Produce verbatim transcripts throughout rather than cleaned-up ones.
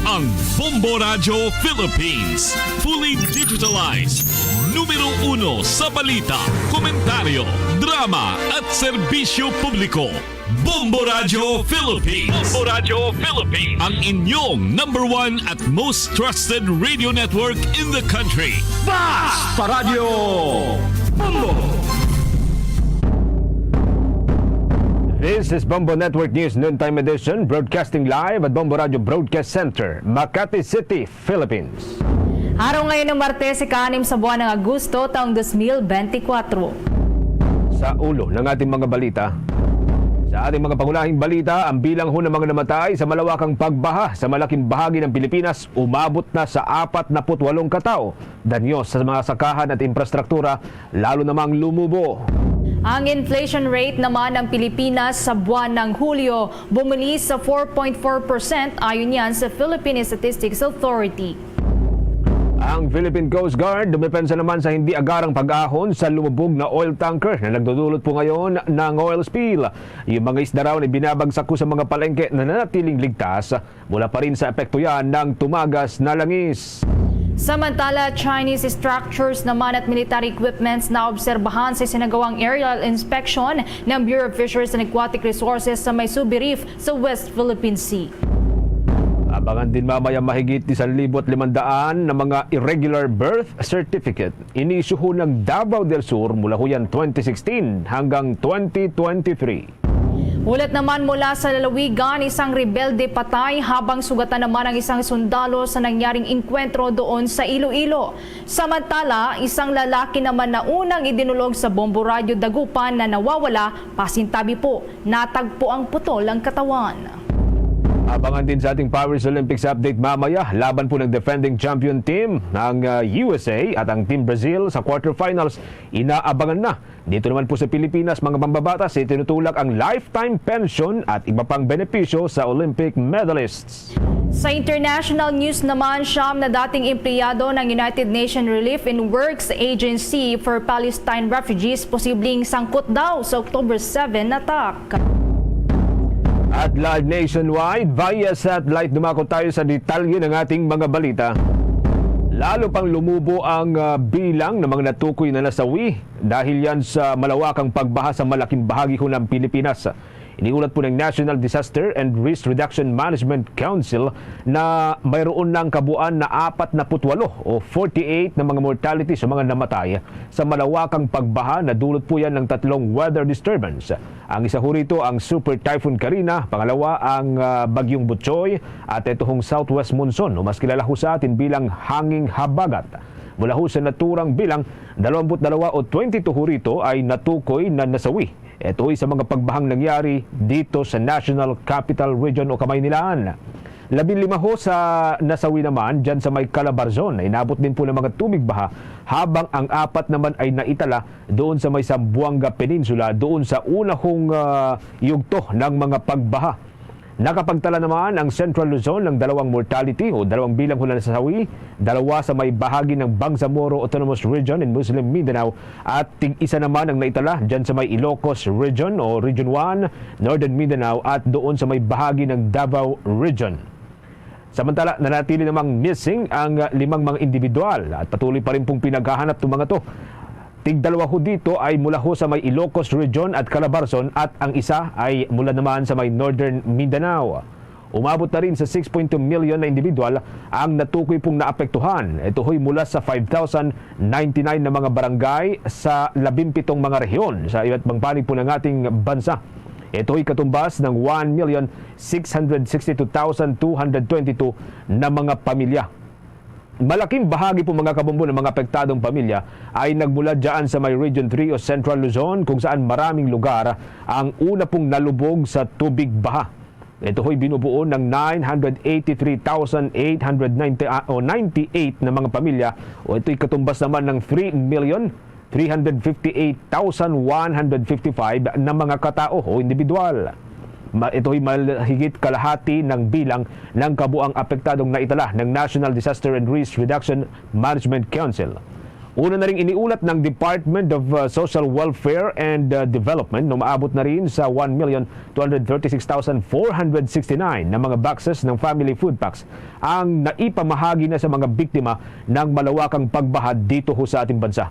Ang Bombo Radyo Philippines, fully digitalized. Numero uno sa balita, komentaryo, drama, at serbisyo publiko. Bombo Radyo Philippines. Bombo Radyo Philippines. Ang inyong number one at most trusted radio network in the country. Basta Radyo Bombo! This is Bombo Network News Noontime Edition, broadcasting live at Bombo Radyo Broadcast Center, Makati City, Philippines. Araw ngayon ng Martes, ika-anim sa buwan ng Agosto, taong dos mil bente kwatro. Sa ulo ng ating mga balita, sa ating mga pangunahing balita, ang bilang ho ng mga namatay sa malawakang pagbaha sa malaking bahagi ng Pilipinas umabot na sa apat na put walong katao. Danyo sa mga sakahan at infrastruktura, lalo namang lumubo. Ang inflation rate naman ng Pilipinas sa buwan ng Hulyo bumuli sa four point four percent, ayon yan sa Philippine Statistics Authority. Ang Philippine Coast Guard dumepensa naman sa hindi agarang pag-ahon sa lumubog na oil tanker na nagdudulot po ngayon ng oil spill. Yung mga isda raw na binabagsak ko sa mga palengke na nanatiling ligtas mula pa rin sa epekto yan ng tumagas na langis. Samantala, Chinese structures naman at military equipments na obserbahan sa sinagawang aerial inspection ng Bureau of Fisheries and Aquatic Resources sa may Subi Reef sa West Philippine Sea. Abangan din mamaya mahigit isang libo at limandaan na mga irregular birth certificate inisyuho ng Davao del Sur mula huyan twenty sixteen hanggang twenty twenty-three. Hulat naman mula sa lalawigan, isang rebelde patay habang sugatan naman ang isang sundalo sa nangyaring engkwentro doon sa Iloilo. Samantala, isang lalaki naman na unang idinulog sa Bombo Radyo Dagupan na nawawala, pasintabi po, natagpo ang putol ang katawan. Abangan din sa ating Paris Olympics update mamaya. Laban po ng defending champion team ng, ah, U S A at ang Team Brazil sa quarterfinals, inaabangan na. Dito naman po sa Pilipinas, mga mambabatas, itinutulak ang lifetime pension at iba pang benepisyo sa Olympic medalists. Sa international news naman, siyam na dating empleyado ng United Nations Relief and Works Agency for Palestine refugees posibleng sangkot daw sa October seven attack. At live nationwide, via satellite, dumako tayo sa detalye ng ating mga balita. Lalo pang lumubo ang, ah, bilang ng mga natukoy na nasawi dahil yan sa malawakang pagbaha sa malaking bahagi ho ng Pilipinas. Iniulat po ng National Disaster and Risk Reduction Management Council na mayroon ng kabuuan na apat na put walo o forty-eight na mga mortality sa mga namatay sa malawakang pagbaha na dulot po yan ng tatlong weather disturbance. Ang isa ho rito ang Super Typhoon Karina, pangalawa ang, ah, Bagyong Butchoy, at ito hong Southwest Monsoon o mas kilala ho sa atin bilang Hanging Habagat. Mula ho sa naturang bilang, dalawampu't dalawa o twenty-two ho rito ay natukoy na nasawi. Ito ay sa mga pagbahang nangyari dito sa National Capital Region o Kamaynilaan. Labing lima ho sa nasawi naman dyan sa may Calabarzon na inabot din po ng mga tubig baha, habang ang apat naman ay naitala doon sa may Zamboanga Peninsula doon sa una hong, ah, yugto ng mga pagbaha. Nakapagtala naman ang Central Luzon ng dalawang mortality o dalawang bilang hula na sa sawi, dalawa sa may bahagi ng Bangsamoro Autonomous Region in Muslim Mindanao at tig-isa naman ang naitala dyan sa may Ilocos Region o Region one, Northern Mindanao at doon sa may bahagi ng Davao Region. Samantala, nanatili namang missing ang limang mga individual at patuloy pa rin pong pinaghahanap ng mga to. Tigdalawa ho dito ay mula ho sa may Ilocos Region at Calabarzon at ang isa ay mula naman sa may Northern Mindanao. Umabot na rin sa six point two million na individual ang natukoy pong naapektuhan. Ito ho'y mula sa five thousand ninety-nine na mga barangay sa labimpitong mga rehiyon sa iba't ibang panig po ng ating bansa. Ito ho'y katumbas ng one million six hundred sixty-two thousand two hundred twenty-two na mga pamilya. Malaking bahagi po, mga kabombo, ng mga apektadong pamilya ay nagmula dyan sa may Region three o Central Luzon, kung saan maraming lugar ang una pong nalubog sa tubig baha. Ito ho'y binubuo ng nine hundred eighty-three thousand eight hundred ninety, ah, o ninety-eight na mga pamilya, o ito'y katumbas naman ng three million three hundred fifty-eight thousand one hundred fifty-five na mga katao o individual. Ma-, ito'y mahigit kalahati ng bilang ng kabuang apektadong naitala ng National Disaster and Risk Reduction Management Council. Una na ring iniulat ng Department of, uh, Social Welfare and, uh, Development na umaabot na rin sa one million two hundred thirty-six thousand four hundred sixty-nine na mga boxes ng family food packs ang naipamahagi na sa mga biktima ng malawakang pagbaha dito ho sa ating bansa.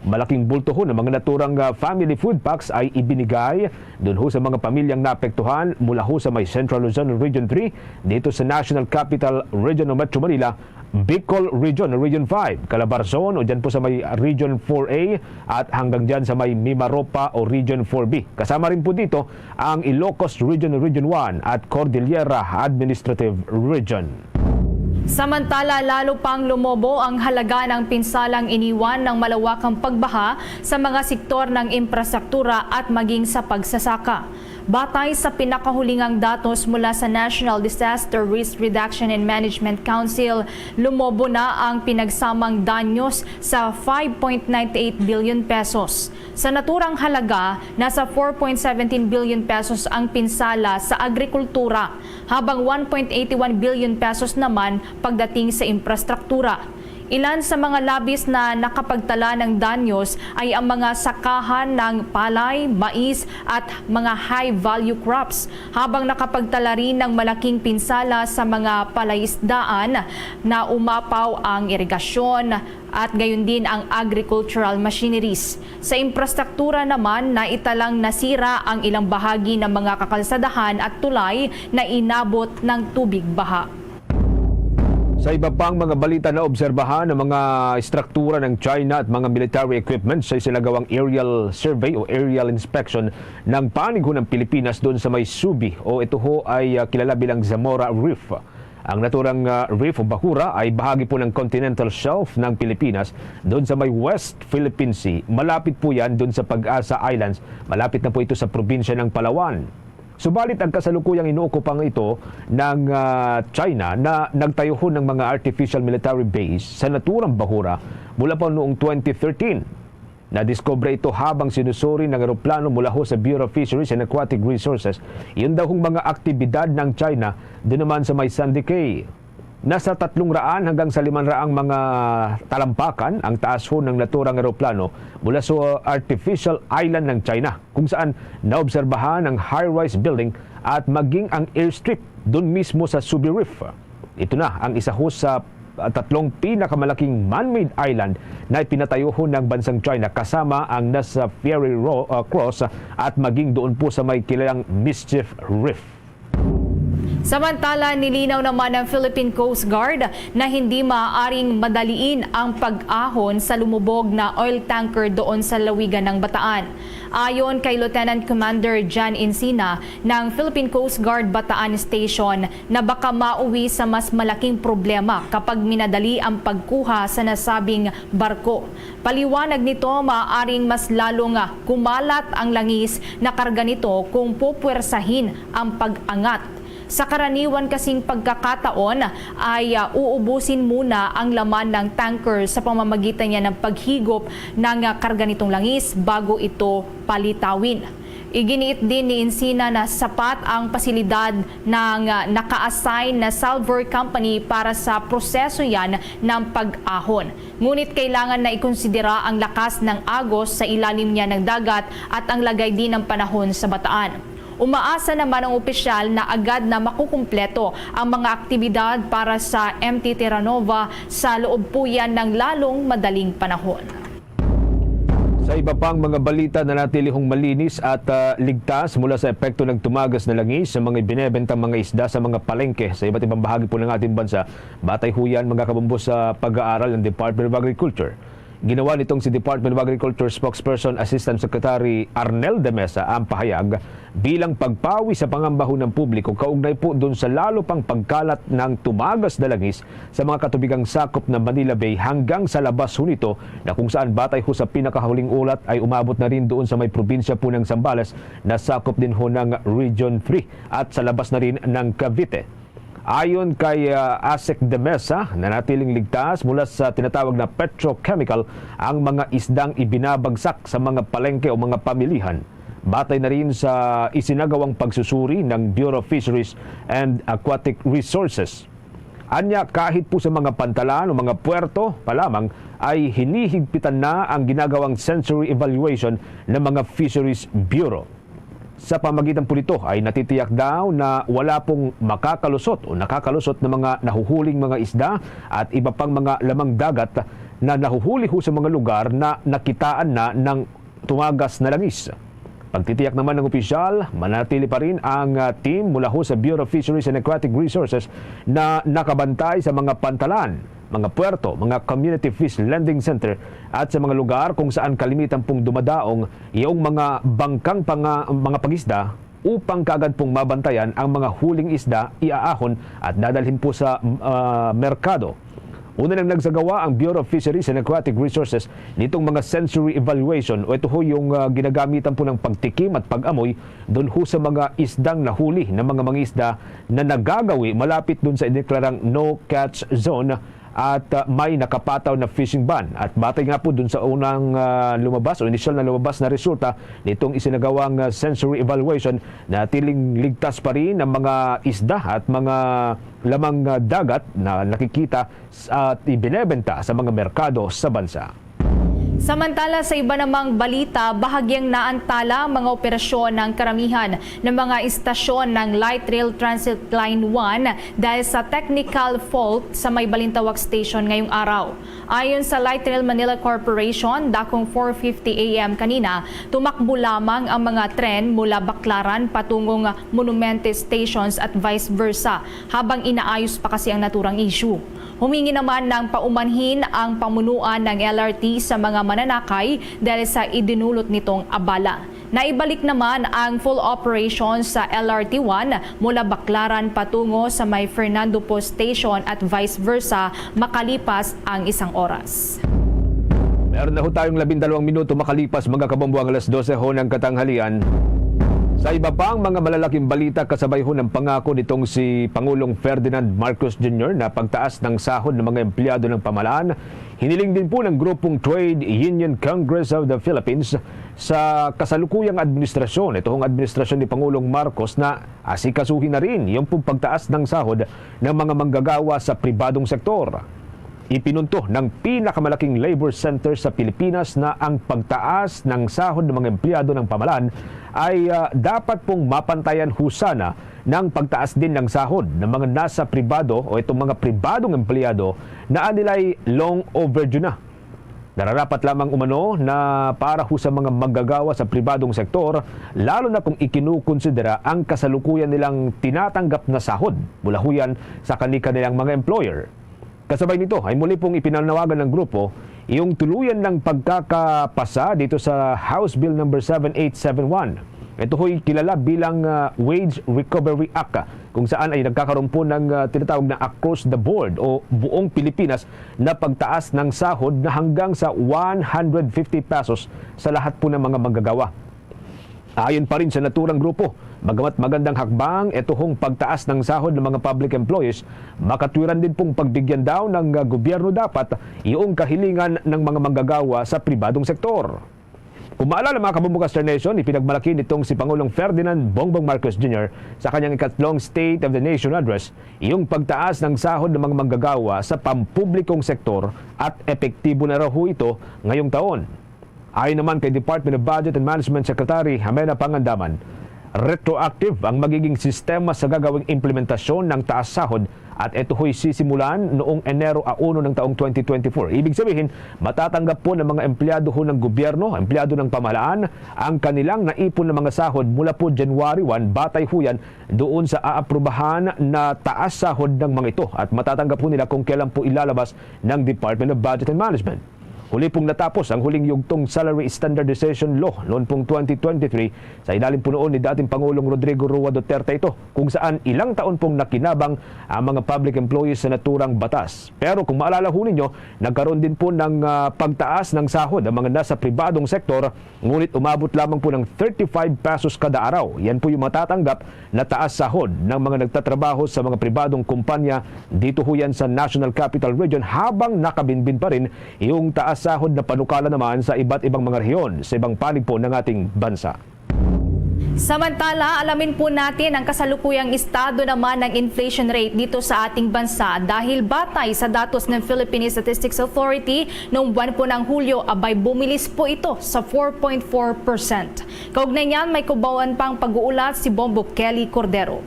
Malaking bulto ho ng mga naturang, ah, family food packs ay ibinigay doon ho sa mga pamilyang naapektuhan mula ho sa may Central Luzon Region three, dito sa National Capital Region o Metro Manila, Bicol Region o Region five, Calabarzon o dyan po sa may Region four A at hanggang dyan sa may Mimaropa o Region four B. Kasama rin po dito ang Ilocos Region o Region one at Cordillera Administrative Region. Samantala, lalo pang lumobo ang halaga ng pinsalang iniwan ng malawakang pagbaha sa mga sektor ng infrastruktura at maging sa pagsasaka. Batay sa pinakahulingang datos mula sa National Disaster Risk Reduction and Management Council, lumobo na ang pinagsamang danyos sa five point nine eight billion pesos. Sa naturang halaga, nasa four point seventeen billion pesos ang pinsala sa agrikultura, habang one point eight one billion pesos naman pagdating sa infrastruktura. Ilan sa mga labis na nakapagtala ng danyos ay ang mga sakahan ng palay, mais at mga high-value crops, habang nakapagtala rin ng malaking pinsala sa mga palaisdaan na umapaw ang irigasyon at gayon din ang agricultural machineries. Sa infrastruktura naman, naitalang nasira ang ilang bahagi ng mga kakalsadahan at tulay na inabot ng tubig baha. Sa iba pang mga balita, naobserbahan ang mga istruktura ng China at mga military equipment sa isinagawang aerial survey o aerial inspection ng panig ho ng Pilipinas doon sa may Subi, o ito ho ay, ah, kilala bilang Zamora Reef. Ang naturang, ah, reef o bahura ay bahagi po ng continental shelf ng Pilipinas doon sa may West Philippine Sea. Malapit po yan doon sa Pag-asa Islands. Malapit na po ito sa probinsya ng Palawan. Subalit ang kasalukuyang inuokupang ito ng, ah, China na nagtayo ho ng mga artificial military base sa naturang bahura mula pa noong twenty thirteen. Nadiskubre ito habang sinusuri ng eroplano mula ho sa Bureau of Fisheries and Aquatic Resources. Yun daw hong mga aktibidad ng China doon naman sa may Sandy Cay. Nasa tatlong raan hanggang sa liman raang mga talampakan ang taas ho ng naturang eroplano mula sa artificial island ng China, kung saan naobserbahan ang high-rise building at maging ang airstrip doon mismo sa Subi Reef. Ito na ang isa ho sa, ah, tatlong pinakamalaking man-made island na ipinatayo ho ng bansang China, kasama ang Nasa Fiery Ro-, ah, Cross at maging doon po sa may kilalang Mischief Reef. Samantala, nilinaw naman ng Philippine Coast Guard na hindi maaaring madaliin ang pag-ahon sa lumubog na oil tanker doon sa lawigan ng Bataan. Ayon kay Lieutenant Commander Jan Encina ng Philippine Coast Guard Bataan Station, na baka mauwi sa mas malaking problema kapag minadali ang pagkuha sa nasabing barko. Paliwanag nito, maaaring mas lalong, ah, kumalat ang langis na karga nito kung pupwersahin ang pag-angat. Sa karaniwan kasing pagkakataon ay, ah, uubusin muna ang laman ng tanker sa pamamagitan niya ng paghigop ng, ah, karga nitong langis bago ito palitawin. Iginiit din ni Encina na sapat ang pasilidad ng, ah, naka-assign na salvor company para sa proseso yan ng pag-ahon. Ngunit kailangan na ikonsidera ang lakas ng agos sa ilalim niya ng dagat at ang lagay din ng panahon sa Bataan. Umaasa naman ang opisyal na agad na makukumpleto ang mga aktibidad para sa M T Terra Nova sa loob po yan ng lalong madaling panahon. Sa iba pang mga balita, nanatili hong malinis at, ah, ligtas mula sa epekto ng tumagas na langis sa mga ibinebentang mga isda sa mga palengke sa iba't ibang bahagi po ng ating bansa. Batay ho yan, mga kabombo, sa pag-aaral ng Department of Agriculture. Ginawa nitong si Department of Agriculture Spokesperson Assistant Secretary Arnel de Mesa ang pahayag bilang pagpawi sa pangamba ho ng publiko kaugnay po dun sa lalo pang pagkalat ng tumagas na langis sa mga katubigang sakop ng Manila Bay hanggang sa labas ho nito, na kung saan, batay ho sa pinakahuling ulat, ay umabot na rin doon sa may probinsya po ng Zambales na sakop din ho ng Region three at sa labas na rin ng Cavite. Ayon kay, ah, Asek de Mesa, nanatiling ligtas mula sa tinatawag na petrochemical ang mga isdang ibinabagsak sa mga palengke o mga pamilihan. Batay na rin sa isinagawang pagsusuri ng Bureau of Fisheries and Aquatic Resources. Anya, kahit po sa mga pantalan o mga puerto pa lamang ay hinihigpitan na ang ginagawang sensory evaluation ng mga Fisheries Bureau. Sa pamagitan po nito ay natitiyak daw na wala pong makakalusot o nakakalusot na mga nahuhuling mga isda at iba pang mga lamang dagat na nahuhuli ho sa mga lugar na nakitaan na ng tumagas na langis. Pagtitiyak naman ng opisyal, manatili pa rin ang, ah, team mula ho sa Bureau of Fisheries and Aquatic Resources na nakabantay sa mga pantalan, mga puerto, mga community fish landing center at sa mga lugar kung saan kalimitan pong dumadaong yung mga bangkang panga-, mga pangisda upang kaagad pong mabantayan ang mga huling isda iaahon at dadalhin po sa, ah, merkado. Una nang nagsagawa ang Bureau of Fisheries and Aquatic Resources nitong mga sensory evaluation o ito ho yung, ah, ginagamitan po ng pagtikim at pag-amoy doon ho sa mga isdang nahuli ng mga mangisda na nagagawi malapit doon sa iniklarang no-catch zone at, ah, may nakapataw na fishing ban. At batay nga po doon sa unang, ah, lumabas o inisyal na lumabas na resulta nitong isinagawang, ah, sensory evaluation, natiling ligtas pa rin ang mga isda at mga lamang, ah, dagat na nakikita s-, at ibinebenta sa mga merkado sa bansa. Samantala, sa iba namang balita, bahagyang naantala ang mga operasyon ng karamihan ng mga istasyon ng Light Rail Transit Line one dahil sa technical fault sa may Balintawak Station ngayong araw. Ayon sa Light Rail Manila Corporation, dakong four fifty A M kanina, tumakbo lamang ang mga tren mula Baclaran patungong Monumente stations at vice versa, habang inaayos pa kasi ang naturang issue. Humingi naman ng paumanhin ang pamunuan ng L R T sa mga mananakay dahil sa idinulot nitong abala. Naibalik naman ang full operation sa L R T one mula Baclaran patungo sa may Fernando Poe Station at vice versa makalipas ang isang oras. Meron na ho tayong labindalawang minuto makalipas, mga kabombo, ang alas dose ho ng katanghalian. Sa iba pang mga malalaking balita, kasabay ho ng pangako nitong si Pangulong Ferdinand Marcos Junior na pagtaas ng sahod ng mga empleyado ng pamahalaan, hiniling din po ng grupong Trade Union Congress of the Philippines sa kasalukuyang administrasyon, ito hong administrasyon ni Pangulong Marcos, na asikasuhin na rin yung pong pagtaas ng sahod ng mga manggagawa sa pribadong sektor. Ipinunto ng pinakamalaking labor center sa Pilipinas na ang pagtaas ng sahod ng mga empleyado ng pamahalaan ay, ah, dapat pong mapantayan ho sana ng pagtaas din ng sahod ng mga nasa pribado o itong mga pribadong empleyado na anilay long overdue na. Nararapat lamang umano na para ho sa mga manggagawa sa pribadong sektor, lalo na kung ikinukonsidera ang kasalukuyan nilang tinatanggap na sahod mula ho yan sa kani-kanilang mga employer. Kasabay nito ay muli pong ipinanawagan ng grupo yung tuluyan ng pagkakapasa dito sa House Bill number seven eight seven one. Ito ho'y kilala bilang, ah, Wage Recovery Act, kung saan ay nagkakaroon po ng, ah, tinatawag na across the board o buong Pilipinas na pagtaas ng sahod na hanggang sa one hundred fifty pesos sa lahat po ng mga manggagawa. Ayon pa rin sa naturang grupo, bagamat magandang hakbang ito hong pagtaas ng sahod ng mga public employees, makatwiran din pong pagbigyan daw ng, ah, gobyerno dapat yung kahilingan ng mga manggagawa sa pribadong sektor. Kung maalala, mga kabombo, Star Nation, ipinagmalaki nitong si Pangulong Ferdinand Bongbong Marcos Junior sa kanyang ikatlong State of the Nation Address yung pagtaas ng sahod ng mga manggagawa sa pampublikong sektor at epektibo na raw ho ito ngayong taon. Ayon naman kay Department of Budget and Management Secretary Jimena Pangandaman, retroactive ang magiging sistema sa gagawing implementasyon ng taas sahod at ito ho'y sisimulan noong Enero a uno ng taong twenty twenty-four. Ibig sabihin, matatanggap po ng mga empleyado ho ng gobyerno, empleyado ng pamahalaan, ang kanilang naipon na mga sahod mula po January one, batay ho yan doon sa aaprubahan na taas sahod ng mga ito, at matatanggap po nila kung kailan po ilalabas ng Department of Budget and Management. Huli pong natapos ang huling yugtong Salary Standardization Law noon pong twenty twenty-three, sa ilalim po noon ni dating Pangulong Rodrigo Roa Duterte ito, kung saan ilang taon pong nakinabang ang mga public employees sa naturang batas. Pero kung maalala ho ninyo, nagkaroon din po ng, ah, pagtaas ng sahod ang mga nasa pribadong sektor, ngunit umabot lamang po ng thirty-five pesos kada araw. Yan po yung matatanggap na taas sahod ng mga nagtatrabaho sa mga pribadong kumpanya dito ho yan sa National Capital Region, habang nakabinbin pa rin yung taas sahod na panukala naman sa iba't ibang mga rehiyon sa ibang panig po ng ating bansa. Samantala, alamin po natin ang kasalukuyang estado naman ng inflation rate dito sa ating bansa dahil batay sa datos ng Philippine Statistics Authority, noong buwan po ng Hulyo, abay bumilis po ito sa four point four percent. Kaugnay niyan, may kababayan pang pag-uulat si Bombo Kelly Cordero.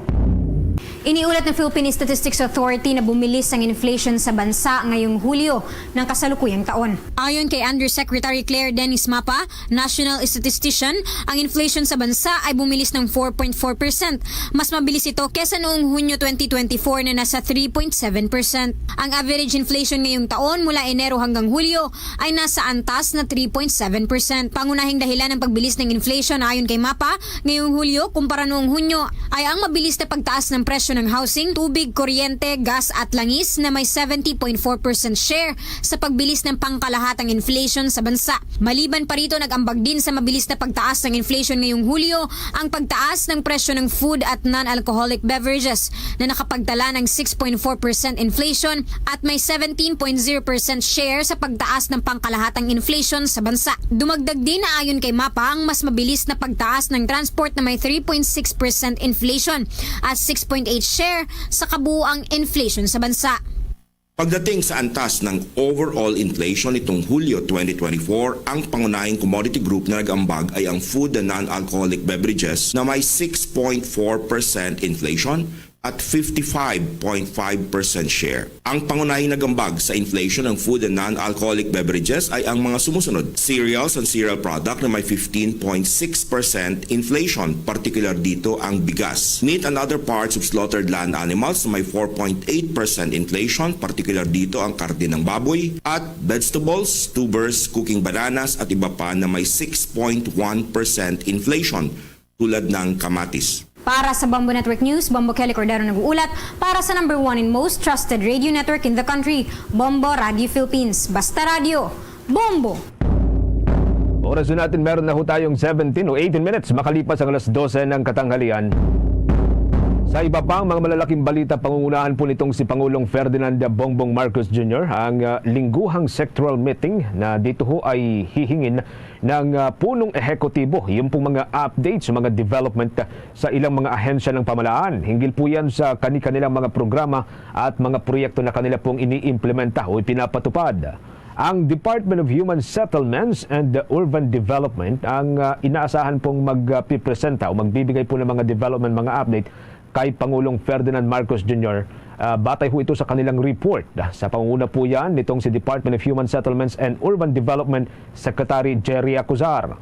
Iniulat ng Philippine Statistics Authority na bumilis ang inflation sa bansa ngayong Hulyo ng kasalukuyang taon. Ayon kay Undersecretary Claire Dennis Mapa, national statistician, ang inflation sa bansa ay bumilis ng four point four percent. Mas mabilis ito kesa noong Hunyo twenty twenty-four na nasa three point seven percent. Ang average inflation ngayong taon mula Enero hanggang Hulyo ay nasa antas na three point seven percent. Pangunahing dahilan ng pagbilis ng inflation ayon kay Mapa ngayong Hulyo kumpara noong Hunyo ay ang mabilis na pagtaas ng presyo ng housing, tubig, kuryente, gas at langis na may seventy point four percent share sa pagbilis ng pangkalahatang inflation sa bansa. Maliban pa rito, nag-ambag din sa mabilis na pagtaas ng inflation ngayong Hulyo ang pagtaas ng presyo ng food at non-alcoholic beverages na nakapagtala ng six point four percent inflation at may seventeen point zero percent share sa pagtaas ng pangkalahatang inflation sa bansa. Dumagdag din na ayon kay Mapa ang mas mabilis na pagtaas ng transport na may three point six percent inflation at six point eight share sa kabuuang inflation sa bansa. Pagdating sa antas ng overall inflation nitong Hulyo twenty twenty-four, ang pangunahing commodity group na nag-ambag ay ang food and non-alcoholic beverages na may six point four percent inflation at fifty-five point five percent share. Ang pangunahing nag-ambag sa inflation ng food and non-alcoholic beverages ay ang mga sumusunod: cereals and cereal product na may fifteen point six percent inflation, partikular dito ang bigas. Meat and other parts of slaughtered land animals na may four point eight percent inflation, partikular dito ang karne ng baboy, at vegetables, tubers, cooking bananas, at iba pa na may six point one percent inflation, tulad ng kamatis. Para sa Bombo Network News, Bombo Kelly Cordero nag-uulat para sa number one and most trusted radio network in the country, Bombo Radio Philippines. Basta radyo, Bombo! Oras na natin, meron na ho tayong seventeen o eighteen minutes makalipas ang alas dose ng katanghalian. Sa iba pang mga malalaking balita, pangungunahan po nitong si Pangulong Ferdinand Bongbong Marcos Junior ang, ah, lingguhang sectoral meeting na dito ho ay hihingin ng, ah, punong ehekutibo yung pong mga updates sa mga development, ah, sa ilang mga ahensya ng pamahalaan. Hinggil po yan sa kani-kanilang mga programa at mga proyekto na kanila pong iniimplementa o ipinapatupad. Ang Department of Human Settlements and Urban Development ang, ah, inaasahan pong magpipresenta o magbibigay po ng mga development, mga update kay Pangulong Ferdinand Marcos Junior. Ah, batay ho ito sa kanilang report. Ah, sa pangunguna po yan nitong si Department of Human Settlements and Urban Development Secretary Jerry Acuzar.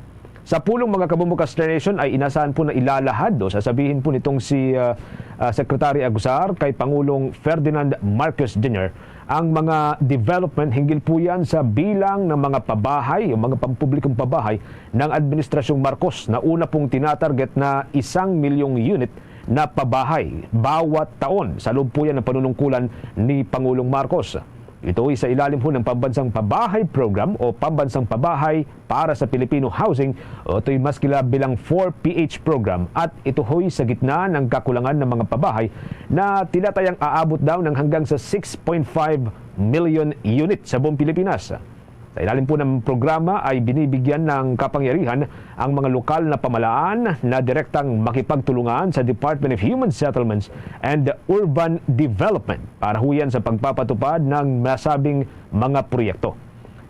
Sa pulong, mga kabombo, Kastrenation, ay inasahan po na ilalahad o sasabihin po nitong si, ah, ah, Secretary Acuzar kay Pangulong Ferdinand Marcos Junior ang mga development hinggil po yan sa bilang ng mga pabahay o mga pampublikong pabahay ng Administrasyong Marcos na una pong tinatarget na isang milyong unit na pabahay bawat taon sa loob po yan ng panunungkulan ni Pangulong Marcos. Ito ay sa ilalim ho ng Pambansang Pabahay Program o Pambansang Pabahay para sa Pilipino Housing, o ito'y mas kilala bilang four P H program, at ito ho'y sa gitna ng kakulangan ng mga pabahay na tinatayang aabot daw ng hanggang sa six point five million unit sa buong Pilipinas. Sa ilalim po ng programa ay binibigyan ng kapangyarihan ang mga lokal na pamahalaan na direktang makipagtulungan sa Department of Human Settlements and Urban Development para ho yan sa pagpapatupad ng nasabing mga proyekto.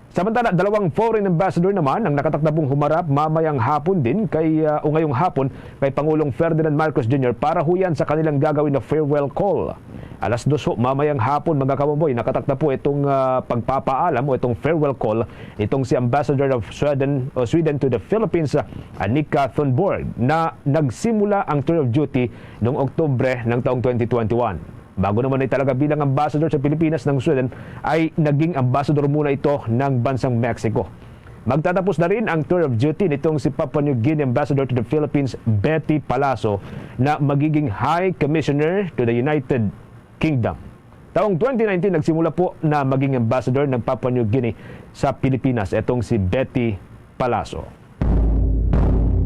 Samantala, dalawang foreign ambassador naman ang nakatakda pong humarap mamayang hapon din kay, ah, o ngayong hapon kay Pangulong Ferdinand Marcos Junior para ho yan sa kanilang gagawin na farewell call. Alas dos ho mamayang hapon, mga kabomboy, nakatakda po itong, ah, pagpapaalam o itong farewell call nitong si Ambassador of Sweden, o Sweden to the Philippines, ah, Annika Thunborg, na nagsimula ang tour of duty noong Oktubre ng taong twenty twenty-one. Bago naman ay talaga bilang ambassador sa Pilipinas ng Sweden, ay naging ambassador muna ito ng bansang Mexico. Magtatapos na rin ang tour of duty nitong si Papua New Guinea Ambassador to the Philippines, Betty Palaso, na magiging High Commissioner to the United Kingdom. Taong twenty nineteen, nagsimula po na maging ambassador ng Papua New Guinea sa Pilipinas, itong si Betty Palaso.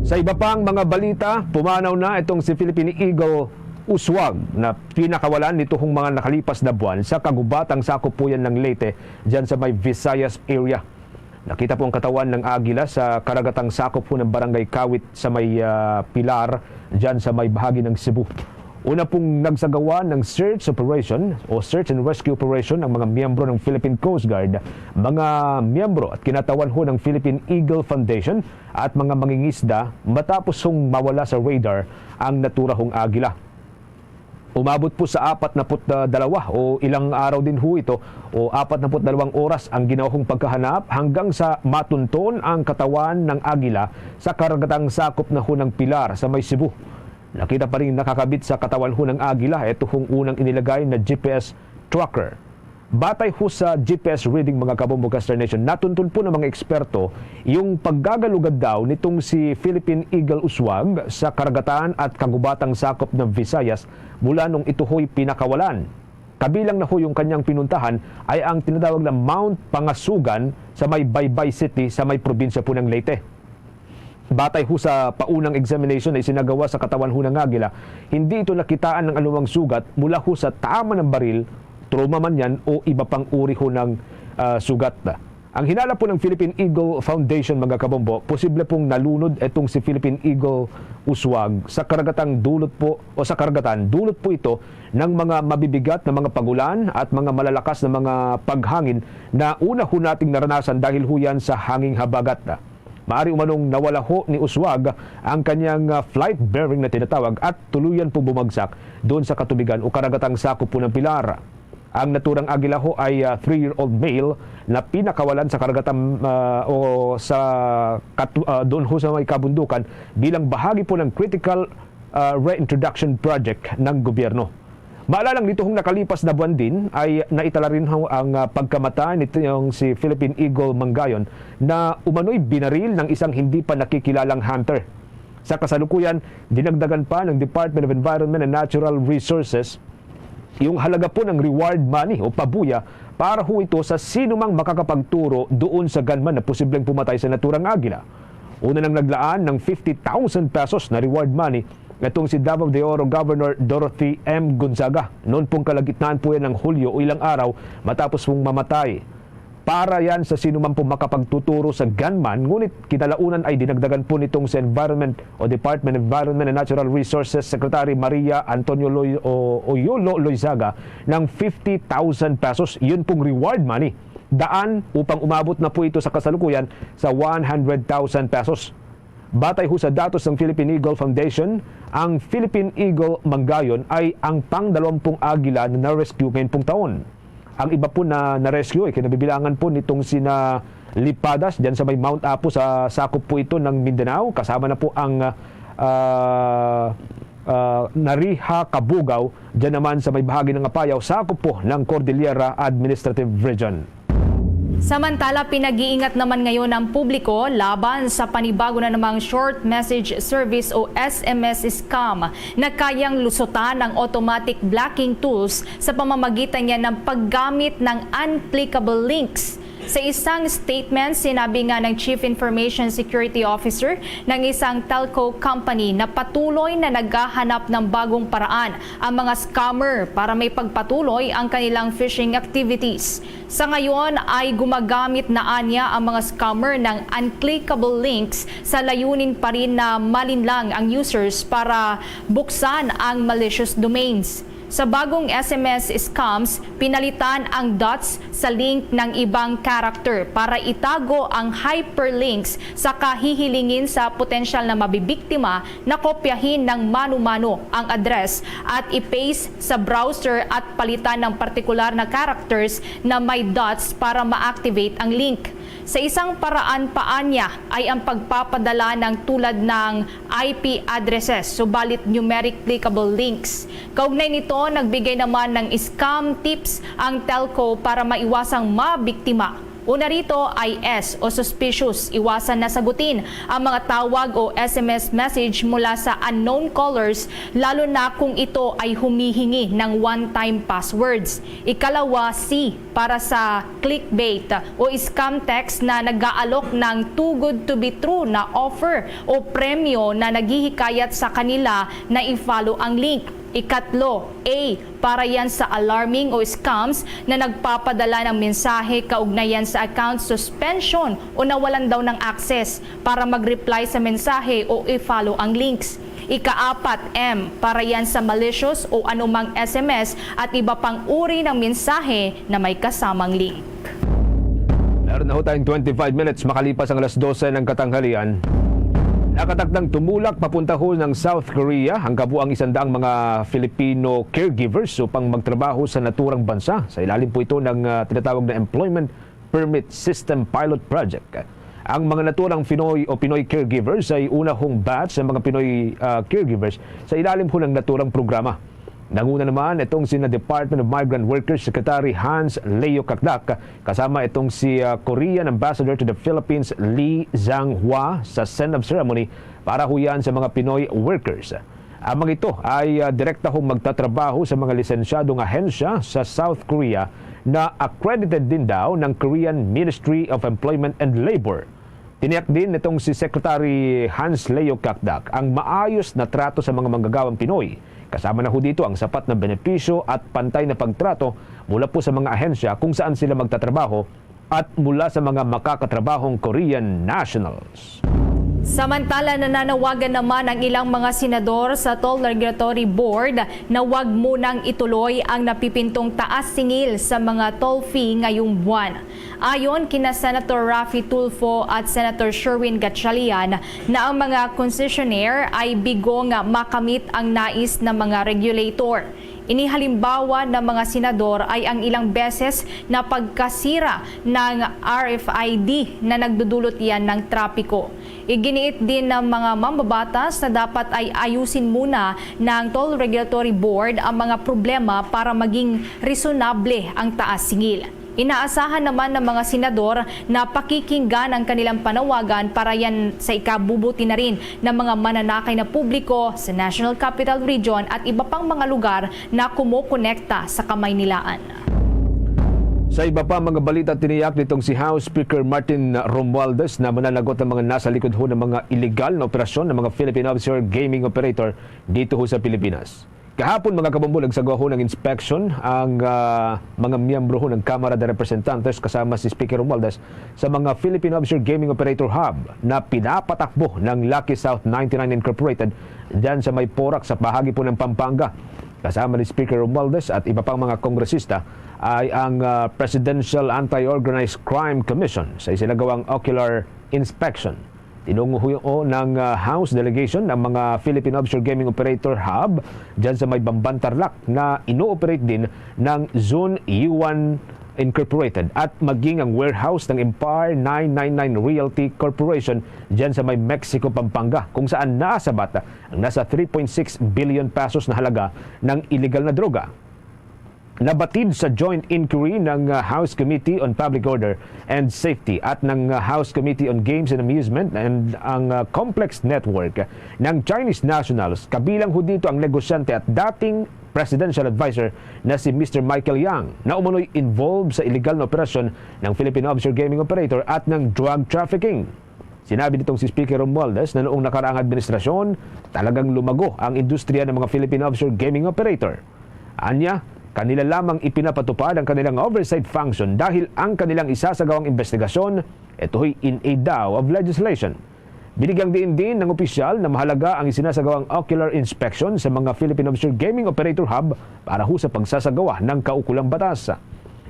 Sa iba pang mga balita, pumanaw na itong si Philippine Eagle Uswag na pinakawalan nitong mga nakalipas na buwan sa kagubatang sakop po yan ng Leyte, dyan sa may Visayas area. Nakita po ang katawan ng agila sa karagatang sakop po ng Barangay Kawit sa may, ah, Pilar, dyan sa may bahagi ng Cebu. Una pong nagsagawa ng search operation o search and rescue operation ang mga miyembro ng Philippine Coast Guard, mga miyembro at kinatawan ho ng Philippine Eagle Foundation at mga mangingisda matapos hong mawala sa radar ang naturang agila. Umabot po sa apat na put dalawa o ilang araw din ho ito o apat na put dalawang oras ang ginawang pagkahanap hanggang sa matunton ang katawan ng agila sa karagatang sakop na ho ng Pilar sa may Cebu. Nakita pa rin nakakabit sa katawan ho ng agila ito hong unang inilagay na G P S tracker. Batay ho sa G P S reading, mga kabombo, Caster Nation, natuntun po ng mga eksperto yung paggagalugad daw nitong si Philippine Eagle Uswag sa karagatan at kagubatang sakop ng Visayas mula nung ito ho'y pinakawalan. Kabilang na ho yung kanyang pinuntahan ay ang tinatawag na Mount Pangasugan sa may Baybay City sa may probinsya po ng Leyte. Batay ho sa paunang examination na isinagawa sa katawan ho ng agila, hindi ito nakitaan ng anumang sugat mula ho sa tama ng baril, trauma man yan o iba pang uri ho ng, ah, sugat. Ang hinala po ng Philippine Eagle Foundation, mga kabombo, posible pong nalunod itong si Philippine Eagle Uswag sa karagatang dulot po o sa karagatan dulot po ito ng mga mabibigat na mga pagulan at mga malalakas na mga paghangin na una ho nating naranasan dahil ho yan sa hanging habagat. Maari umanong nawala ho ni Uswag ang kanyang, ah, flight bearing na tinatawag at tuluyan po bumagsak doon sa katubigan o karagatang sakop po ng Pilar. Ang naturang agila ho ay, ah, three-year-old male na pinakawalan sa karagatang, ah, o sa katu-, ah, doon ho sa may kabundukan bilang bahagi po ng critical, ah, reintroduction project ng gobyerno. Maalalang nitong nakalipas na buwan din ay naitala rin ho ang, ah, pagkamatay nitong si Philippine Eagle Mangayon na umano'y binaril ng isang hindi pa nakikilalang hunter. Sa kasalukuyan, dinagdagan pa ng Department of Environment and Natural Resources yung halaga po ng reward money o pabuya para ho ito sa sinumang makakapagturo doon sa gunman na posibleng pumatay sa naturang agila. Una nang naglaan ng fifty thousand pesos na reward money itong si Davao de Oro Governor Dorothy M Gonzaga. Noon pong kalagitnaan po yan ng Hulyo o ilang araw matapos pong mamatay. Para yan sa sino man po makapagtuturo sa gunman, ngunit kinalaunan ay dinagdagan po nitong sa Environment o Department of Environment and Natural Resources Secretary Maria Antonio Loy-, o, Oyolo Loizaga ng fifty thousand pesos. Yun pong reward money. Daan upang umabot na po ito sa kasalukuyan sa one hundred thousand pesos. Batay ho sa datos ng Philippine Eagle Foundation, ang Philippine Eagle Mangayon ay ang pang-dalawampung agila na na-rescue ngayon pong taon. Ang iba po na na-rescue ay kinabibilangan po nitong sina Lipadas, dyan sa may Mount Apo, sa sakop po ito ng Mindanao. Kasama na po ang, ah, ah, Nariha Kabugaw, dyan naman sa may bahagi ng Apayao, sakop po ng Cordillera Administrative Region. Samantala, pinag-iingat naman ngayon ang publiko laban sa panibago na namang short message service o S M S scam na kayang lusutan ang automatic blocking tools sa pamamagitan niya ng paggamit ng unclickable links. Sa isang statement, sinabi nga ng Chief Information Security Officer ng isang telco company na patuloy na naghahanap ng bagong paraan ang mga scammer para may pagpatuloy ang kanilang phishing activities. Sa ngayon ay gumagamit na anya ang mga scammer ng unclickable links sa layunin pa rin na malinlang ang users para buksan ang malicious domains. Sa bagong S M S scams, pinalitan ang dots sa link ng ibang character para itago ang hyperlinks sa kahihilingin sa potensyal na mabibiktima na kopyahin ng mano-mano ang address at i-paste sa browser at palitan ng partikular na characters na may dots para ma-activate ang link. Sa isang paraan pa anya ay ang pagpapadala ng tulad ng I P addresses, subalit numeric clickable links. Kaugnay nito, nagbigay naman ng scam tips ang telco para maiwasang mabiktima. Una rito ay S o suspicious. Iwasan na sagutin ang mga tawag o S M S message mula sa unknown callers, lalo na kung ito ay humihingi ng one-time passwords. Ikalawa, C, para sa clickbait o scam text na nag-aalok ng too good to be true na offer o premyo na naghihikayat sa kanila na i-follow ang link. Ikatlo, A, para yan sa alarming o scams na nagpapadala ng mensahe kaugnayan sa account suspension o nawalan daw ng access para mag-reply sa mensahe o i-follow ang links. Ikaapat, M, para yan sa malicious o anumang S M S at iba pang uri ng mensahe na may kasamang link. Meron na ho tayong twenty-five minutes makalipas ang alas dose ng katanghalian. Nakatakdang tumulak papunta ho ng South Korea ang kabuang isandaang mga Filipino caregivers upang magtrabaho sa naturang bansa. Sa ilalim po ito ng ah, tinatawag na Employment Permit System Pilot Project. Ang mga naturang Pinoy o Pinoy caregivers ay una hong batch ng mga Pinoy ah, caregivers sa ilalim ho ng naturang programa. Nanguna naman itong sina Department of Migrant Workers Secretary Hans Leo Kakdak, kasama itong si ah, Korean Ambassador to the Philippines Lee Zhang Hua sa send-off ceremony para ho yan sa mga Pinoy workers. Ang mga ito ay ah, direkta hong magtatrabaho sa mga lisensyadong ahensya sa South Korea na accredited din daw ng Korean Ministry of Employment and Labor. Tiniyak din nitong si Secretary Hans Leo Kakdak ang maayos na trato sa mga manggagawang Pinoy. Kasama na ho dito ang sapat na benepisyo at pantay na pagtrato mula po sa mga ahensya kung saan sila magtatrabaho at mula sa mga makakatrabahong Korean nationals. Samantala, nananawagan naman ang ilang mga senador sa Toll Regulatory Board na wag munang ituloy ang napipintong taas singil sa mga toll fee ngayong buwan. Ayon kina Senator Raffy Tulfo at Senator Sherwin Gatchalian na ang mga concessionaire ay bigo nga makamit ang nais ng mga regulator. Ini halimbawa na mga senador ay ang ilang beses na pagkasira ng R F I D na nagdudulot yan ng trapiko. Iginiit din ng mga mambabatas na dapat ay ayusin muna ng Toll Regulatory Board ang mga problema para maging resonable ang taas singil. Inaasahan naman ng mga senador na pakikinggan ang kanilang panawagan para yan sa ikabubuti na rin ng mga mananakay na publiko sa National Capital Region at iba pang mga lugar na kumokonekta sa Kamaynilaan. Sa iba pa mga balita, tiniyak nitong si House Speaker Martin Romualdez na mananagot ang mga nasa likod ho ng mga iligal na operasyon ng mga Philippine offshore gaming operator dito ho sa Pilipinas. Kahapon, mga kabombo, nagsagawa ho ng inspection ang ah, mga miyembro ho ng Kamara de Representantes kasama si Speaker Romualdez sa mga Philippine Offshore Gaming Operator Hub na pinapatakbo ng Lucky South ninety-nine Incorporated dyan sa may Porac sa bahagi po ng Pampanga. Kasama ni Speaker Romualdez at iba pang mga kongresista ay ang ah, Presidential Anti-Organized Crime Commission sa isinagawang ocular inspection. Tinunguho ng ah, House delegation ang mga Philippine Offshore Gaming Operator Hub dyan sa may Bamban, Tarlac na ino-operate din ng Zone U one Incorporated at maging ang warehouse ng Empire nine nine nine Realty Corporation dyan sa may Mexico, Pampanga, kung saan naasabat ang nasa three point six billion pesos na halaga ng iligal na droga. Nabatid sa joint inquiry ng uh, House Committee on Public Order and Safety at ng uh, House Committee on Games and Amusement and ang uh, Complex Network ng Chinese nationals, kabilang ho dito ang negosyante at dating presidential advisor na si Mister Michael Yang, na umano'y involved sa illegal na operasyon ng Philippine offshore gaming operator at ng drug trafficking. Sinabi nitong si Speaker Romualdez na noong nakaraang administrasyon, talagang lumago ang industriya ng mga Philippine offshore gaming operator. Anya, kanila lamang ipinapatupad ang kanilang oversight function dahil ang kanilang isasagawang investigasyon, ito'y in aid daw of legislation. Binigyang diin din ng opisyal na mahalaga ang isinasagawang ocular inspection sa mga Philippine Offshore Gaming Operator Hub para ho sa pagsasagawa ng kaukulang batas.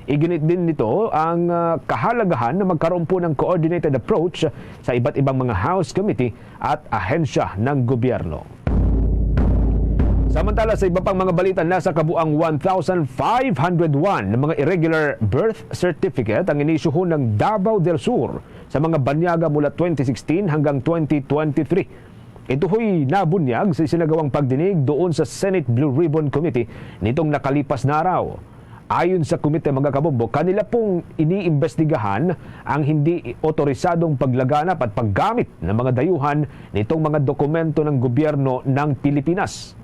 Iginit din nito ang ah, kahalagahan na magkaroon po ng coordinated approach sa iba't ibang mga House Committee at ahensya ng gobyerno. Samantala, sa iba pang mga balita, nasa kabuang one thousand five hundred one na mga irregular birth certificate ang inisyuhon ng Davao del Sur sa mga banyaga mula twenty sixteen hanggang twenty twenty-three. Ito ho'y nabunyag sa isinagawang pagdinig doon sa Senate Blue Ribbon Committee nitong nakalipas na araw. Ayon sa komite, mga kabombo, kanila pong iniimbestigahan ang hindi otorisadong paglaganap at paggamit ng mga dayuhan nitong mga dokumento ng gobyerno ng Pilipinas.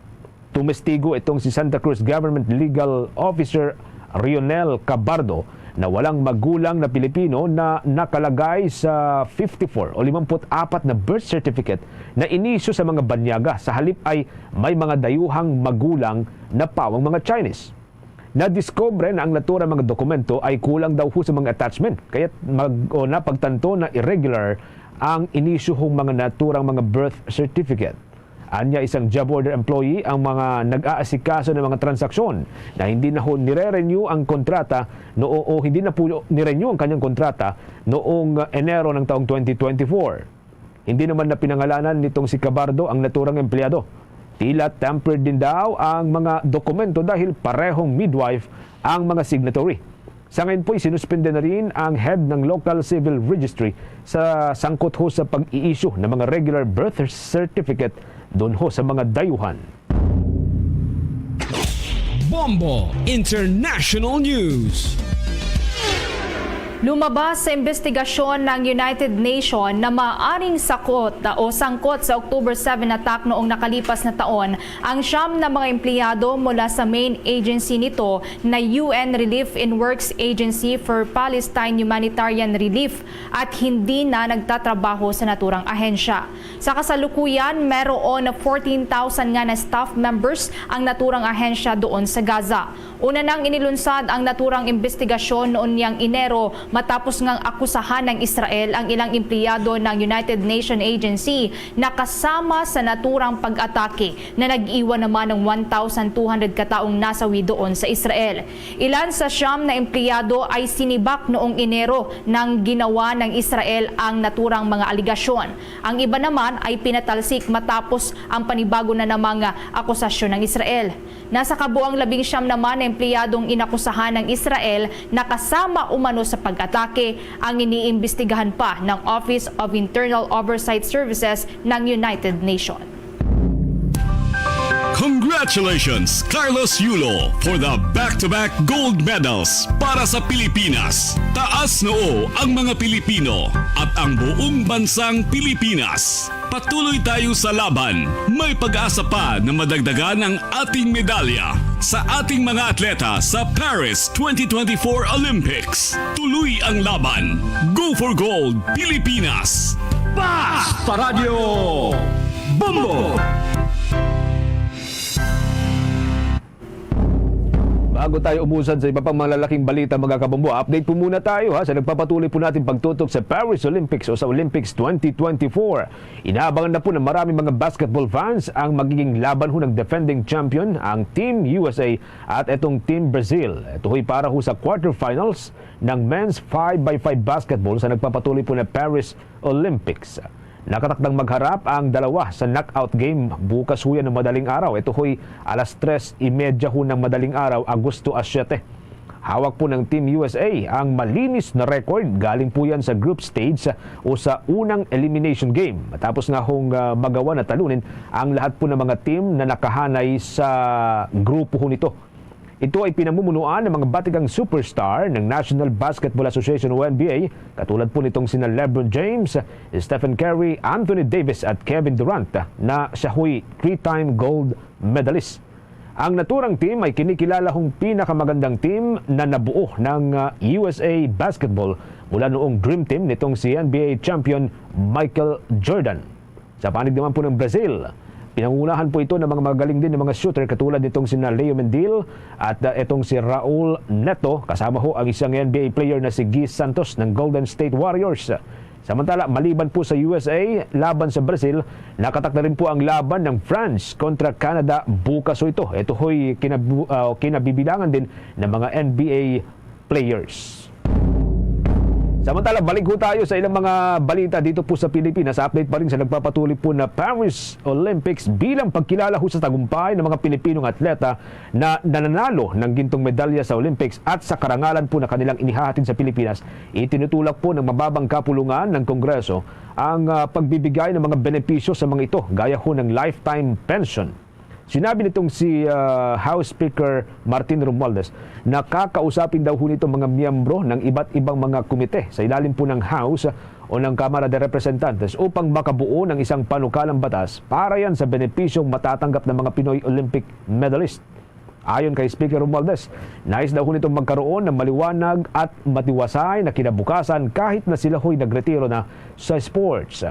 Tumestigo itong si Santa Cruz Government Legal Officer Rionel Cabardo na walang magulang na Pilipino na nakalagay sa fifty-four o limampu't apat na birth certificate na inisyu sa mga banyaga. Sa halip ay may mga dayuhang magulang na pawang mga Chinese. Nadiskubre na ang naturang mga dokumento ay kulang daw ho sa mga attachment, kaya't mag-, o napagtanto na irregular ang inisyuhong mga naturang mga birth certificate. Anya, isang job order employee ang mga nag-aasikaso ng mga transaksyon na hindi na ho nire-renew ang kontrata noo-, o hindi na po ni-renew ang kanyang kontrata noong Enero ng taong twenty twenty-four. Hindi naman na pinangalanan nitong si Cabardo ang naturang empleyado. Tila tampered din daw ang mga dokumento dahil parehong midwife ang mga signatory. Sa ngayon po'y sinuspende na rin ang head ng local civil registry sa sangkot ho sa pag-i-issue ng mga regular birth certificate doon ho sa mga dayuhan. Bombo International News. Lumabas sa investigasyon ng United Nation na maaring sakot o sangkot sa October seven attack noong nakalipas na taon ang siyam na mga empleyado mula sa main agency nito na U N Relief in Works Agency for Palestine Humanitarian Relief at hindi na nagtatrabaho sa naturang ahensya. Sa kasalukuyan, meron fourteen thousand nga na staff members ang naturang ahensya doon sa Gaza. Una nang inilunsad ang naturang investigasyon noon niyang Enero matapos ngang akusahan ng Israel ang ilang empleyado ng United Nations Agency na kasama sa naturang pag-atake na nag-iwan naman ng one thousand two hundred kataong nasawi doon sa Israel. Ilan sa siyam na empleyado ay sinibak noong Enero nang ginawa ng Israel ang naturang mga aligasyon. Ang iba naman ay pinatalsik matapos ang panibago na namang akusasyon ng Israel. Nasa kabuang labing siyam naman na empleyadong inakusahan ng Israel na kasama umano sa pag-atake ang iniimbestigahan pa ng Office of Internal Oversight Services ng United Nations. Congratulations, Carlos Yulo, for the back-to-back gold medals para sa Pilipinas. Taas noo ang mga Pilipino at ang buong bansang Pilipinas. Patuloy tayo sa laban. May pag-asa pa na madagdagan ang ating medalya sa ating mga atleta sa Paris twenty twenty-four Olympics. Tuloy ang laban. Go for gold, Pilipinas! Basta Radyo Bombo! Bago tayo umusad sa iba pang malalaking balita, mga kabombo, update po muna tayo, ha, sa nagpapatuloy po natin pagtutok sa Paris Olympics o sa Olympics twenty twenty-four. Inaabangan na po ng maraming mga basketball fans ang magiging laban ho ng defending champion, ang Team U S A, at itong Team Brazil. Ito ho'y para ho sa quarterfinals ng men's five by five basketball sa nagpapatuloy po na Paris Olympics. Nakatakdang magharap ang dalawa sa knockout game bukas ho yan ng madaling araw. Ito ho'y alas tres y media ho ng madaling araw, Agosto a siyete. Hawak po ng Team U S A ang malinis na record. Galing po yan sa group stage o sa unang elimination game. Matapos nga hong, ah, magawa na talunin ang lahat po ng mga team na nakahanay sa grupo ho nito. Ito ay pinamumunuan ng mga batikang superstar ng National Basketball Association o N B A, katulad po nitong sina LeBron James, Stephen Curry, Anthony Davis at Kevin Durant, na siya ho'y three-time gold medalist. Ang naturang team ay kinikilala hong pinakamagandang team na nabuo ng, ah, U S A basketball mula noong Dream Team nitong si N B A champion Michael Jordan. Sa panig naman po ng Brazil, pinangunahan po ito ng mga magaling din ng mga shooter katulad nitong sina Leo Mendil at, ah, itong si Raul Neto, kasama ho ang isang N B A player na si Guy Santos ng Golden State Warriors. Samantala, maliban po sa U S A, laban sa Brazil, nakatakda rin po ang laban ng France kontra Canada bukas ho ito. Ito ho'y kinabu-, ah, kinabibilangan din ng mga N B A players. Samantala, balik ho tayo sa ilang mga balita dito po sa Pilipinas. Update pa rin sa nagpapatuloy po na Paris Olympics bilang pagkilala ho sa tagumpay ng mga Pilipinong atleta na nananalo ng gintong medalya sa Olympics at sa karangalan po na kanilang inihahatid sa Pilipinas. Itinutulak po ng mababang kapulungan ng Kongreso ang, ah, pagbibigay ng mga benepisyo sa mga ito, gaya ho ng lifetime pension. Sinabi nitong si, ah, House Speaker Martin Romualdez na kakausapin daw ho nito mga miyembro ng iba't ibang mga komite sa ilalim po ng House o ng Kamara de Representantes upang makabuo ng isang panukalang batas para yan sa benepisyong matatanggap ng mga Pinoy Olympic medalist. Ayon kay Speaker Romualdez, nais daw nitong magkaroon ng maliwanag at matiwasay na kinabukasan kahit na sila ho'y nagretiro na sa sports.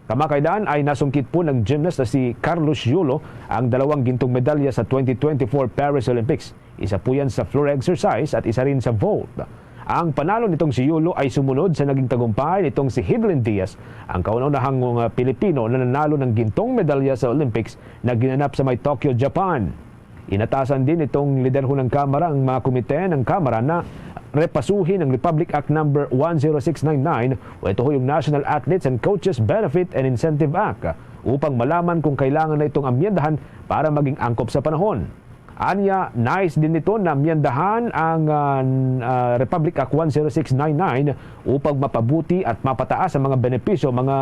Kamakailan ay nasungkit po ng gymnast na si Carlos Yulo ang dalawang gintong medalya sa twenty twenty-four Paris Olympics. Isa po yan sa floor exercise at isa rin sa vault. Ang panalo nitong si Yulo ay sumunod sa naging tagumpay nitong si Hidlin Diaz, ang kauna-unahang mga Pilipino na nanalo ng gintong medalya sa Olympics na ginanap sa may Tokyo, Japan. Inatasan din itong liderho ng Kamara ang mga komite ng Kamara na repasuhin ang Republic Act Number one zero six nine nine, o ito ho yung National Athletes and Coaches Benefit and Incentive Act, upang malaman kung kailangan na itong amyendahan para maging angkop sa panahon. Anya, nais din nito na amyendahan ang, ah, n-, ah, Republic Act one zero six nine nine upang mapabuti at mapataas ang mga benepisyo, mga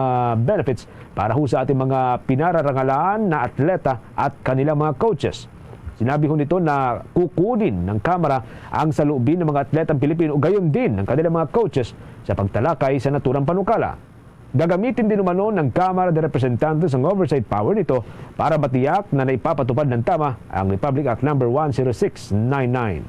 benefits para ho sa ating mga pinararangalan na atleta at kanilang mga coaches. Sinabi ho nito na kukunin ng Kamara ang saloobin ng mga atletang Pilipino, gayon din ang kanilang mga coaches sa pagtalakay sa naturang panukala. Gagamitin din umano ng Kamara de Representantes ang oversight power nito para matiyak na naipapatupad ng tama ang Republic Act Number one zero six nine nine.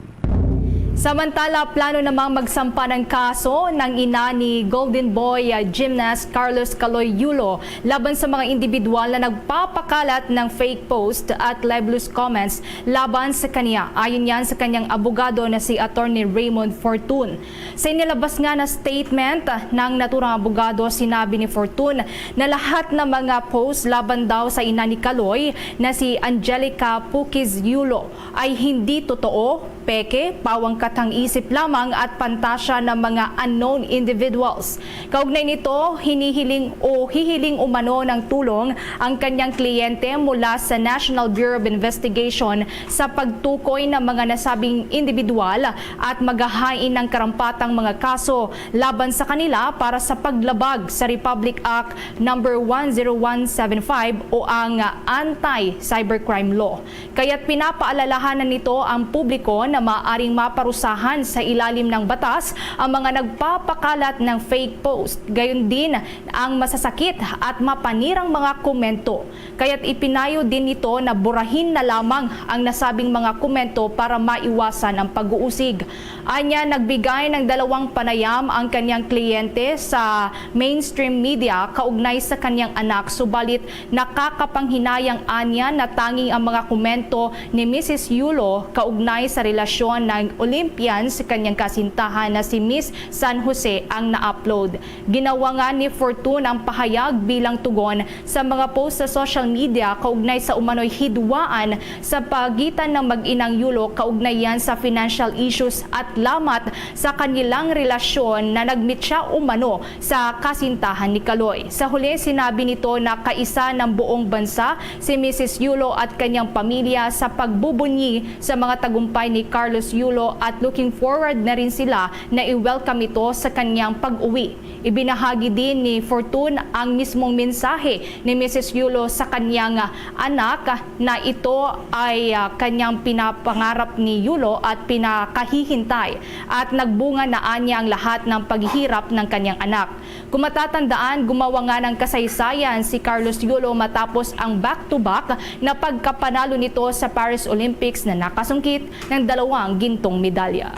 Samantala, plano namang magsampa ng kaso ng ina ni Golden Boy, ah, gymnast Carlos Caloy Yulo laban sa mga individual na nagpapakalat ng fake post at libelous comments laban sa kanya. Ayon yan sa kanyang abogado na si Attorney Raymond Fortun. Sa inilabas nga na statement ng naturang abogado, sinabi ni Fortun na lahat ng mga post laban daw sa ina ni Caloy na si Angelica Pukiz Yulo ay hindi totoo, peke, pawang katang-isip lamang at pantasya ng mga unknown individuals. Kaugnay nito, hinihiling o hihiling umano ng tulong ang kanyang kliyente mula sa National Bureau of Investigation sa pagtukoy ng mga nasabing individual at magahain ng karampatang mga kaso laban sa kanila para sa paglabag sa Republic Act Number one zero one seven five o ang Anti-Cybercrime Law. Kaya't pinapaalalahanan nito ang publiko na maaring maparusahan sa ilalim ng batas ang mga nagpapakalat ng fake post, gayon din ang masasakit at mapanirang mga komento. Kaya't ipinayo din nito na burahin na lamang ang nasabing mga komento para maiwasan ang pag-uusig. Anya, nagbigay ng dalawang panayam ang kanyang kliyente sa mainstream media kaugnay sa kanyang anak, subalit nakakapanghinayang anya na tanging ang mga komento ni Misis Yulo kaugnay sa relasyon ng Olympian sa kanyang kasintahan na si Miss San Jose ang na-upload. Ginawangan ni Fortun ang pahayag bilang tugon sa mga post sa social media kaugnay sa umano'y hidwaan sa pagitan ng mag-inang Yulo kaugnay yan sa financial issues at lamat sa kanilang relasyon na nagmitsa umano sa kasintahan ni Caloy. Sa huli, sinabi nito na kaisa ng buong bansa si Misis Yulo at kanyang pamilya sa pagbubunyi sa mga tagumpay ni Carlos Yulo at looking forward na rin sila na i-welcome ito sa kanyang pag-uwi. Ibinahagi din ni Fortun ang mismong mensahe ni Misis Yulo sa kanyang anak na ito ay, ah, kanyang pinapangarap ni Yulo at pinakahihintay at nagbunga na anya ang lahat ng paghihirap ng kanyang anak. Kung matatandaan, gumawa nga ng kasaysayan si Carlos Yulo matapos ang back-to-back na pagkapanalo nito sa Paris Olympics na nakasungkit ng dalawang gintong medalya.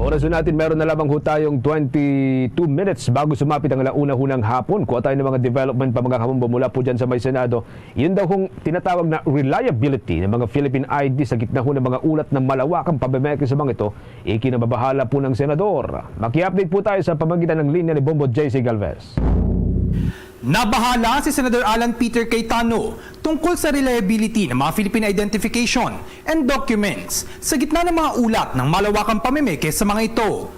Oras na natin, meron na lamang ho tayong twenty-two minutes bago sumapit ang alauna ho ng hapon. Kuha tayo ng mga development pa, mga kabombo, mula po dyan sa may Senado. Yun daw hong tinatawag na reliability ng mga Philippine I D sa gitna ho ng mga ulat ng malawakang pamemeke sa mga ito, ikinababahala po ng senador. Maki-update po tayo sa pamagitan ng linya ni Bombo J C Galvez. Nabahala si Senador Alan Peter Cayetano tungkol sa reliability ng mga Philippine identification and documents sa gitna ng mga ulat ng malawakang pamemeke sa mga ito.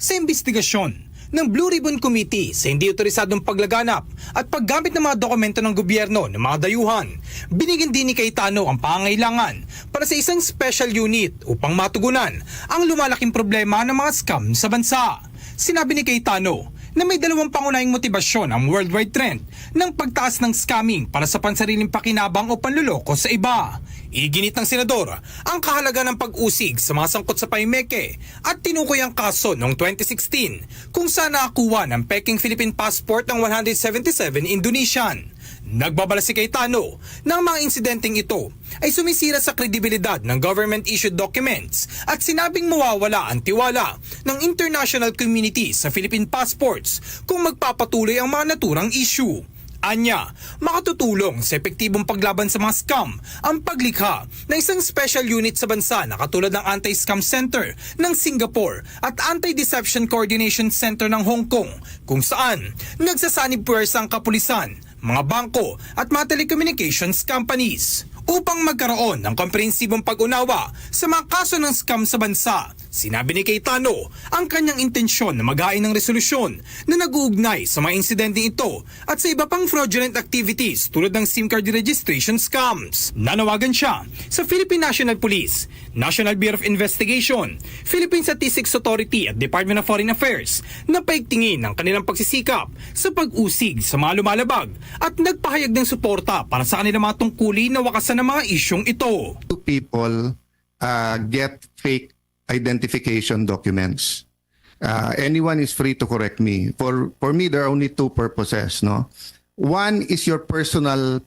Sa imbestigasyon ng Blue Ribbon Committee sa hindi otorisadong paglaganap at paggamit ng mga dokumento ng gobyerno ng mga dayuhan, binigyan din ni Cayetano ang pangangailangan para sa isang special unit upang matugunan ang lumalaking problema ng mga scam sa bansa. Sinabi ni Cayetano na may dalawang pangunahing motibasyon ang worldwide trend ng pagtaas ng scamming para sa pansariling pakinabang o panloloko sa iba. Iginit ng senador ang kahalaga ng pag-usig sa mga sangkot sa pahimeke at tinukoy ang kaso noong twenty sixteen kung saan nakakuha ng peking Philippine passport ang one hundred seventy-seven Indonesian. Nagbabala si Cayetano na ang mga insidenteng ito ay sumisira sa kredibilidad ng government-issued documents at sinabing mawawala ang tiwala ng international community sa Philippine passports kung magpapatuloy ang mga naturang issue. Anya, makatutulong sa epektibong paglaban sa mga scam ang paglikha ng isang special unit sa bansa na katulad ng Anti-Scam Center ng Singapore at Anti-Deception Coordination Center ng Hong Kong, kung saan nagsasanib puwersa ang kapulisan, mga bangko at mga telecommunications companies upang magkaroon ng komprehensibong pag-unawa sa mga kaso ng scam sa bansa. Sinabi ni Cayetano ang kanyang intensyon na maghain ng resolusyon na nag-uugnay sa mga insidenteng ito at sa iba pang fraudulent activities tulad ng SIM card registration scams. Nanawagan siya sa Philippine National Police, National Bureau of Investigation, Philippine Statistics Authority at Department of Foreign Affairs na paigtingin ang kanilang pagsisikap sa pag-usig sa mga lumalabag at nagpahayag ng suporta para sa kanilang mga tungkulin na wakasan ang mga isyung ito. Two people uh, get fake identification documents. Uh, anyone is free to correct me. For for me, there are only two purposes, no? One is your personal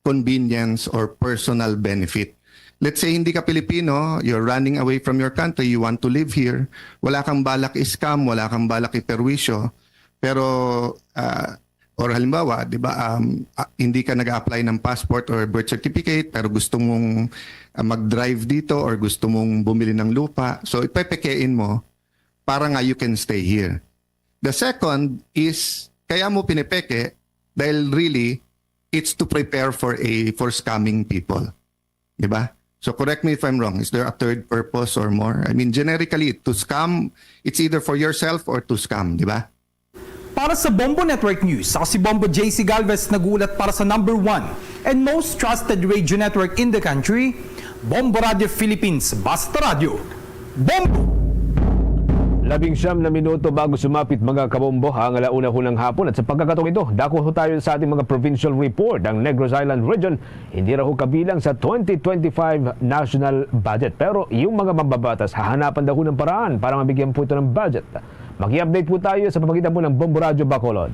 convenience or personal benefit. Let's say hindi ka Pilipino, you're running away from your country, you want to live here, wala kang balak i-scam, wala kang balak iperwisyo, pero uh, or halimbawa, 'di ba, um, ah, hindi ka nag-apply ng passport or birth certificate pero gusto mong uh, mag-drive dito or gusto mong bumili ng lupa. So ipepekein mo para nga you can stay here. The second is kaya mo pinepeke dahil really it's to prepare for a for scamming people. 'Di ba? So correct me if I'm wrong. Is there a third purpose or more? I mean, generically, to scam, it's either for yourself or to scam, 'di ba? Para sa Bombo Network News, ako si Bombo J C Galvez nag-uulat para sa number one and most trusted radio network in the country, Bombo Radio Philippines, Basta Radio. Bombo! Labing siyam na minuto bago sumapit, mga kabombo, ang alauna ho ng hapon, at sa pagkakataong ito, dako ho tayo sa ating mga provincial report. Ang Negros Island Region hindi raw kabilang sa twenty twenty-five national budget, pero yung mga mambabatas hahanapan daw ho ng paraan para mabigyan po ito ng budget. Maki-update po tayo sa pamagitan po ng Bombo Radyo Bacolod.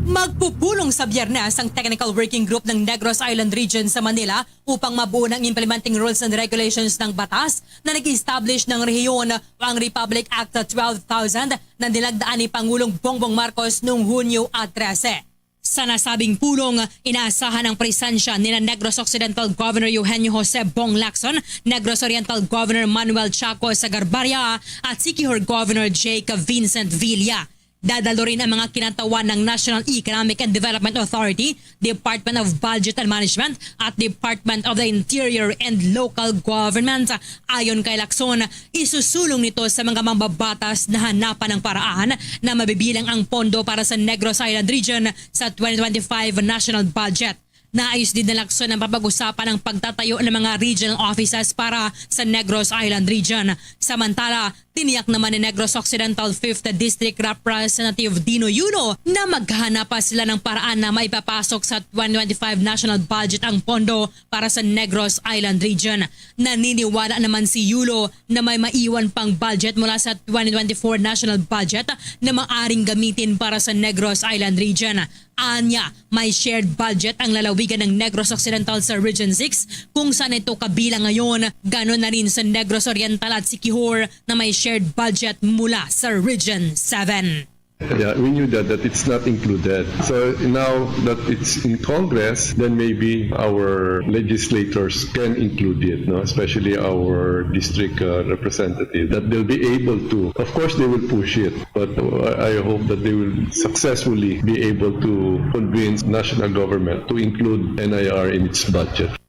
Magpupulong sa Biyernes ang Technical Working Group ng Negros Island Region sa Manila upang mabuo ng implementing rules and regulations ng batas na nag-establish ng rehiyon o ang Republic Act twelve thousand na nilagdaan ni Pangulong Bongbong Marcos noong Hunyo trese. Sa nasabing pulong, inaasahan ang presensya nina Negros Occidental Governor Eugenio Jose Bong Lacson, Negros Oriental Governor Manuel Chaco Sagarbarria, at Siquijor Governor Jake Vincent Villa. Dadalo rin ang mga kinatawan ng National Economic and Development Authority, Department of Budget and Management, at Department of the Interior and Local Government. Ayon kay Lacson, isusulong nito sa mga mambabatas na hanapan ng paraan na mabibilang ang pondo para sa Negros Island Region sa twenty twenty-five national budget. Naayos din ni Lacson ang papag-usapan ang pagtatayo ng mga regional offices para sa Negros Island Region. Samantala, tiniyak naman ni Negros Occidental Fifth District Representative Dino Yulo na maghahanap pa sila ng paraan na maipapasok sa twenty twenty-five national budget ang pondo para sa Negros Island Region. Naniniwala naman si Yulo na may maiwan pang budget mula sa twenty twenty-four national budget na maaring gamitin para sa Negros Island Region. Anya, may shared budget ang lalawigan ng Negros Occidental sa Region six, kung saan ito kabilang ngayon. Ganon na rin sa Negros Oriental at Siquijor na may shared budget mula sa Region seven. Yeah, we knew that, that it's not included. So now that it's in Congress, then maybe our legislators can include it, no? Especially our district uh, representative, that they'll be able to. Of course, they will push it, but uh, I hope that they will successfully be able to convince national government to include N I R in its budget.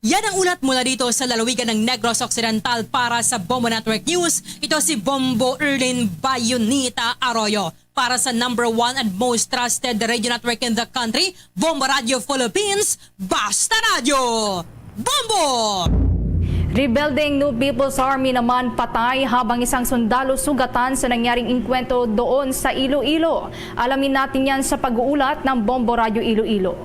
Yan ang ulat mula dito sa lalawigan ng Negros Occidental. Para sa Bombo Network News, ito si Bombo Erlin Bayonita Arroyo. Para sa number one and most trusted radio network in the country, Bombo Radio Philippines, Basta Radio! Bombo! Rebelde ang New People's Army naman patay habang isang sundalo sugatan sa nangyaring engkwentro doon sa Iloilo. Alamin natin yan sa pag-uulat ng Bombo Radyo Iloilo.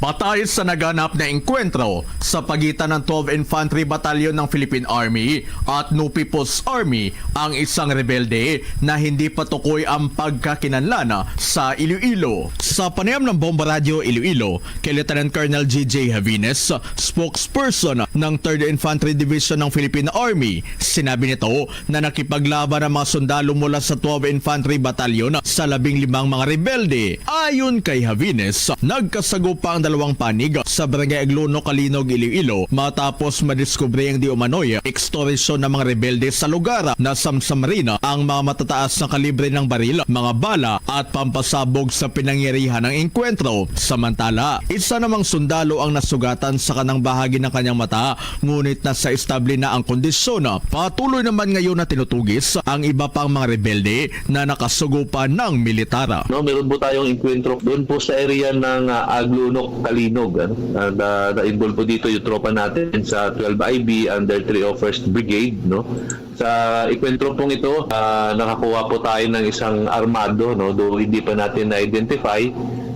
Patay sa naganap na engkwentro sa pagitan ng twelve Infantry Battalion ng Philippine Army at New People's Army ang isang rebelde na hindi patukoy ang pagkakinanlan sa Iloilo. Sa panayam ng Bombo Radyo Iloilo kay Lieutenant Colonel G J Javines, spokesperson ng Third Infantry Division ng Philippine Army, sinabi nito na nakipaglaban ang mga sundalo mula sa twelve Infantry Battalion sa labing limang mga rebelde. Ayon kay Javines, nagkasagop pa ang dalawang panig sa Barangay Agluno, Calinog, Iloilo, matapos madiskubre ang di umano'y ekstorsyon ng mga rebelde sa lugar. Nasamsam rin ang mga matataas na kalibre ng baril, mga bala at pampasabog sa pinangyarihan ng engkwentro. Samantala, isa namang sundalo ang nasugatan sa kanang bahagi ng kanyang mata, ngunit nasa estable na ang kondisyon. Patuloy naman ngayon na tinutugis ang iba pang mga rebelde na nakasugo pa ng militar. No, meron po tayong engkwentro doon po sa area ng, ah, Aglunok, Calinog, ano? And, ah, na-involve po dito yung tropa natin sa twelve I B under three oh first Brigade, no? Sa engkwentro pong ito, ah, nakakuha po tayo ng isang armado, no? Though hindi pa natin na-identify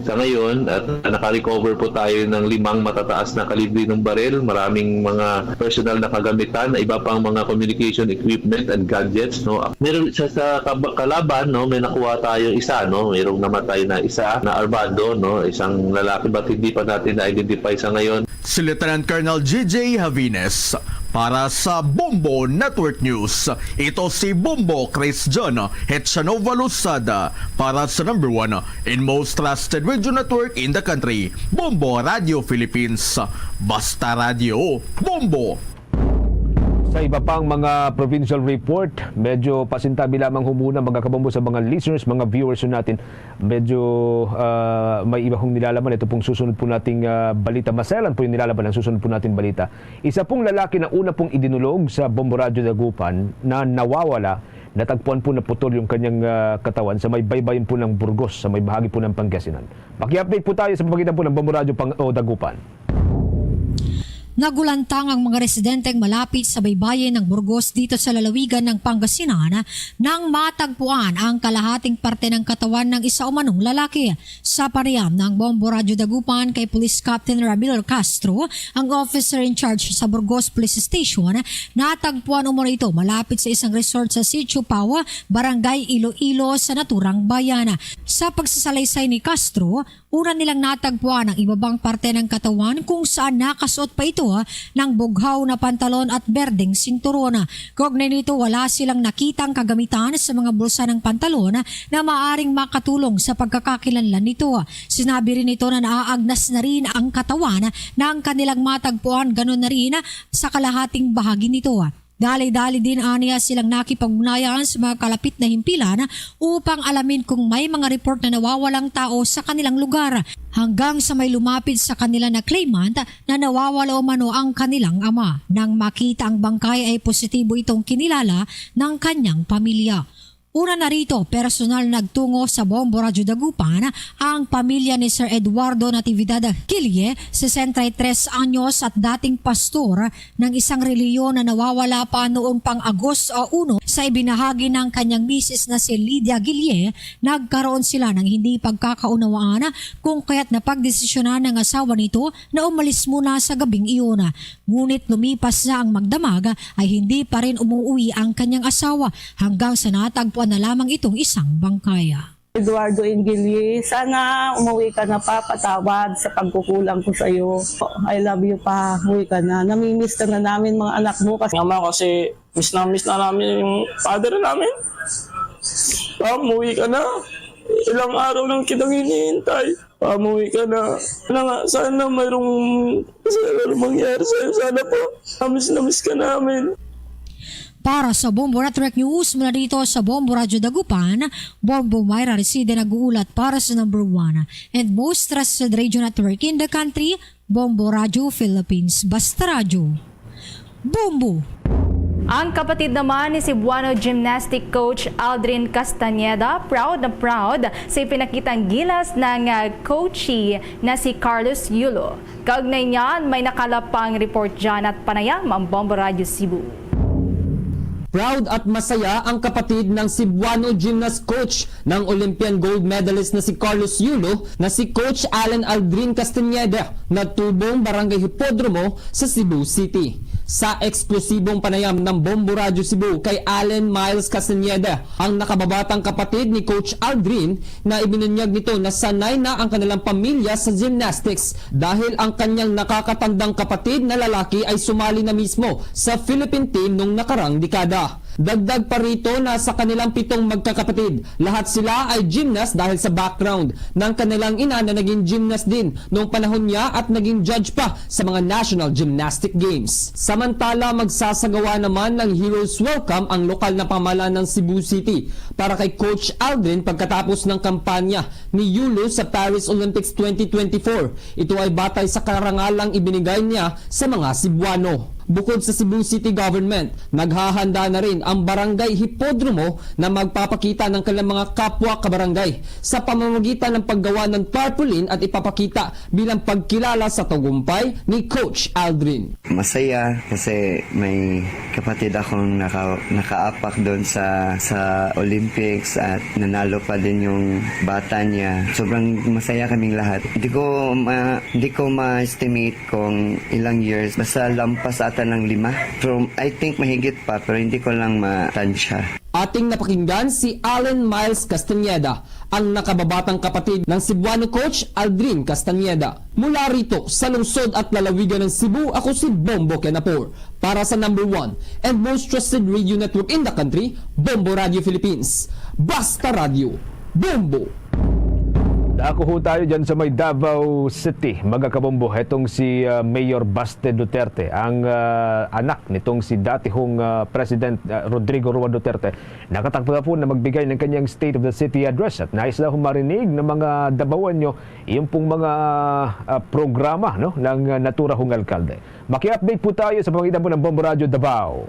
sa ngayon, at naka-recover po tayo ng limang matataas na kalibre ng baril, maraming mga personal na kagamitan, na iba pang mga communication equipment and gadgets, no? Meron sa, sa kab-, kalaban, no, may nakuha tayo isa, no? Mayroong namatay na isa na armado, no? Isang lalaki, but hindi pa natin na-identify sa ngayon. Si Lieutenant Colonel G J Javines para sa Bombo Network News. Ito si Bombo Chris John Hetchanova Losada para sa number one and most trusted radio network in the country, Bombo Radio Philippines. Basta Radio, Bombo! Sa iba pang mga provincial report, medyo pasintabi lamang ho muna, mga kabombo, sa mga listeners, mga viewers ho natin. Medyo, ah, may iba hong nilalaman. Ito pong susunod po nating, ah, balita. Maselan po yung nilalaman ng susunod po nating balita. Isa pong lalaki na una pong idinulog sa Bombo Radyo Dagupan na nawawala, natagpuan po na putol yung kanyang, ah, katawan sa may baybayin po ng Burgos, sa may bahagi po ng Pangasinan. Maki-update po tayo sa pamagitan po ng Bombo Radyo Pang-, o Dagupan. Nagulantang ang mga residenteng malapit sa baybayin ng Burgos dito sa lalawigan ng Pangasinan nang matagpuan ang kalahating parte ng katawan ng isa umanong lalaki. Sa panayam ng Bombo Radyo Dagupan kay Police Captain Ramil Castro, ang officer in charge sa Burgos Police Station, natagpuan umano ito malapit sa isang resort sa Sitio Pau, Barangay Iloilo, sa naturang bayan. Sa pagsasalaysay ni Castro, una nilang natagpuan ang ibabang parte ng katawan kung saan nakasuot pa ito ng bughaw na pantalon at berdeng sinturon. Kaugnay nito, wala silang nakitang kagamitan sa mga bulsa ng pantalon na maaring makatulong sa pagkakakilanlan nito. Sinabi rin nito na naaagnas na rin ang katawan ng kanilang matagpuan, ganun na rin sa kalahating bahagi nito. Dali-dali din aniya silang nakipag-ugnayan sa mga kalapit na himpilan upang alamin kung may mga report na nawawalang tao sa kanilang lugar, hanggang sa may lumapit sa kanila na claimant na nawawala umano ang kanilang ama. Nang makita ang bangkay, ay positibo itong kinilala ng kanyang pamilya. Una na rito, personal nagtungo sa Bombo Radyo Dagupan ang pamilya ni Sir Eduardo Natividad Guille, sesenta y tres anyos at dating pastor ng isang relihiyon na nawawala pa noong pang Agosto uno. Sa ibinahagi ng kanyang misis na si Lydia Guille, nagkaroon sila ng hindi pagkakaunawaan kung kaya't napagdesisyonan ng asawa nito na umalis muna sa gabing iyon. Ngunit lumipas na ang magdamag ay hindi pa rin umuwi ang kanyang asawa hanggang sa natagpuan na lamang itong isang bangkay. Eduardo Ingili, sana umuwi ka na pa, patawad sa pagkukulang ko sa iyo. I love you pa, uwi ka na. Namimiss ka na namin mga anak mo kasi Mama, kasi miss na miss na namin yung father namin. Pa, umuwi ka na. Ilang araw nang kitang hinihintay. Pa, umuwi ka na. Na nga, sana mayroong, sana mayroong mangyari sa'yo. Sana po. Namiss na miss ka namin. Para sa Bombo Network News, mula dito sa Bombo Radyo Dagupan, Bombo Myra Reside nag-uulat para sa number one and most trusted radio network in the country, Bombo Radyo Philippines. Basta Radyo, Bombo! Ang kapatid naman ni Cebuano gymnastic coach Aldrin Castañeda, proud na proud sa ipinakitang gilas ng, ah, coachee na si Carlos Yulo. Kaugnay niyan, may nakalap pang report dyan at panayam ang Bombo Radyo Cebu. Proud at masaya ang kapatid ng Cebuano gymnast coach ng Olympian gold medalist na si Carlos Yulo na si Coach Allen Aldrin Castañeda na tubong Barangay Hipodromo sa Cebu City. Sa eksklusibong panayam ng Bombo Radyo Cebu kay Allen Miles Castañeda, ang nakababatang kapatid ni Coach Aldrin na ibinunyag nito na sanay na ang kanilang pamilya sa gymnastics dahil ang kanyang nakakatandang kapatid na lalaki ay sumali na mismo sa Philippine team nung nakarang dekada. Dagdag pa rito na sa kanilang pitong magkakapatid, lahat sila ay gymnast dahil sa background ng kanilang ina na naging gymnast din noong panahon niya at naging judge pa sa mga National Gymnastic Games. Samantala, magsasagawa naman ng Heroes Welcome ang lokal na pamahalaan ng Cebu City para kay Coach Aldrin pagkatapos ng kampanya ni Yulo sa Paris Olympics twenty twenty-four. Ito ay batay sa karangalang ibinigay niya sa mga Cebuano. Bukod sa Cebu City Government, naghahanda na rin ang Barangay Hipodromo na magpapakita ng kanilang mga kapwa kabarangay sa pamamagitan ng paggawa ng tarpaulin at ipapakita bilang pagkilala sa tagumpay ni Coach Aldrin. Masaya kasi may kapatid akong naka-, nakaapak doon sa, sa Olympics at nanalo pa din yung bata niya. Sobrang masaya kaming lahat. Hindi ko ma-, hindi ko ma-estimate kung ilang years. Basta lampas ata ng lima. From, I think mahigit pa, pero hindi ko lang matansya. Ating napakinggan si Allen Miles Castañeda, ang nakababatang kapatid ng Cebuano coach Aldrin Castañeda. Mula rito sa lungsod at lalawigan ng Cebu, ako si Bombo Kenapor. Para sa number one and most trusted radio network in the country, Bombo Radio Philippines. Basta Radio, Bombo! Dako ho tayo dyan sa may Davao City, mga kabombo. Hetong si, ah, Mayor Baste Duterte, ang, ah, anak nitong si datihong, ah, President, ah, Rodrigo Roa Duterte, nakatapos na magbigay ng kanyang State of the City Address at nais na humarinig ng mga Dabawenyo yung pong mga, ah, programa, no, ng, ah, naturahong alkalde. Maki-update po tayo sa pamamagitan po ng Bombo Radyo Davao.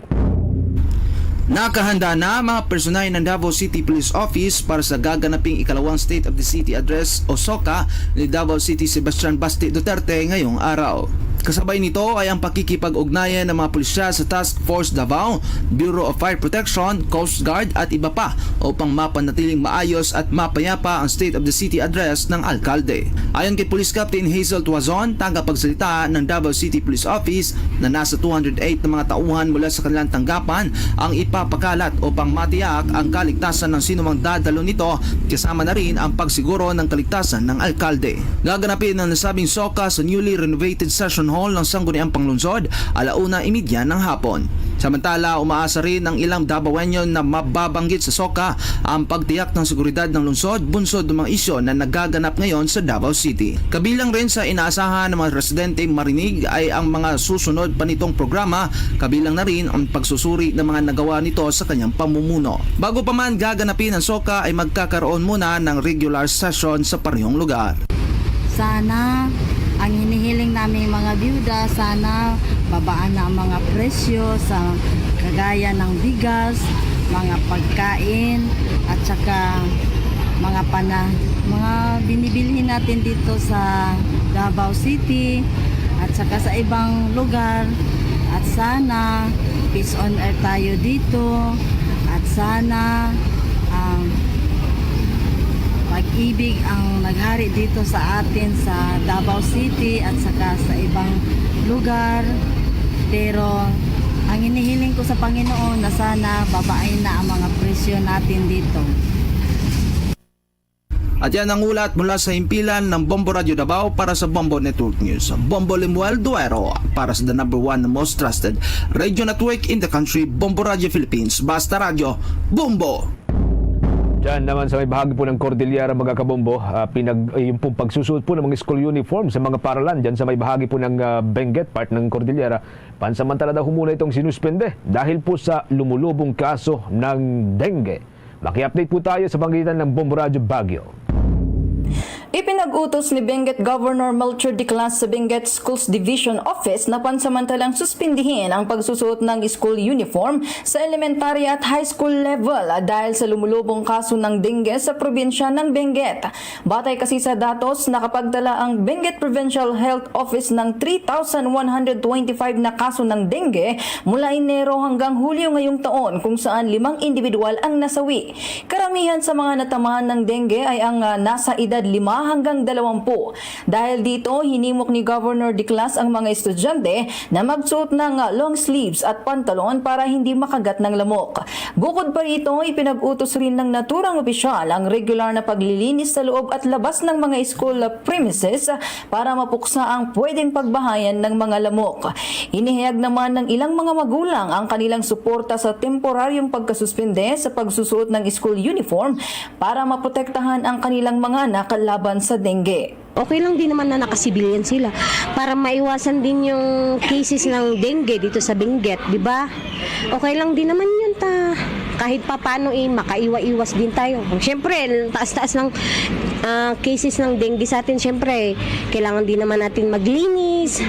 Nakahanda na ang mga personahe ng Davao City Police Office para sa gaganaping ikalawang State of the City Address o SOCA ni Davao City Sebastian Basti Duterte ngayong araw. Kasabay nito ay ang pakikipag-ugnayan ng mga pulisya sa Task Force Davao, Bureau of Fire Protection, Coast Guard at iba pa upang mapanatiling maayos at mapayapa ang State of the City Address ng alkalde. Ayon kay Police Captain Hazel Tuazon, tagapagsalita ng Davao City Police Office, na nasa two hundred eight na mga tauhan mula sa kanilang tanggapan ang ipapakalat upang matiyak ang kaligtasan ng sinumang dadalo nito, kasama na rin ang pagsiguro ng kaligtasan ng alkalde. Gaganapin ang nasabing SOCA sa newly renovated Session Hall ng Sangguniang Panglungsod, ala una imidya ng hapon. Samantala, umaasa rin ang ilang Dabawenyo na mababanggit sa SOCA ang pagtiyak ng seguridad ng lungsod bunsod ng mga isyu na nagaganap ngayon sa Davao City. Kabilang rin sa inaasahan ng mga residente marinig ay ang mga susunod pa nitong programa, kabilang na rin ang pagsusuri ng mga nagawa nito sa kanyang pamumuno. Bago pa man gaganapin ang SOCA ay magkakaroon muna ng regular session sa parehong lugar. Sana ang hinihiling naming mga byuda, sana babaan na ang mga presyo sa kagaya ng bigas, mga pagkain, at saka mga pana-, mga binibilhin natin dito sa Davao City at saka sa ibang lugar. At sana peace on earth tayo dito. At sana ang pag-ibig ang naghari dito sa atin sa Davao City at saka sa ibang lugar. Pero ang hinihiling ko sa Panginoon na sana babain na ang mga presyo natin dito. At yan ang ulat mula sa himpilan ng Bombo Radyo Davao para sa Bombo Network News. Bombo Lemuel Duero para sa the number one most trusted radio network in the country, Bombo Radyo Philippines. Basta Radyo, Bombo! Diyan naman sa may bahagi po ng Cordillera, mga kabombo, ah, pinag-, yung pong pagsusuot po ng mga school uniform sa mga paralan diyan sa may bahagi po ng, ah, Benguet, part ng Cordillera, pansamantala daw muna itong sinuspende dahil po sa lumulubong kaso ng dengue. Maki-update po tayo sa pamamagitan ng Bombo Radyo Baguio. Ipinag-utos ni Benguet Governor Melchor Declas sa Benguet Schools Division Office na pansamantalang suspindihin ang pagsusuot ng school uniform sa elementarya at high school level dahil sa lumulubong kaso ng dengue sa probinsya ng Benguet. Batay kasi sa datos, nakapagtala ang Benguet Provincial Health Office ng three thousand one hundred twenty-five na kaso ng dengue mula Enero hanggang Hulyo ngayong taon, kung saan limang individual ang nasawi. Karamihan sa mga natamaan ng dengue ay ang, ah, nasa edad lima hanggang dalawampu. Dahil dito, hinimok ni Governor Declas ang mga estudyante na magsuot ng, ah, long sleeves at pantalon para hindi makagat ng lamok. Bukod pa rito, ipinag-utos rin ng naturang opisyal ang regular na paglilinis sa loob at labas ng mga school premises para mapuksa ang pwedeng pagbahayan ng mga lamok. Inihayag naman ng ilang mga magulang ang kanilang suporta sa temporaryong pagkasuspende sa pagsusuot ng school uniform para maprotektahan ang kanilang mga anak laban sa dengue. Okay lang din naman na naka-civilian sila para maiwasan din yung cases ng dengue dito sa Benguet, di ba? Okay lang din naman yun ta. Kahit papano eh, makaiwa-iwas din tayo. Siyempre, taas-taas ng ah, cases ng dengue sa atin, siyempre, kailangan din naman natin maglinis.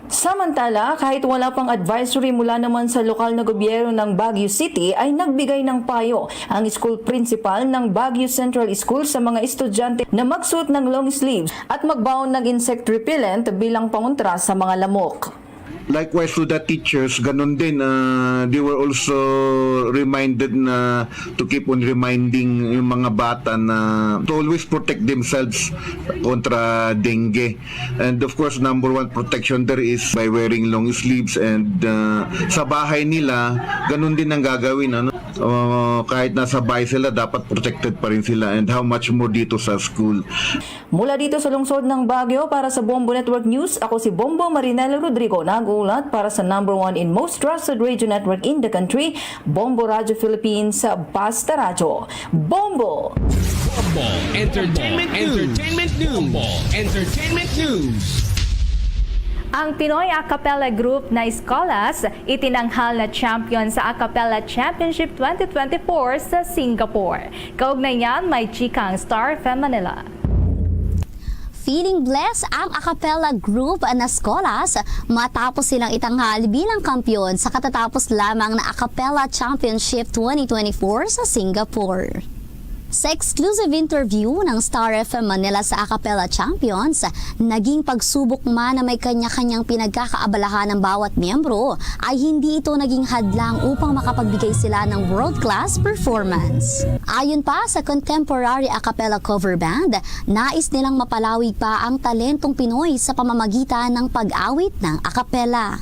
Samantala, kahit wala pang advisory mula naman sa lokal na gobyerno ng Baguio City, ay nagbigay ng payo ang school principal ng Baguio Central School sa mga estudyante na magsuot ng long sleeves at magbaon ng insect repellent bilang pangontra sa mga lamok. Likewise to the teachers, ganun din, ah, they were also reminded na to keep on reminding yung mga bata na to always protect themselves kontra dengue. And of course, number one protection there is by wearing long sleeves, and ah, sa bahay nila, ganun din ang gagawin. Ano? Ah, kahit nasa bahay sila, dapat protected pa rin sila, and how much more dito sa school. Mula dito sa lungsod ng Baguio, para sa Bombo Network News, ako si Bombo Marinel Rodrigo, nag-uulat para sa number one and most trusted radio network in the country, Bombo Radio Philippines, Basta Radyo. Bombo! Bombo Entertainment News. Entertainment News. Bombo Entertainment News. Ang Pinoy a cappella group na Escolas itinanghal na champion sa A Cappella Championship twenty twenty-four sa Singapore. Kaugnay niyan, may chika ang Star F M Manila. Feeling blessed ang a cappella group na Escolas matapos silang itanghal bilang kampiyon sa katatapos lamang na A Cappella Championship twenty twenty-four sa Singapore. Sa exclusive interview ng Star F M Manila sa A Cappella Champions, naging pagsubok man na may kanya-kanyang pinagkakaabalahan ng bawat miyembro, ay hindi ito naging hadlang upang makapagbigay sila ng world-class performance. Ayon pa sa Contemporary A Cappella Cover Band, nais nilang mapalawig pa ang talentong Pinoy sa pamamagitan ng pag-awit ng a cappella.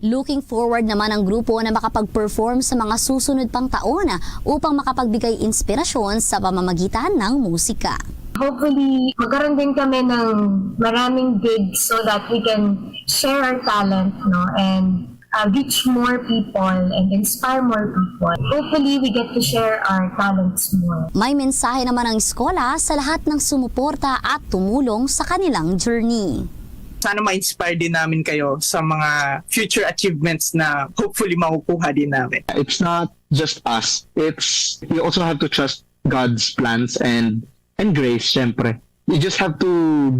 Looking forward naman ang grupo na makapag-perform sa mga susunod pang taon upang makapagbigay inspirasyon sa pamamagitan ng musika. Hopefully, magkaroon din kami ng maraming gigs so that we can share our talent, no, and uh, reach more people and inspire more people. Hopefully, we get to share our talents more. May mensahe naman ang Escolas sa lahat ng sumuporta at tumulong sa kanilang journey. Sana ma-inspire din namin kayo sa mga future achievements na hopefully makukuha din namin. It's not just us. It's, you also have to trust God's plans and and grace, syempre. You just have to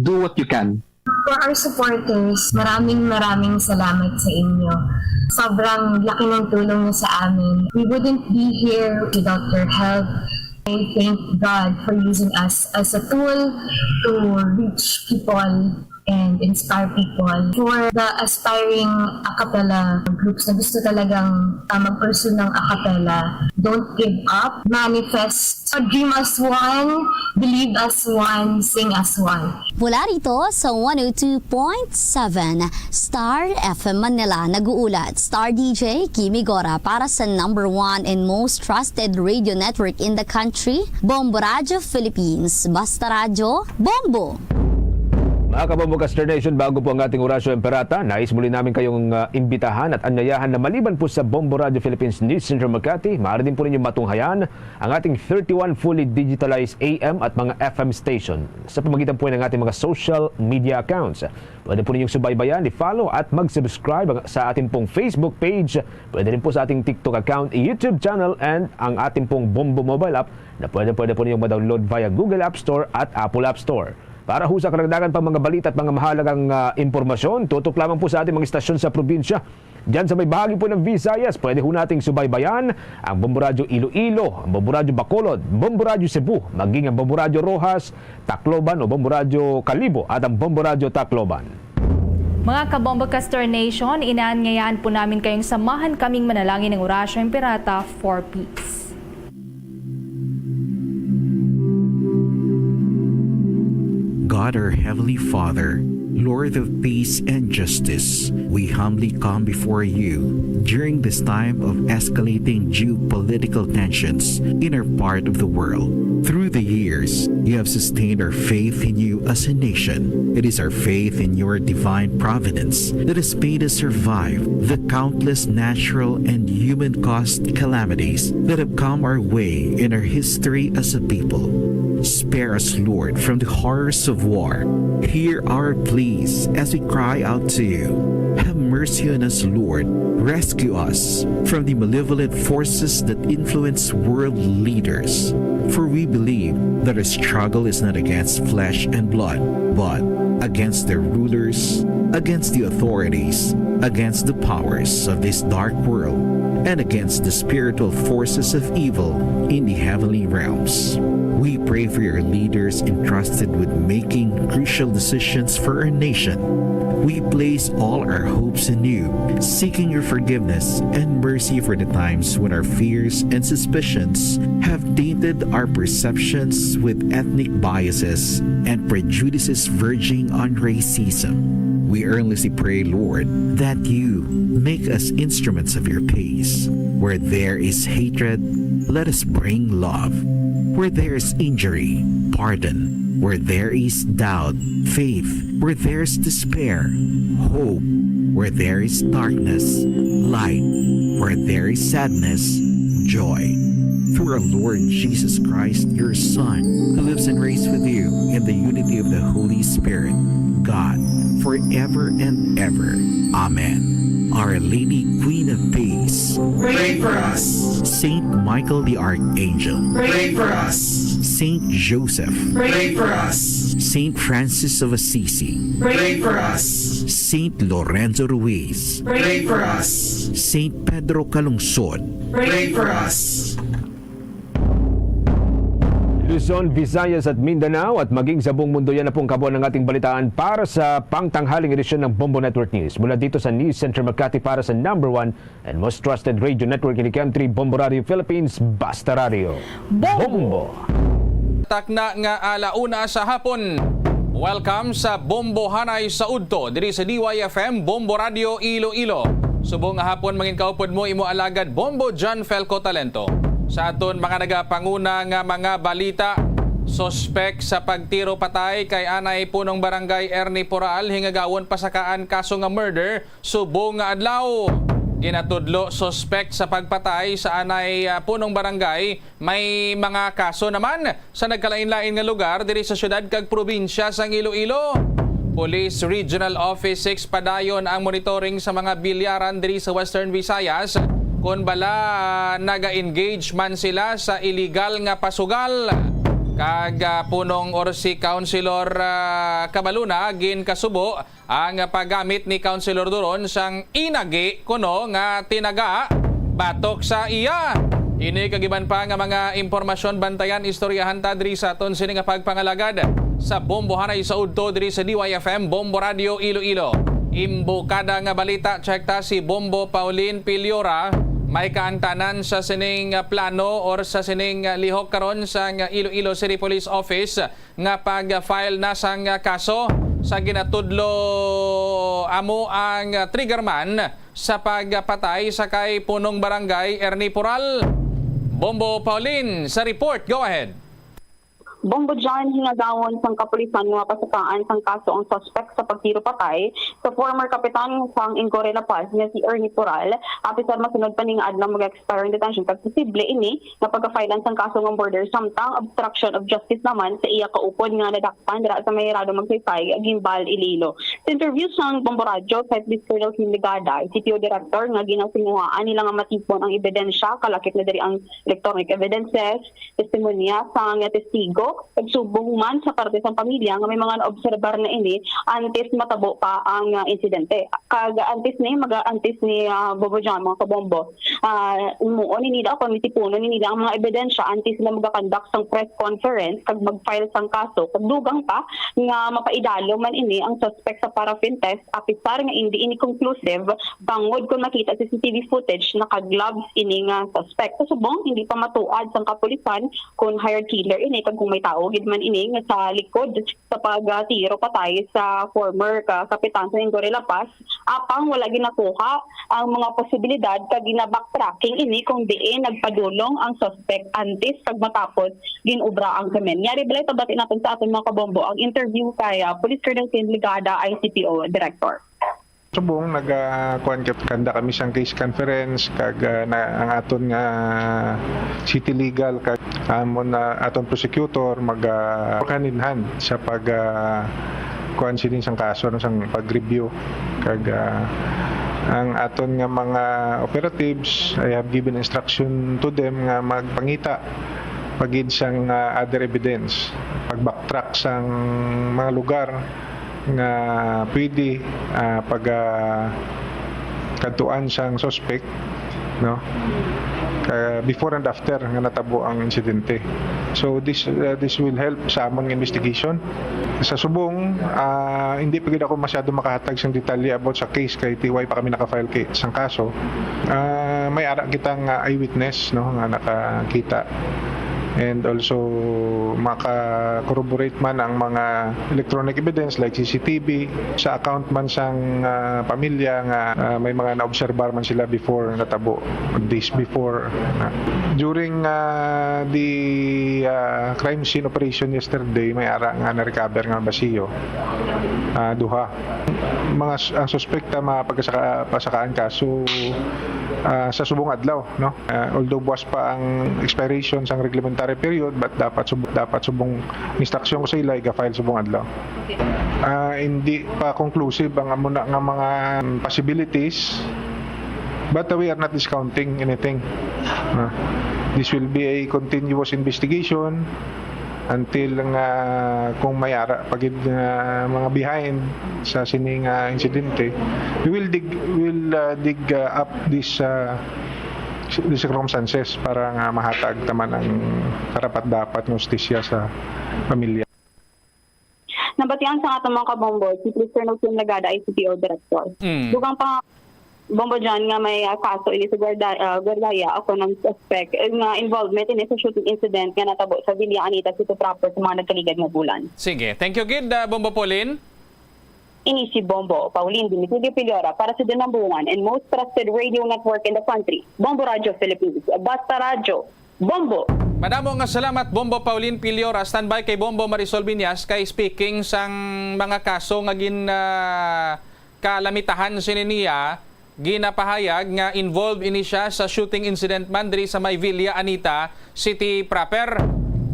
do what you can. For our supporters, maraming maraming salamat sa inyo. Sobrang laki ng tulong niyo sa amin. We wouldn't be here without your help. I thank God for using us as a tool to reach people and inspire people. For the aspiring a cappella groups na gusto talagang uh, mag-pursue ng a cappella, don't give up. Manifest. Dream as one, believe as one, sing as one. Mula rito sa one oh two point seven Star F M Manila, nag-uulat Star D J Kimi Gora para sa number one and most trusted radio network in the country, Bombo Radio Philippines. Basta Radyo, Bombo! Mga kabombo Caster Nation, bago po ang ating Orasyo Imperata, nais muli namin kayong, ah, imbitahan at anyayahan na maliban po sa Bombo Radio Philippines News Center Makati, maaari din po ninyo matunghayan ang ating thirty-one fully digitalized A M at mga F M station sa pamagitan po ng ating mga social media accounts. Pwede po ninyong subaybayan, i-follow at mag-subscribe ang, sa ating pong Facebook page. Pwede rin po sa ating TikTok account, YouTube channel, and ang ating pong Bombo mobile app na pwede, pwede po ninyong ma-download via Google App Store at Apple App Store. Para ho sa karagdagan pang mga balita at mga mahalagang, ah, impormasyon, tutok lamang po sa ating mga istasyon sa probinsya. Diyan sa may bahagi po ng Visayas, pwede ho nating subaybayan ang Bombo Radyo Iloilo, ang Bombo Radyo Bacolod, Bombo Radyo Cebu, maging ang Bombo Radyo Roxas, Tacloban o Bombo Radyo Kalibo at ang Bombo Radyo Tacloban. Mga Kabombo Caster Nation, inaanyayahan po namin kayong samahan kaming manalangin ng Orasyo Imperata for peace. God, our Heavenly Father, Lord of peace and justice, we humbly come before you during this time of escalating geopolitical tensions in our part of the world. Through the years, you have sustained our faith in you as a nation. It is our faith in your divine providence that has made us survive the countless natural and human caused calamities that have come our way in our history as a people. Spare us, Lord, from the horrors of war. Hear our pleas as we cry out to you. Have mercy on us, Lord. Rescue us from the malevolent forces that influence world leaders. For we believe that our struggle is not against flesh and blood, but against their rulers, against the authorities, against the powers of this dark world, and against the spiritual forces of evil in the heavenly realms. We pray for your leaders entrusted with making crucial decisions for our nation. We place all our hopes in you, seeking your forgiveness and mercy for the times when our fears and suspicions have tainted our perceptions with ethnic biases and prejudices verging on racism. We earnestly pray, Lord, that you make us instruments of your peace. Where there is hatred, let us bring love. Where there is injury, pardon. Where there is doubt, faith. Where there is despair, hope. Where there is darkness, light. Where there is sadness, joy. Through our Lord Jesus Christ, your Son, who lives and reigns with you in the unity of the Holy Spirit, God, forever and ever. Amen. Our Lady, Queen of Peace, pray for us. Saint Michael the Archangel, pray for us. Saint Joseph, pray for us. Saint Francis of Assisi, pray for us. Saint Lorenzo Ruiz, pray for us. Saint Pedro Calungsod, pray for us. Luzon, Visayas at Mindanao at maging sa buong mundo, yan na po ang kabuuan ng ating balitaan para sa pangtanghaling edisyon ng Bombo Network News. Mula dito sa News Center Makati para sa number one and most trusted radio network in the country, Bombo Radio Philippines, Basta Radio. Bombo! Takna nga ala una sa hapon. Welcome sa Bombo Hanay sa Udto, diri sa D Y F M, Bombo Radio Iloilo. Subong nga hapon, mangin kaupod mo imo alagad Bombo John Felco Talento. Sa aton mga nagapanguna nga mga balita, suspek sa pagtiro patay kay anay punong barangay Ernie Poral, hingagawon pasakaan kaso nga murder subong nga adlaw. Ginatudlo suspek sa pagpatay sa anay, ah, punong barangay. May mga kaso naman sa nagkalain-lain nga lugar diri sa siyudad kag probinsya sang Iloilo. Police Regional Office six padayon ang monitoring sa mga bilyaran diri sa Western Visayas kon bala naga-engage man sila sa illegal nga pasugal. Kag, ah, punong or si Councilor, ah, Cabaluna ginkasubo ang paggamit ni Councilor Duron sang inagi kuno nga tinaga batok sa iya. Ini kag iban pa nga mga impormasyon, bantayan, istoryahan ta diri sa aton sini nga pagpangalagad sa Bombo Hanay sa Udto diri sa D Y F M, Bombo Radio Iloilo. Imbukada nga balita, check ta si Bombo Pauline Piliora. May kaangtanan sa sining plano or sa sining lihok karon sang Iloilo City Police Office nga pag-file na sang kaso sa ginatudlo amo ang trigger man sa pagpatay sa kay punong barangay Ernie Poral. Bombo Pauline sa report. Go ahead. Bombo John, hingagawon sang kapulisan nga mapasakaan sang kaso ang suspek sa pagtiro patay sa former kapitan sang Incore La Paz nga si Ernie Poral, apisar masunod pa ni nga adlaw mag-expire ang detention kag posible ini nga pagka-filean sang kaso nga murder samtang obstruction of justice naman sa iya kaupod nga nadakpan dira sa may Radong Magsaysay, Guimbal, Iloilo. Sa interview sang Bombo Radyo kay Police Colonel Kim Ligada, C P O Director, nga ginasinguhaan nila nga matipon ang ebidensya, kalakip na diri ang electronic evidences, testimonya sang testigo, kag subong man sa parte sang pamilya nga may mga naobserbar na ini antes matabo pa ang, ah, insidente. Kag antes ni, maga-, antes ni, ah, Bombo John, mga kabombo, ah, himuon ni nila o kung mitipunon ni nila ang mga ebidensya antes sila magakandak sang press conference kag mag-file sang kaso. Kag dugang pa nga mapaidalo man ini ang suspect sa paraffin test, apisar nga indi ini conclusive, bangod kon makita sa C C T V footage, naka-gloves ini nga suspect. Sa subong, hindi pa matuod sang kapulisan kon hired killer ini kag kung may tawo gid man ini nga sa likod sa pagtiro patay sa former ka kapitan sa Incore La Paz. Apang wala ginakuha ang mga posibilidad kag gina-backtracking ini kung diin nagpadulong ang suspect antes kag matapos gin-obra ang krimen. Yari balay, pabati natin sa aton mga kabombo ang interview kay, ah, Police Colonel Ken Ligada, I C P O Director. Subong naga, kuan, kanda kami sang case conference kag, ah, na, ang aton nga city legal kag amon na aton prosecutor mag, ah, work hand in hand sa pag, ah, kuan sini sang kaso, no, sang pag-review kag, ah, ang aton nga mga operatives, I have given instruction to them nga magpangita pa gid sang, ah, other evidence, pag-backtrack sang mga lugar nga pwede, ah, pag, ah, kadtuan sang suspect, no? Ka-, before and after nga natabo ang insidente. So this, ah, this will help sa amon nga investigation. Sa subong, ah, hindi pa gid ako masyado makahatag sang detalye about sa case kay T Y pa kami naka-file kay sang kaso. Ah, may ara kita nga eyewitness, no, nga nakakita. And also, maka-corroborate man ang mga electronic evidence like C C T V, sa account man sang, ah, pamilya nga, ah, may mga naobserbar man sila before natabo, days before. Ah, during, ah, the, ah, crime scene operation yesterday, may ara nga na-recover nga basiyo. Ah, duha. Mga s-, ang suspect, ah, mapagkasaka-, pasakaan kaso, ah, sa subong adlaw, no? Ah, although buwas pa ang expiration sang reglementary period, but dapat sub-, dapat subong instruction ko sa ila, iga-file subong adlaw. Okay. Ah, hindi pa conclusive ang amo na nga mga possibilities, but we are not discounting anything. Ah, this will be a continuous investigation until nga kung may ara pa gid nga mga behind sa sini nga insidente, we will dig, will, ah, dig, ah, up this, ah, the circumstances para nga mahatag taman ang karapat-dapat nga hustisya sa pamilya. Nabatian sa aton mga kabombo, si Mister Nelson Lagada, I C P O Director. Mm. Dugang pa, Bombo John, nga may, ah, kaso ini sa gwarda-, ah, gwardaya o kon ang suspect, eh, nga involvement ini sa shooting incident nga natabo sa Villa Anita City proper sa mga nagkaligad nga bulan. Sige. Thank you gid, ah, Bombo Pauline. Ini si Bombo Pauline Dimitridio Piliora para sa the number one and most trusted radio network in the country, Bombo Radyo Philippines. Basta Radyo, Bombo! Madamo nga salamat, Bombo Pauline Piliora. Standby kay Bombo Marisol Binyas kay speaking sang mga kaso nga gin, ah, kalamitahan sini niya, ginapahayag nga involved ini siya sa shooting incident man diri sa may Villa Anita City proper.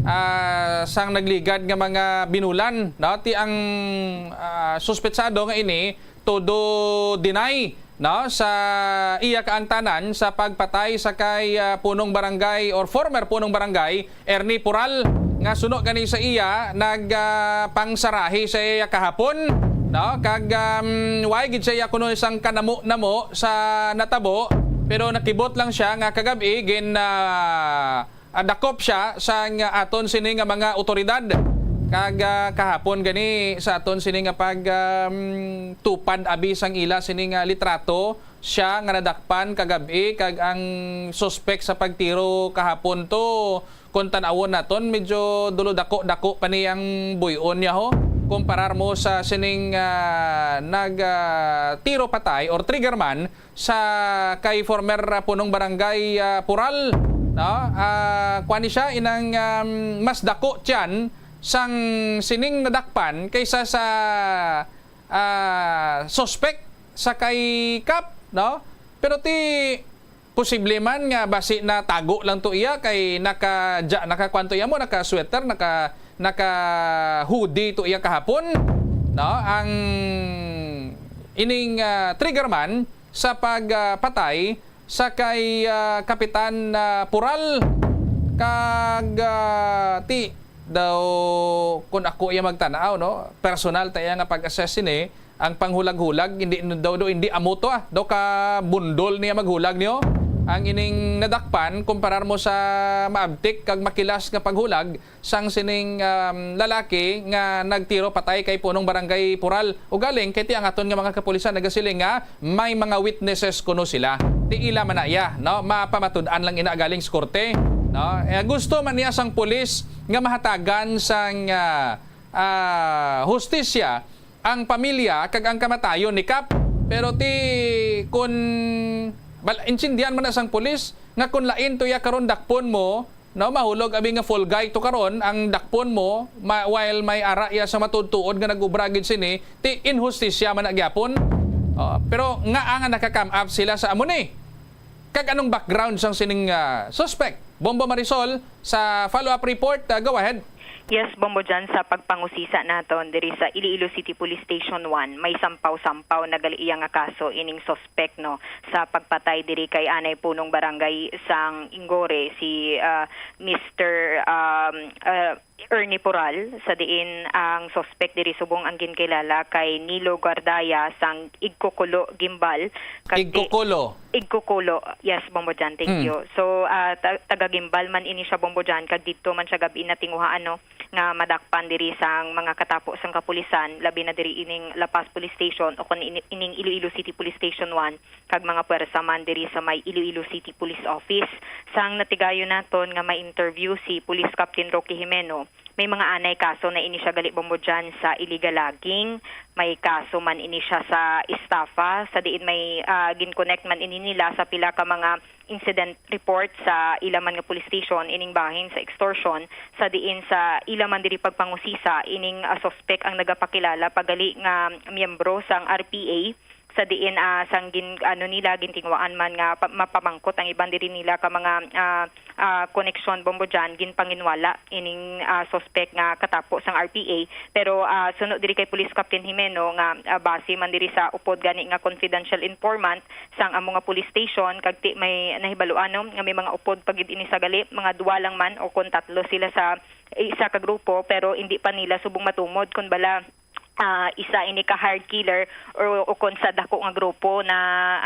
Ah, sang nagligad nga mga binulan, no? Ti ang, ah, suspetsado nga ini todo deny, no, sa iya kaangtanan sa pagpatay sa kay, ah, punong barangay or former punong barangay Ernie Poral, nga suno gani sa iya nag, ah, pangsarahi sa iya kahapon, no, kag, um, way gid siya kuno isang kanamo-namo sa natabo, pero nakibot lang siya nga kagab-i gin, ah, ah, dakop siya sang aton sini nga mga awtoridad. Kag, ah, kahapon gani sa aton sini nga pag, um, tupad abi sang ila sini nga litrato, siya nga nadakpan kagab-i, kag ang suspek sa pagtiro kahapon to, kung tan-awon naton, medyo dulo dako-dako pa ni ang buy-on niya ho. Kumparar mo sa sining, ah, nag, ah, tiro patay or trigger man, sa kay former, ah, punong barangay, ah, Poral, no? Ah, kuwan ni siya, inang, um, mas dako tiyan sang sining nadakpan kaysa sa, ah, suspect sa kay Kap, no? Pero ti posible man nga basi natago lang to iya kay naka ja, nakakuan to iya mo, naka sweater, naka naka hoodie to iya kahapon, no? Ang ining, ah, trigger man sa pag, ah, patay sa kay, ah, Kapitan, ah, Pural. Kag, ah, ti daw, kun ako iya magtan-aw, no, personal ta iya nga pag-assess sini, ang panghulag-hulag, hindi daw, daw hindi amo to, ah. Daw ka bundol niya maghulag niyo. Ang ining nadakpan, kumparar mo sa maabtik kag makilas nga paghulag, sang sining, um, lalaki nga nagtiro patay kay punong barangay Pural. Ugaling kay ti ang aton nga mga kapulisan nagasiling nga may mga witnesses kuno sila. Ti ila man na iya, no? Mapamatud-an lang ina galing sa korte, no? Eh, gusto man niya sang pulis nga mahatagan sang, ah, ah, hustisya ang pamilya kag ang kamatayon ni Kap. Pero ti kun bal-, intindihan man na sang pulis nga kun lain to iya karon dakpon mo, no, mahulog abi nga fall guy to karon ang dakpon mo, ma-, while may ara iya sa matuod-tuod nga nag-ubra gid sini, ti inhustisya man na gyapon. Oh, pero nga nga naka-come up sila sa amo ni? Kag anong background sang sining, ah, suspect? Bombo Marisol, sa follow-up report, ah, go ahead. Yes, Bombo Jan, sa pagpangusisa naton diri sa Iloilo City Police Station one, may sampaw-sampaw na gali iya nga kaso ining suspect, no, sa pagpatay diri kay anay punong barangay sang Ingore, si, ah, Mister, um, ah, Ernie Pural, sa diin ang suspect diri subong ang ginkilala kay Nilo Gardaya sang Igkukulo, Gimbal. Kag di- Igkukulo. Igkukulo. Yes, Bombo Jan, thank Hmm. you. So, ah, ta-, taga Gimbal man ini siya, Bombo Jan, kag didto man siya gab-i natinguhaan, no, nga madakpan diri sang mga katapo sang kapulisan, labi na diri ining La Paz Police Station o kon ini-, ining Iloilo City Police Station one, kag mga puwersa man diri sa may Iloilo City Police Office. Sang natigayon naton nga may interview si Police Captain Rocky Jimeno, may mga anay kaso na ini siya gali, Bombo Jan, sa illegal logging, may kaso man ini siya sa estafa, sa diin may, ah, gin-connect man ini nila sa pila ka mga incident report sa ila man nga police station ining bahin sa extortion, sa diin sa ila man diri pagpangusisa ining, ah, suspect ang nagapakilala pa gali nga miyembro sang R P A, sa diin, ah, sang gin-, ano nila, gintinguhaan man nga pa-, mapamangkot ang iban diri nila ka mga, ah, ah, koneksyon, Bombo Jan, ginpanginwala ining, ah, suspect nga katapo sang R P A. Pero, ah, suno diri kay Police Captain Jimeno nga, ah, base man diri sa upod gani nga confidential informant sang amo nga police station, kag ti may nahibaluan, no, nga may mga upod pa gid ini sa gali, mga duwa lang man o kon tatlo sila sa isa ka grupo, pero hindi pa nila subong matumod kon bala, ah, isa ini ka hired killer o, o kon sa dako nga grupo na,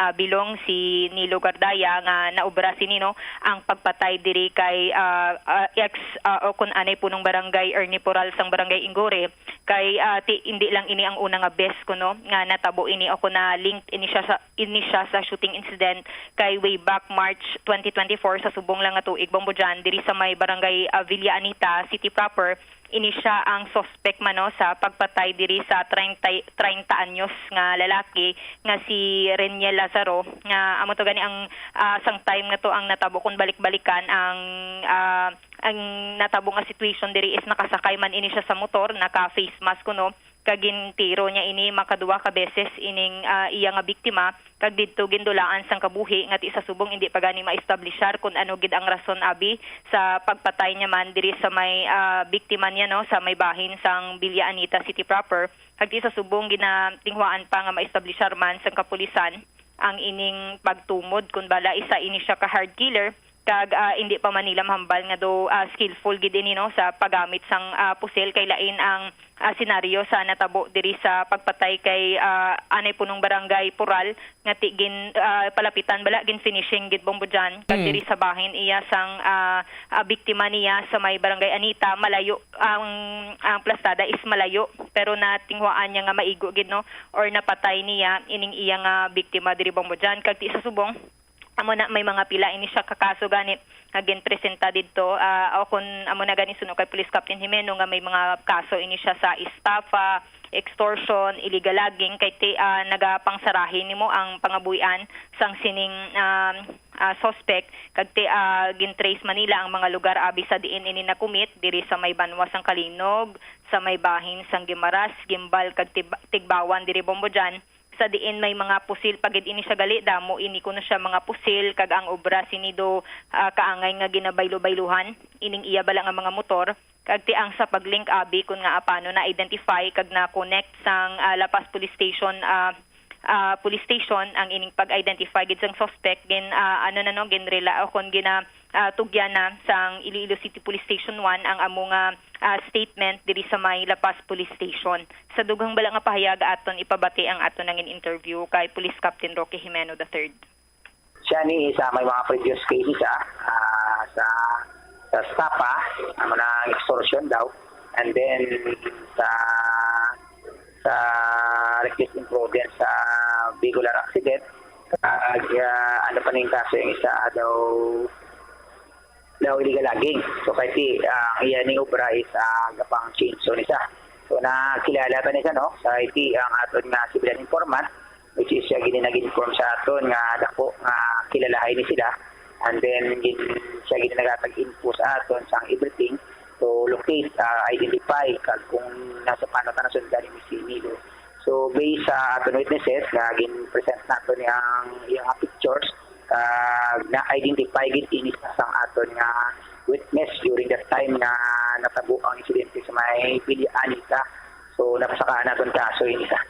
ah, bilong si Nilo Gardaya nga naobra sini, no, ang pagpatay diri kay, ah, ah, ex, ah, o kon anay punong barangay Ernie Pural sang barangay Ingore. Kay, ah, ti, hindi lang ini ang una nga bes kuno nga natabo ini o kon na-link ini siya sa, ini siya sa shooting incident kay way back March twenty twenty-four sa subong lang nga tuig, Bombo Jan, diri sa may barangay, ah, Villa Anita City proper. Ini siya ang suspect man, no, sa pagpatay diri sa treinta, treinta anyos nga lalaki nga si Reniel Lazaro, nga amo to gani ang, ah, sang time nga to ang natabo, kung balik-balikan ang, ah, ang natabo nga situation diri is nakasakay man ini siya sa motor, naka face mask kuno, kag gintiro niya ini makaduwa ka beses ining, ah, iya nga biktima, kag didto gindulaan sang kabuhi nga ti sa subong hindi pa gani ma-establishar kun ano gid ang rason abi sa pagpatay niya man diri sa may, ah, biktima niya, no, sa may bahin sang Villa Anita City proper, kag ti sa subong ginatinguhaan pa nga ma-establishar man sang kapulisan ang ining pagtumod kun bala isa ini siya ka hired killer, kag, ah, hindi pa man nila mahambal nga do, ah, skillful gid ini, no, sa paggamit sang, ah, pusil, kay lain ang, ah, senaryo sa natabo diri sa pagpatay kay, ah, anay punong barangay Pural nga ti gin, ah, palapitan bala, gin finishing gid, Bombo Jan, kag Hmm. diri sa bahin iya sang, ah, ah, biktima niya sa may barangay Anita, malayo ang, ang plastada is malayo, pero natinguhaan niya nga maigo gid, no, or napatay niya ining iya nga biktima diri, Bombo Jan, kag ti sa subong amo na may mga pila ini siya ka kaso gani nga ginpresenta didto, ah, o kun amo na gani suno kay Police Captain Jimeno nga may mga kaso ini siya sa estafa, extortion, illegal logging, kay ti, ah, nagapangsarahi nimo ang pangabuhian sang sining, ah, ah, suspect, kag ti-, ah, gin-trace man nila ang mga lugar abi sa diin ini na-commit, diri sa may banwa sang Calinog, sa may bahin sang Guimaras, Guimbal, kag Tib-, Tigbauan diri Bombojan, sa diin may mga pusil pa gid ini siya gali, damo ini kuno siya mga pusil, kag ang obra sini do, ah, kaangay nga ginabaylo-bayluhan ining iya bala nga mga motor, kag ti ang sa pag-link abi kun nga apano na-identify kag na-connect sang, ah, La Paz Police Station, ah, ah, Police Station ang ining pag-identify gid sang suspect, gin, ah, ano na, no, ginrela o kon gina, ah, tugyan na sang Iloilo City Police Station one ang amo nga, ah, statement diri sa may La Paz Police Station. Sa dugang bala nga pahayag aton ipabati ang aton nangin interview kay Police Captain Roque Jimeno the third. Siya ni sa may mga previous cases, ah, ah, sa, sa stapa, amo na extortion daw, and then sa, sa reckless imprudence sa vehicular accident, ah, ah, ano pa ning kaso yung isa daw, daw illegal logging. So, kay ti, ah, ang iya ning obra is, ah, gapang chainsaw ni siya. So, nakilala pa ni siya, no? Sa iti ang aton nga civilian informant, which is siya gini nag-inform sa aton nga dako nga kilalahay ni sila. And then, gin, siya gini nagatag info sa aton sang everything to locate, ah, identify, kag kung nasa paano ta nasundan ni si Nilo. So, based sa aton witnesses nga gin-present nato ni ang iyang pictures, ah, na-identify gid ini sa sang aton nga witness during that time nga natabo ang insidente sa may Villa Anita. So, napasaka naton kaso ini sa.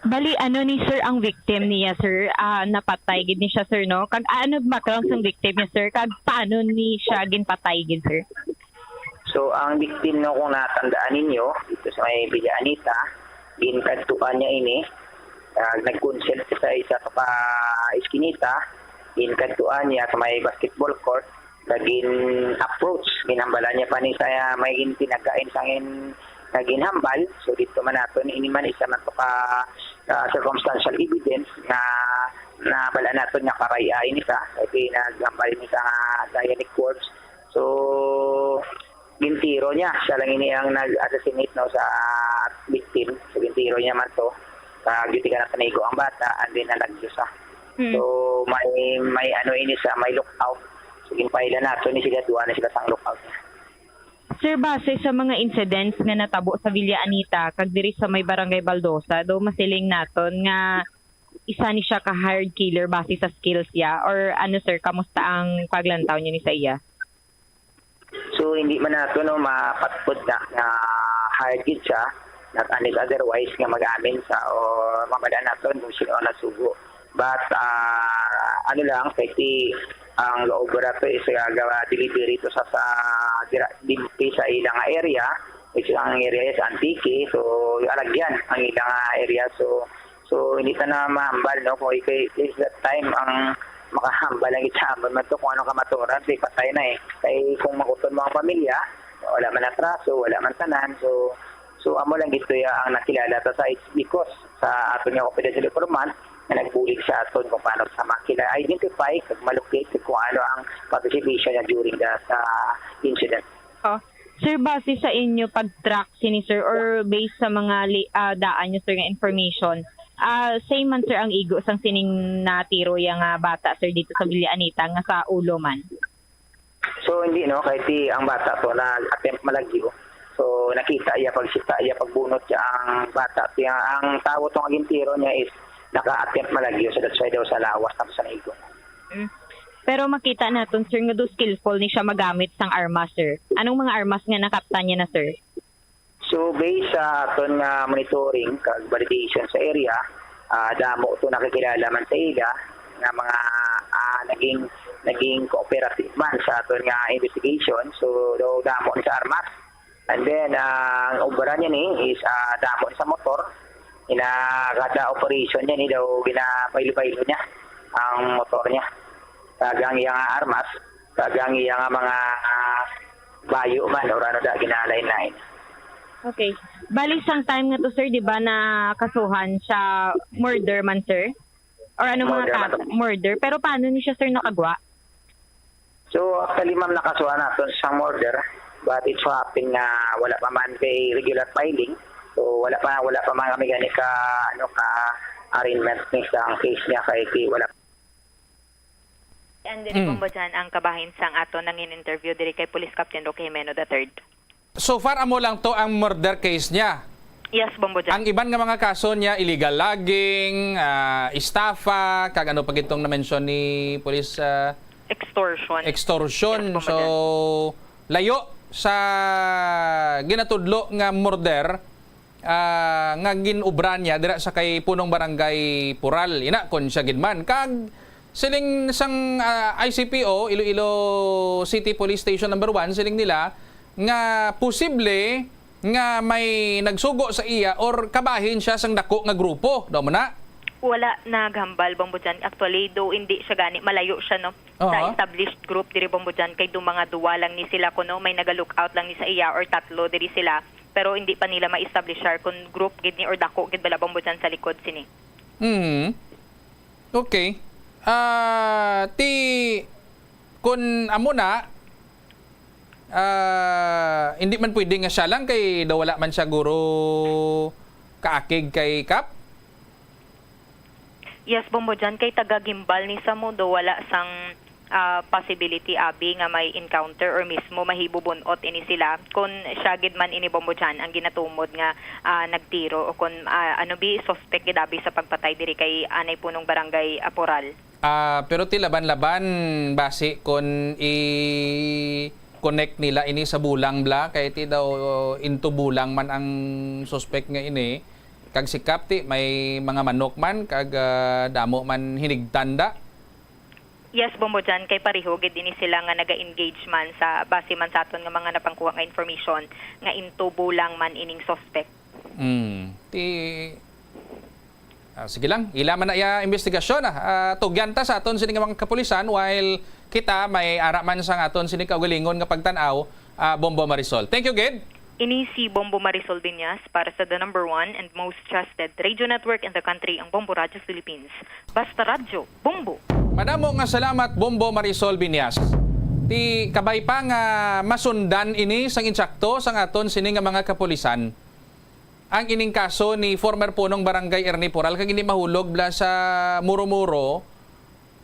Bali, ano ni sir ang victim niya, sir? Ah, napatay gid ni siya, sir, no? Kag ano background sang victim niya, sir? Kag paano ni siya ginpatay gid, sir? So, ang victim, no, kung natandaan ninyo, dito sa may Villa Anita, ginkadtuan niya ini. Ah, nag-consent siya sa isa ka pa iskinita, ginkadtuan niya sa may basketball court, kag gin-approach, ginhambalan niya pa ni sa may gintinaga ini sang in-, nga ginhambal. So, dito man naton, ini man isa man to ka, ah, circumstantial evidence nga nabal-an naton nga karay-a ini sa, kay naghambal ini sa dialect words. So, gintiro niya. Siya lang ini ang nag-assassinate, no, sa victim. So, gintiro niya man to. Sa duty ka na panigo ang bata, and then nalagyo sa. Hmm. So, may, may ano ini sa, may lookout. So, ginpailan nato ni sila, duha na sila sang lookout niya. Sir, base sa mga incidents nga natabo sa Villa Anita kag diri sa may Barangay Baldosa, do masiling naton nga isa ni siya ka hired killer base sa skills niya, or ano, sir, kamusta ang paglantaw niyo ni sa iya? So, hindi man nato, no, mapatpod na nga hired gid siya, not unless otherwise nga mag-amin sa o mabal-an naton kung sino ang nasugo. But, ah, ano lang, kay ti ang obra to is, ah, gawa delivery to sa, sa dira, dimpi sa ilang area, which ang area is Antique, so alagyan ang ilang area. So, so hindi ta na mahambal, no, kung ikay is that time ang makahambal ang gitambal man to kung ano kamaturan, di patay na eh. Kay kung makuton mo ang pamilya, wala man atraso, wala man tanan, so, so amo lang gito ya ang nakilala ta sa, it's because sa aton nga confidential informant nga nagbulig sa aton kung paano sa makila identify kag malocate kung ano ang participation niya during the sa incident. Oh. Sir, base sa inyo pag-track sini, sir, or based sa mga li-, ah, daan niyo, sir, nga information, ah, same man, sir, ang igo sang sining natiro ya nga bata, sir, dito sa Villa Anita nga sa ulo man? So, hindi, no, kay ti ang bata to nag-attempt malagyo. So, nakita iya pagsita iya pagbunot siya ang bata. Kaya ang tawo to nga gintiro niya is naka-attempt malagyo, so that's why daw sa lawas na sa naigo. Mm. Pero makita naton, sir, nga do skillful ni siya magamit sang armas, sir. Anong mga armas nga nakaptan niya na, sir? So, based sa aton nga monitoring kag validation sa area, ah, damo to nakikilala man sa ila nga mga, ah, naging, naging cooperative man sa aton nga investigation. So, daw damo ni sa armas. And then, ah, ang obra niya ni is, ah, damo ni sa motor. Ina kada operation niya ni daw ginabaylo-baylo niya ang motor niya. Kag ang iya nga armas, kag ang iya nga mga, ah, bayo man, or ano da, ginalain-lain. Okay. Bali, sang time nga to, sir, di ba, nakasuhan siya murder man, sir? Or ano mga Murder man kaso? to. Murder. Pero paano ni siya, sir, nakagwa? So, actually, ma'am, nakasuhan naton sa murder, but it so happen nga wala pa man kay regular filing. So, wala pa, wala pa man kami gani ka, ano, ka arraignment ni sa ang case niya kay ti wala. And diri, mm, Bombo Jan, ang kabahin sang aton nangin-interview diri kay Police Captain Roque Jimeno the third. So far, amo lang to ang murder case niya. Yes, Bombo Jan. Ang iban nga mga kaso niya, illegal logging, ah, estafa, kag ano pa gitong na-mention ni Police, ah, extortion. Extortion. Yes, Bombo Jan. So, layo sa ginatudlo nga murder, ah, nga gin-ubra niya dira sa kay punong barangay Pural. Ina, kon siya gid man. Kag siling sang, ah, I C P O, Iloilo City Police Station number one, siling nila nga posible nga may nagsugo sa iya or kabahin siya sang dako nga grupo. Daw mo na? Wala naghambal, Bombo Jan. Actually, do hindi siya gani, malayo siya, no? Sa, aha, established group diri, Bombo Jan, kay do mga duwa lang ni sila kuno, may naga-lookout lang ni sa iya or tatlo diri sila, pero hindi pa nila ma-establishar kung group gid ni or dako gid bala, Bombo Jan, sa likod sini. Hmm. Okay. Ah, ti, kun amo na, ah, hindi man pwede nga siya lang kay daw wala man siya guro kaakig kay Kap? Yes, Bombo Jan, kay taga-gimbal ni sa mo do wala sang, ah, possibility, abi, nga may encounter or mismo mahibubun-ot ini sila. Kun siya gid man ini, Bombo Jan, ang ginatumod nga, ah, nagtiro o kun, ah, ano bi, suspect gid abi sa pagpatay diri kay anay punong barangay, ah, Pural. Ah, pero ti laban-laban basi kun i-connect nila ini sa bulang bla, kay ti daw into bulang man ang suspect nga ini. Kag si Kap ti may mga manok man, kag, ah, damo man hinigtan da. Yes, Bombo Jan, kay pareho gid ini sila nga naga-engage man sa base man sa aton nga mga napangkuha nga information nga into bulang man ining suspect. Mm. Ti, ah, sige lang, ila man na iya investigasyon, ah. Ah, tugyan ta sa aton sini nga mga kapulisan while kita may ara man sang aton sini kaugalingon nga pagtan-aw, ah, Bombo Marisol. Thank you gid. Ini si Bombo Marisol Binyas para sa the number one and most trusted radio network in the country, ang Bombo Radyo Philippines. Basta Radyo, Bombo. Madamo nga salamat, Bombo Marisol Binyas. Ti kabay pa nga masundan ini sang insakto sang aton sini nga mga kapulisan. Ang ining kaso ni former punong barangay Ernie Pural kag hindi mahulog bla sa muro-muro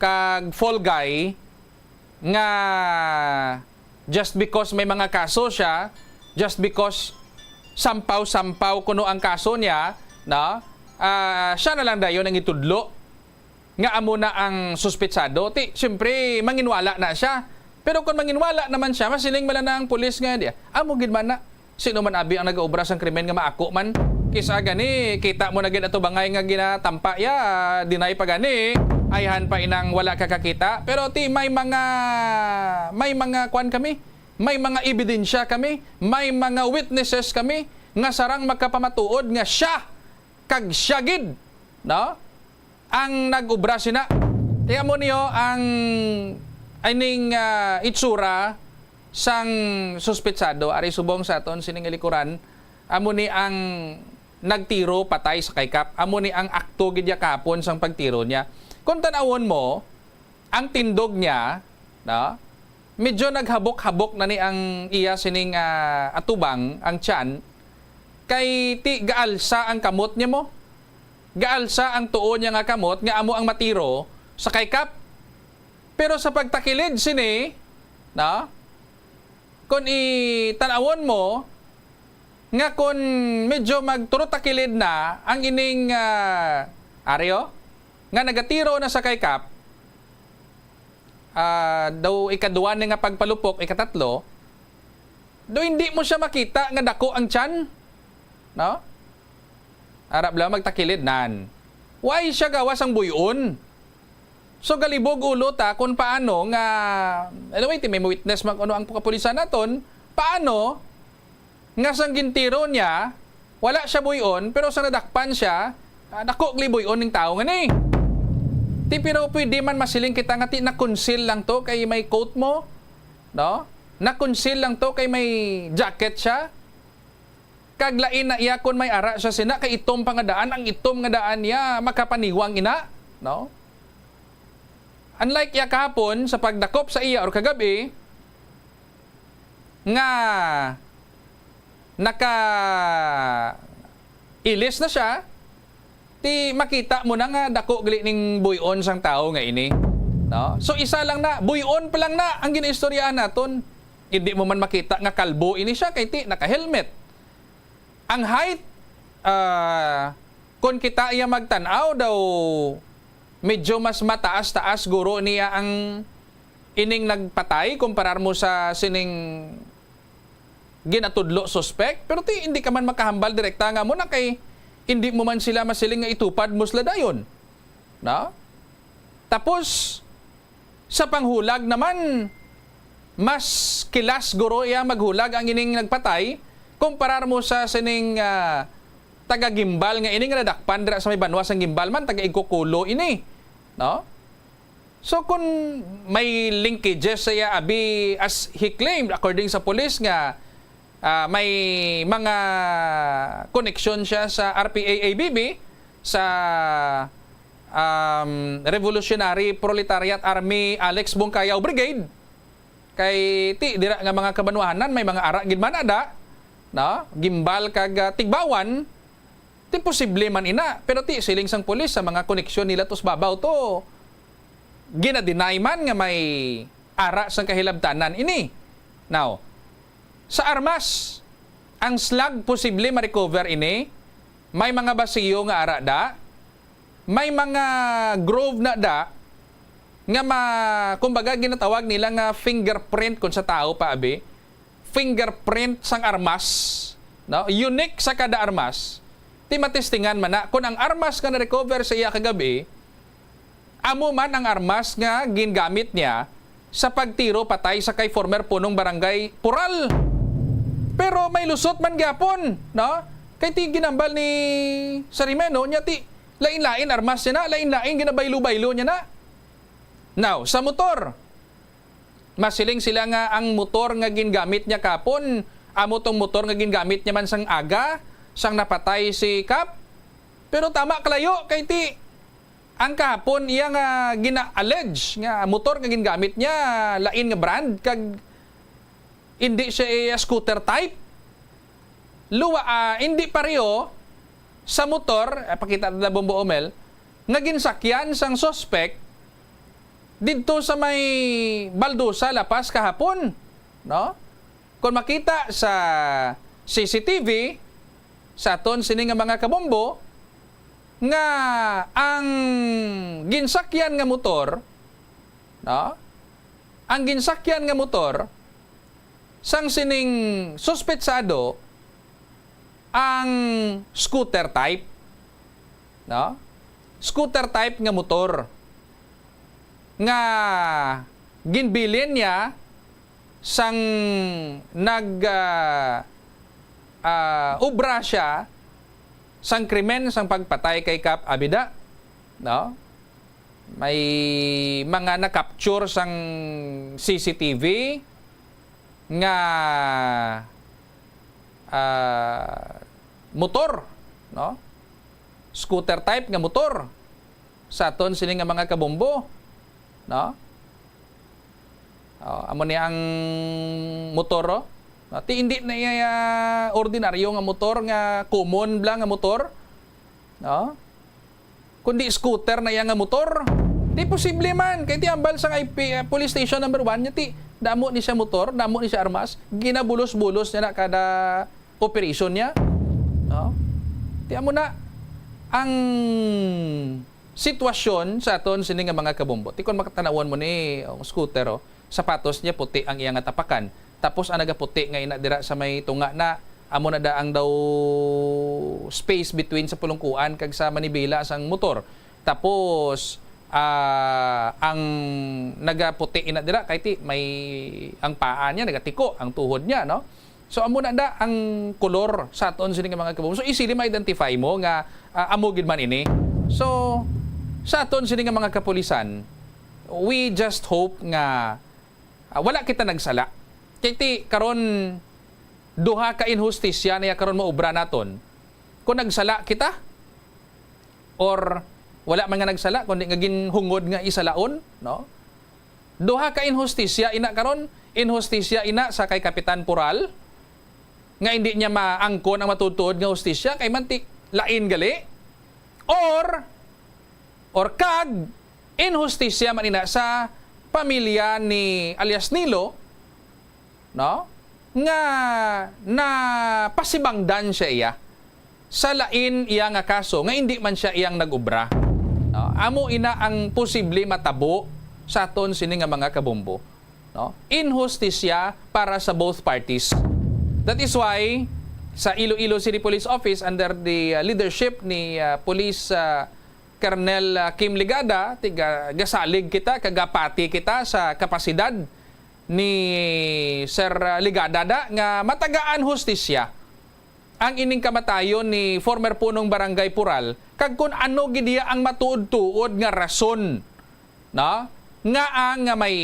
kag fall guy nga just because may mga kaso siya, just because sampaw-sampaw kuno ang kaso niya, no? Ah, siya na lang dayon ang itudlo nga amo na ang suspetsado. Ti, siyempre, manginwala na siya. Pero kung manginwala naman siya, masiling man lang na ang pulis nga, di, amo gid man na. Sino man abi ang nagaobra sang krimen nga maako man? Kisa gani, kita mo na gid ato bangay nga ginatampa ya, deny pa gani, ayhan pa inang wala ka kakita. Pero ti, may mga, may mga kwan kami, may mga ebidensya kami, may mga witnesses kami nga sarang makapamatuod nga siya kag siya gid, no? Ang nag-obra sina. Kaya mo niyo ang ining, ah, itsura sang suspetsado ari subong sa aton sining likuran, amo ni ang nagtiro patay sa kay Kap. Amo ni ang akto gid ya kahapon sang pagtiro niya. Kung tan-awon mo, ang tindog niya, no? Medyo naghabok-habok na ni ang iya sining, ah, atubang, ang tiyan, kay ti gaalsa ang kamot niya mo. Gaalsa ang tuo niya nga kamot nga amo ang matiro sa kay Kap. Pero sa pagtakilid sini, no? Kon itan-awon mo, nga kon medyo magturotakilid na ang ining, ah, ari, oh, nga nagatiro na sa kay Kap, ah, daw ikadua ni nga pagpalupok, ikatatlo, daw hindi mo siya makita nga dako ang tiyan, no? Arap lang magtakilid nan. Why siya gawas ang buyon? So, galibog ulo ta kung paano nga, anyway, ti may witness man kuno ang kapulisan naton, paano nga sang gintiro niya, wala siya buyon, pero sa nadakpan siya, ah, dako gali buyon ning tawo nga ni. Ti, pero pwede man masiling kita nga ti na-conceal lang to kay may coat mo, no? Na-conceal lang to kay may jacket siya. Kag lain na iya kon may ara siya sina kay itom pa nga daan, ang itom nga daan niya makapaniwang ina, no? Unlike iya kahapon sa pagdakop sa iya or kagabi nga naka-ilis na siya, ti makita mo na nga dako gali ning buyon sang tawo nga ini. No? So, isa lang na, buy-on pa lang na ang ginaistoryahan naton. Hindi mo man makita nga kalbo ini siya kay ti naka-helmet. Ang height, ah, kung kita iya magtan-aw daw, medyo mas mataas-taas guro niya ang ining nagpatay kumparar mo sa sining ginatudlo suspect. Pero ti, hindi ka man makahambal direkta nga mo na kay hindi mo man sila masiling nga itupad mo sila dayon. No? Tapos, sa panghulag naman, mas kilas guro iya maghulag ang ining nagpatay kumparar mo sa sining, ah, taga-Guimbal nga ini nga nadakpan dira sa may banwa sang Guimbal man, taga-Igcoculo ini, no? So, kung may linkages sa iya abi, as he claimed, according sa pulis, nga, ah, may mga koneksyon siya sa R P A A B B, sa, um, Revolutionary Proletariat Army Alex Bongkayaw Brigade, kay ti dira nga mga kabanwahanan may mga ara gid man ada, no? Guimbal kag, ah, Tigbauan. Ti posible man ina, pero ti siling sang pulis sa mga koneksyon nila tus babaw to, gina-deny man nga may ara sang kahilabtanan ini. Now, sa armas, ang slug posible ma-recover ini, may mga basiyo nga ara da, may mga groove na da nga ma-, kumbaga ginatawag nila nga fingerprint kung sa tao pa abi, fingerprint sang armas, no? Unique sa kada armas. Ti matestingan man na kung ang armas nga na-recover sa iya kagabi, amo man ang armas nga gingamit niya sa pagtiro patay sa kay former punong barangay Pural. Pero may lusot man gyapon, no? Kay ti ginambal ni Sarimeno niya ti lain-lain armas niya na, lain-lain ginabaylo-baylo niya na. Now, sa motor, masiling sila nga ang motor nga gingamit niya kapon, amo tong motor nga gingamit niya man sang aga, sang napatay si Kap. Pero tama kalayo, kay ti, ang kahapon iya nga gina-allege nga motor nga gingamit niya, lain nga brand, kag hindi siya iya scooter type. Luwa, ah, hindi pareho sa motor, ah, pakita ta, Bombo Omel, nga ginsakyan sang suspect didto sa may Baldosa, La Paz kahapon, no? Kung makita sa C C T V, sa aton sini nga mga kabombo, nga ang ginsakyan nga motor, no? Ang ginsakyan nga motor sang sining suspetsado ang scooter type, no? Scooter type nga motor nga ginbilin niya sang nag, ah, ah, obra siya sang krimen sang pagpatay kay Kap Abida, no? May mga na-capture sang C C T V nga, ah, motor, no? Scooter type nga motor sa aton sini nga mga kabombo, no? Oh, amo ni ang motor, oh. No, ti hindi na iya ordinaryo nga motor nga common bla nga motor, no? Kundi scooter na iya nga motor. Di posible man kay ti ambal sang I P, eh, police station number one niya ti damo ni siya motor, damo ni siya armas, ginabulos-bulos niya na kada operation niya. No? Ti amo na ang sitwasyon sa aton sini nga mga kabombo. Ti kon makatanawon mo ni, oh, scooter, oh, sapatos niya puti ang iya nga tapakan. Tapos ang nagaputi nga ina dira sa may tunga na amo na da ang daw space between sa pulungkuan kag sa manibela sang motor. Tapos, ah, ang nagaputi ina dira kay ti may ang paa niya nagatiko, ang tuhod niya, no? So, amo na da ang kolor sa aton sini nga mga kabombo. So, easily ma-identify mo nga, ah, amo gid man ini. So, sa aton sini nga mga kapulisan, we just hope nga, ah, wala kita nagsala. Kay ti karon, duha ka inhustisya niya karon maubra naton. Kung nagsala kita, or wala man nga nagsala, kundi nga ginhungod nga isalaon, no? Duha ka inhustisya ina karon, inhustisya ina sa kay Kapitan Pural, nga hindi niya maangkon ang matuod-tuod nga hustisya, kay manti lain gali, or, or kag, Inhustisya man ina sa pamilya ni alias Nilo, no? Nga napasibangdan siya iya sa lain iya nga kaso nga indi man siya iyang nag-obra. No? Amo ina ang posible matabo sa aton sini nga mga kabombo, no? Inhustisya para sa both parties. That is why sa Iloilo City Police Office under the uh, leadership ni uh, Police uh, Colonel uh, Kim Ligada, tiga gasalig kita, kagapati kita sa kapasidad ni Sir uh, Ligada da, nga matagaan hustisya ang ining kamatayon ni former punong barangay Pural, kag kun ano gid iya ang matuod-tuod nga rason, no? Nga ang nga may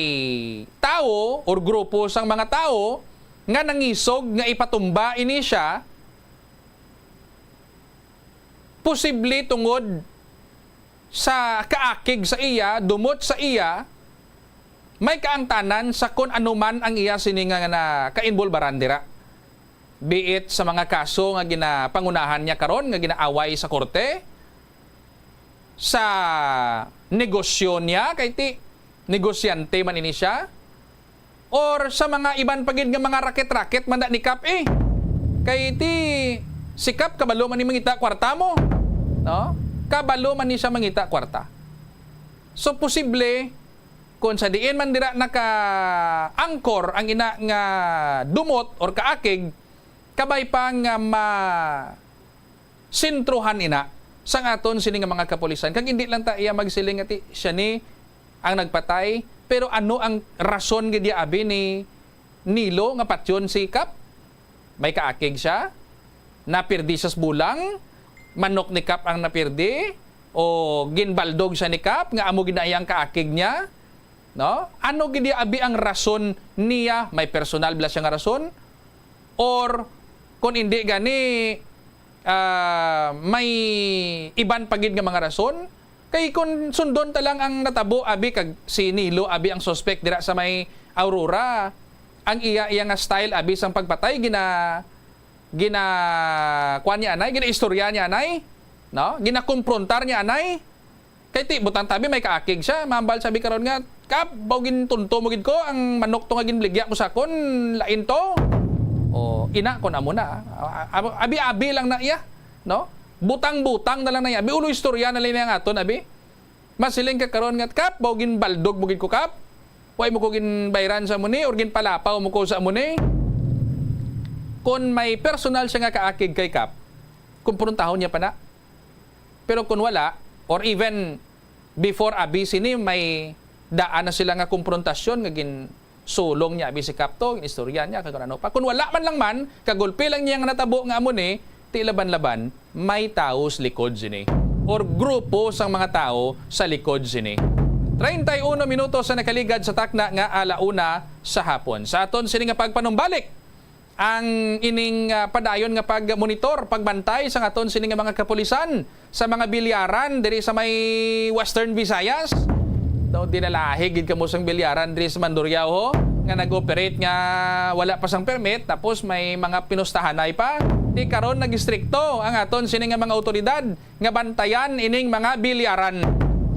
tawo or grupo sang mga tawo nga nangisog nga ipatumba ini siya, posible tungod sa kaakig sa iya, dumot sa iya, may kaangtanan sa kon ano man ang iya sini nga na kainbolbaran dira. Be it sa mga kaso nga ginapangunahan niya karon nga ginaaway sa korte, sa negosyo niya, kay ti negosyante man ini siya, or sa mga iban pa gid nga mga raket-raket man da ni Kap eh. Kay ti si Kap kabalo man ni mangita kwarta mo, no? Kabalo man ni siya mangita kwarta. So posible kung sa diin man dira naka-angkor ang ina nga dumot or kaakig, kabay pa nga ma sentrohan ina sang aton sini nga mga kapulisan. Kag hindi lang ta iya magsiling nga ti siya ni ang nagpatay, pero ano ang rason gid ya abi ni Nilo nga patyon si Kap? May kaakig siya? Napirdi siya sa bulang? Manok ni Kap ang napirdi? O ginbaldog siya ni Kap nga amo gid na iya ang kaakig niya? No? Ano gid ya abi ang rason niya? May personal bala siya nga rason? Or kung hindi gani, ah, may iban pa gid nga mga rason? Kay kung sundon ta lang ang natabo, abi, kag si Nilo, abi, ang suspect dira sa may Aurora, ang iya, iya nga style, abi, sang pagpatay, gina-, gina-, kuwan niya anay, gina-istorya niya anay, no? Ginakonfrontar niya anay. Kay ti, butang tabi, may kaakig siya. Mambal sabi karon nga, "Kap, baw gintunto mo gid ko, ang manok to nga ginbaligya mo sa akon, lain to." O, ina, kun amo na, ah. Abi-abi lang na iya, no? Butang-butang na lang na iya. Abi, ulo istorya na lang niya nga aton, abi. Masiling ka karon nga, "Kap, baw ginbaldog mo gid ko, Kap. Way mo ko ginbayran sa amo ni, or ginpalapaw mo ko sa amo ni." Kon may personal siya nga kaakig kay Kap, kumpruntahon niya pa na. Pero kung wala, or even before abi sini, may daan na sila nga komprontasyon nga ginsulong niya abi si Kap to, ginistorya niya, kag ano pa. Kung wala man lang man, kagulpi lang niya nga natabo nga amo ni, ti laban-laban, may tawo sa likod sini. Or grupo sang mga tawo sa likod sini. Treinta y uno minutos sa nakaligad sa takna nga ala una sa hapon. Sa aton sini nga pagpanumbalik, ang ining, ah, padayon nga pagmonitor, pagbantay sa aton sini nga mga kapulisan sa mga bilyaran diri sa may Western Visayas. Daw dinalahi gid kamo sang bilyaran diri sa Mandurriao, ho, nga nag-operate nga wala pa sang permit, tapos may mga pinustahanay pa. Di karon nag-istrikto ang aton sini nga mga awtoridad nga bantayan ining mga bilyaran.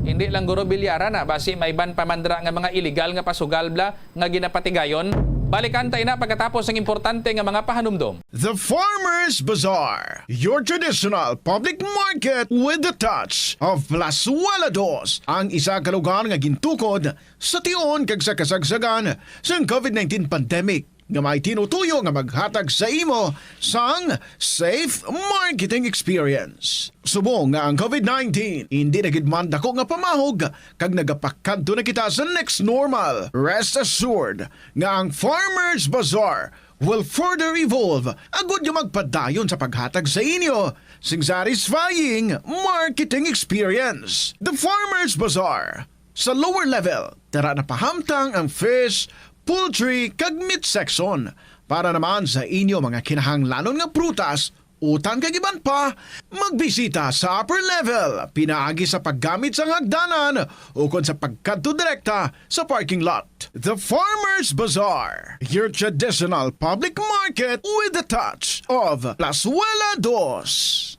Hindi lang guro bilyaran, ha, basi may iban pa man dira nga mga illegal nga pasugal bala nga ginapatigayon. Balikan ta ina pagkatapos ng importante nga mga pahanumdom. The Farmers Bazaar, your traditional public market with the touch of Plazuela Dos, ang isa ka lugar nga gintukod sa tion kag sa kasagsagan sang covid nineteen pandemic, nga may tinutuyo nga maghatag sa imo sang safe marketing experience. Subong nga ang covid nineteen hindi na gid man dako nga pamahog kag nagapakadto na kita sa next normal, rest assured nga ang Farmers Bazaar will further evolve agud nga magpadayon sa paghatag sa inyo sing satisfying marketing experience. The Farmers Bazaar. Sa lower level, tara na pahamtang ang fish, poultry, kag meat section. Para naman sa inyo mga kinahanglanon nga prutas, utan kag iban pa, magbisita sa upper level, pinaagi sa paggamit sang hagdanan ukon sa pagkadto direkta sa parking lot. The Farmers Bazaar, your traditional public market with the touch of Plazuela Dos.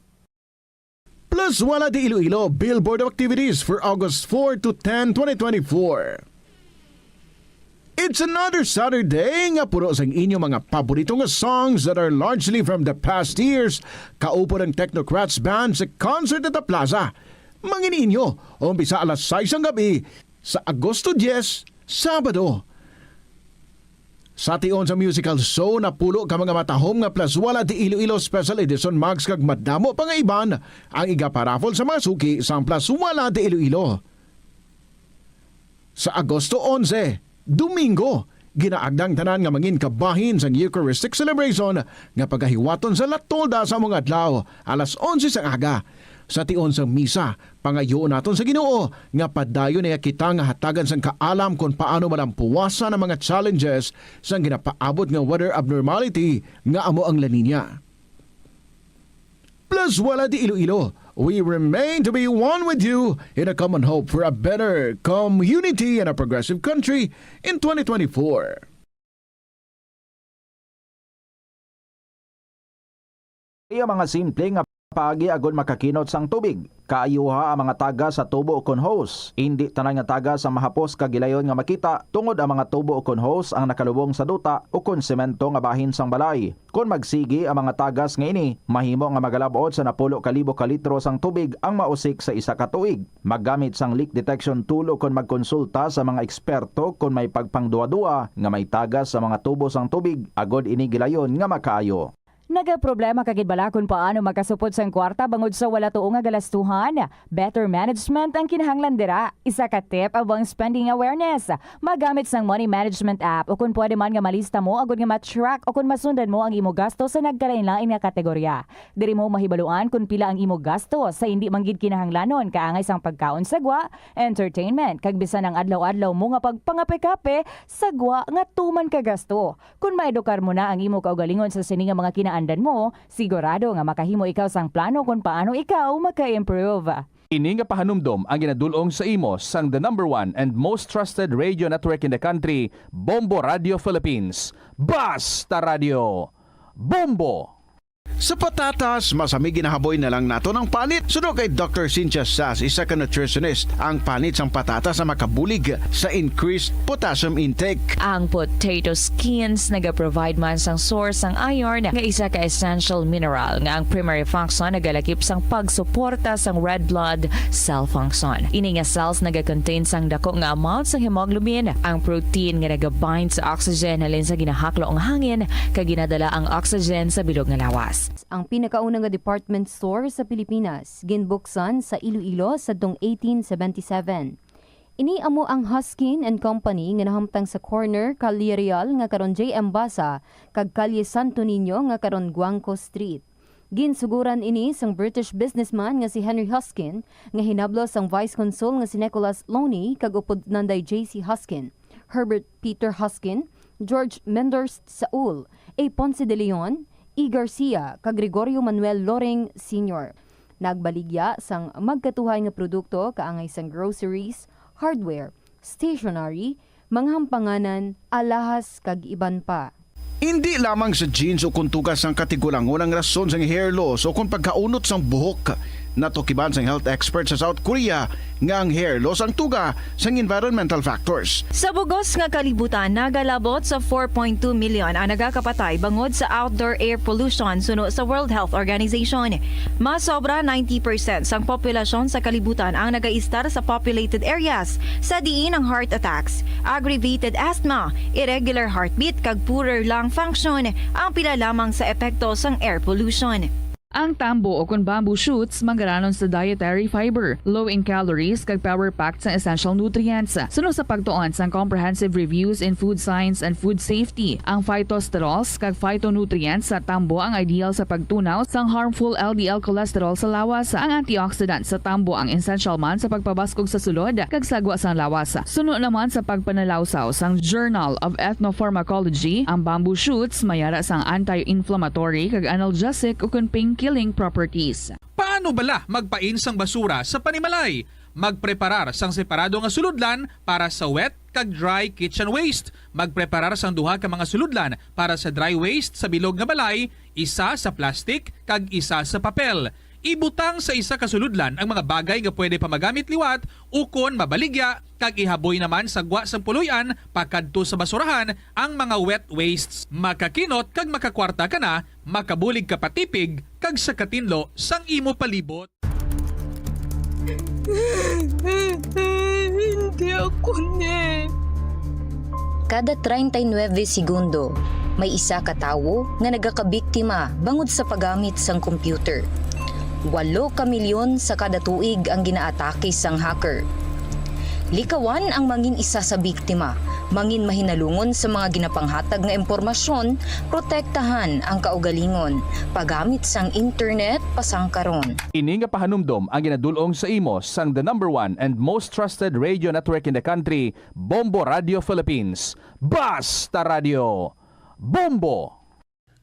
Plus Wala de Iloilo, billboard of activities for August four to ten, twenty twenty-four. It's another Saturday nga puno sang inyo mga paborito nga songs that are largely from the past years. Kaupod ang Technocrats Band sa concert at the Plaza. Mangin inyo, umpisa alas sais sang gabi sa Agosto diyes, Sabado. Sa tion sa musical show, napulo ka mga matahom nga Plus Wala de Iloilo Special Edition mugs kag madamo pa nga iban ang igaparaffle sa mga suki sang Plus Wala de Iloilo. Sa Agosto onse, Domingo, ginaagda ang tanan nga mangin kabahin sang Eucharistic celebration nga pagahiwaton sa La Tolda sa mga adlaw, alas onse sang aga. Sa tion sang misa, pangayoon naton sa Ginoo nga padayon niya kita nga hatagan sang kaalam kon paano malampuwasan ang mga challenges sang ginapaabot nga weather abnormality nga amo ang La Niña. Plus Wala de Iloilo, we remain to be one with you in a common hope for a better community and a progressive country in twenty twenty-four. Iya mga simple nga paagi agud makakinot sang tubig. Kaayuha ang mga tagas sa tubo ukon hose. Indi tanan nga tagas ang mahapos kag gilayon nga makita, tungod ang mga tubo ukon hose ang nakalubong sa duta ukon semento nga bahin sang balay. Kon magsigi ang mga tagas nga ini, mahimo nga magalab-ot sa napulo ka libo ka litro sang tubig ang mausik sa isa ka tuig. Maggamit sang leak detection tool ukon magkonsulta sa mga eksperto kon may pagpangduha-duha nga may tagas sa mga tubo sang tubig, agud ini gilayon nga makaayo. Nagaproblema ka gid bala kon paano makasupot sang kwarta bangod sa wala tuo nga galastuhan? Better management ang kinahanglan dira. Isa ka tip amo ang spending awareness. Magamit sang money management app, o kon pwede man nga malista mo agud nga ma-track o kon masundan mo ang imo gasto sa nagkalain-lain nga kategorya. Diri mo mahibaluan kon pila ang imo gasto sa indi man gid kinahanglanon, kaangay sang pagkaon sa gwa, entertainment, kag bisan ang adlaw-adlaw mo nga pagpangape-kape sa gwa nga tuman ka gasto. Kon maedukar mo na ang imo kaugalingon sa sini nga mga kinaandan mo, sigurado nga makahimo ikaw sang plano kon paano ikaw maka-improve. Ini nga pahanumdom ang ginadul-ong sa imo sang the number one and most trusted radio network in the country, Bombo Radio Philippines. Basta Radio, Bombo! Sa patatas, masami ginahaboy na lang naton ang panit. Suno kay Doctor Cynthia Sas, isa ka nutritionist, ang panit sang patatas ang makabulig sa increased potassium intake. Ang potato skins nagaprovide man sang source sang iron, nga isa ka essential mineral nga ang primary function nagalakip sang pagsuporta sang red blood cell function. Ini nga cells nagakontain sang dako nga amount sang hemoglobin, ang protein nga nagabind sa oxygen halin sa ginahaklo nga hangin kag ginadala ang oxygen sa bilog nga lawas. Ang pinakauna nga department store sa Pilipinas ginbuksan sa Iloilo sadtong eighteen seventy-seven. Ini amo ang Huskin and Company nga nahamtang sa corner Calle Real nga karon J M Basa kag Calle Santo Niño nga karon Guangco Street. Ginsuguran ini sang British businessman nga si Henry Huskin, nga hinablos sang Vice Consul nga si Nicholas Loney kag upod Nanday J C Huskin, Herbert Peter Huskin, George Menders Saul, A. Ponce de Leon, E. Garcia, kag Gregorio Manuel Loring Senior. Nagbaligya sang magkatuhay nga produkto kaangay sang groceries, hardware, stationery, mga hampanganan, alahas, kag iban pa. Indi lamang sa genes o kon tuga sang katigulangon ang rason sang hair loss o kon pagkaunot sang buhok. Natukiban sang health expert sa South Korea nga ang hair loss ang tuga sang environmental factors. Sa bug-os nga kalibutan, nagalabot sa four point two million ang nagakapatay bangod sa outdoor air pollution, suno sa World Health Organization. Mas sobra ninety percent sang populasyon sa kalibutan ang nagaistar sa populated areas, sa diin ang heart attacks, aggravated asthma, irregular heartbeat, kag poorer lung function ang pila lamang sa epekto sang air pollution. Ang tambo, o kon bamboo shoots, manggaranon sa dietary fiber, low in calories, kag power-packed sa essential nutrients. Suno sa pagtuon sang Comprehensive Reviews in Food Science and Food Safety, ang phytosterols kag phytonutrients sa tambo ang ideal sa pagtunaw sang harmful L D L cholesterol sa lawas. Ang antioxidant sa tambo ang essential man sa pagpabaskog sa sulod kag sagwa sang lawas. Suno naman sa pagpanalawsaw sang Journal of Ethnopharmacology, ang bamboo shoots may ara sang anti-inflammatory kag analgesic ukon pain-killing properties. Paano bala magpain sang basura sa panimalay? Magpreparar sang separado nga sulodlan para sa wet kag dry kitchen waste. Magpreparar sang duha ka mga sulodlan para sa dry waste sa bilog nga balay, isa sa plastic kag isa sa papel. Ibutang sa isa ka sulodlan ang mga bagay nga pwede pa magamit liwat ukon mabaligya, kag ihaboy naman sa gwa sang puloy-an pakadto sa basurahan ang mga wet wastes. Makakinot kag makakwarta ka na, makabulig ka pa tipig, kag sa katinlo sang imo palibot. Hindi ako ni. Kada treinta y nueve segundo, may isa ka tawo nga nagakabiktima bangod sa paggamit sang computer. Walo ka milyon sa kada tuig ang ginaatake sang hacker. Likawan ang mangin isa sa biktima, mangin mahinalungon sa mga ginapanghatag nga impormasyon, protektahan ang kaugalingon, paggamit sang internet pasangkaron. Ini nga pahanumdom ang ginadul-ong sa imo sang the number one and most trusted radio network in the country, Bombo Radio Philippines. Basta Radio, Bombo!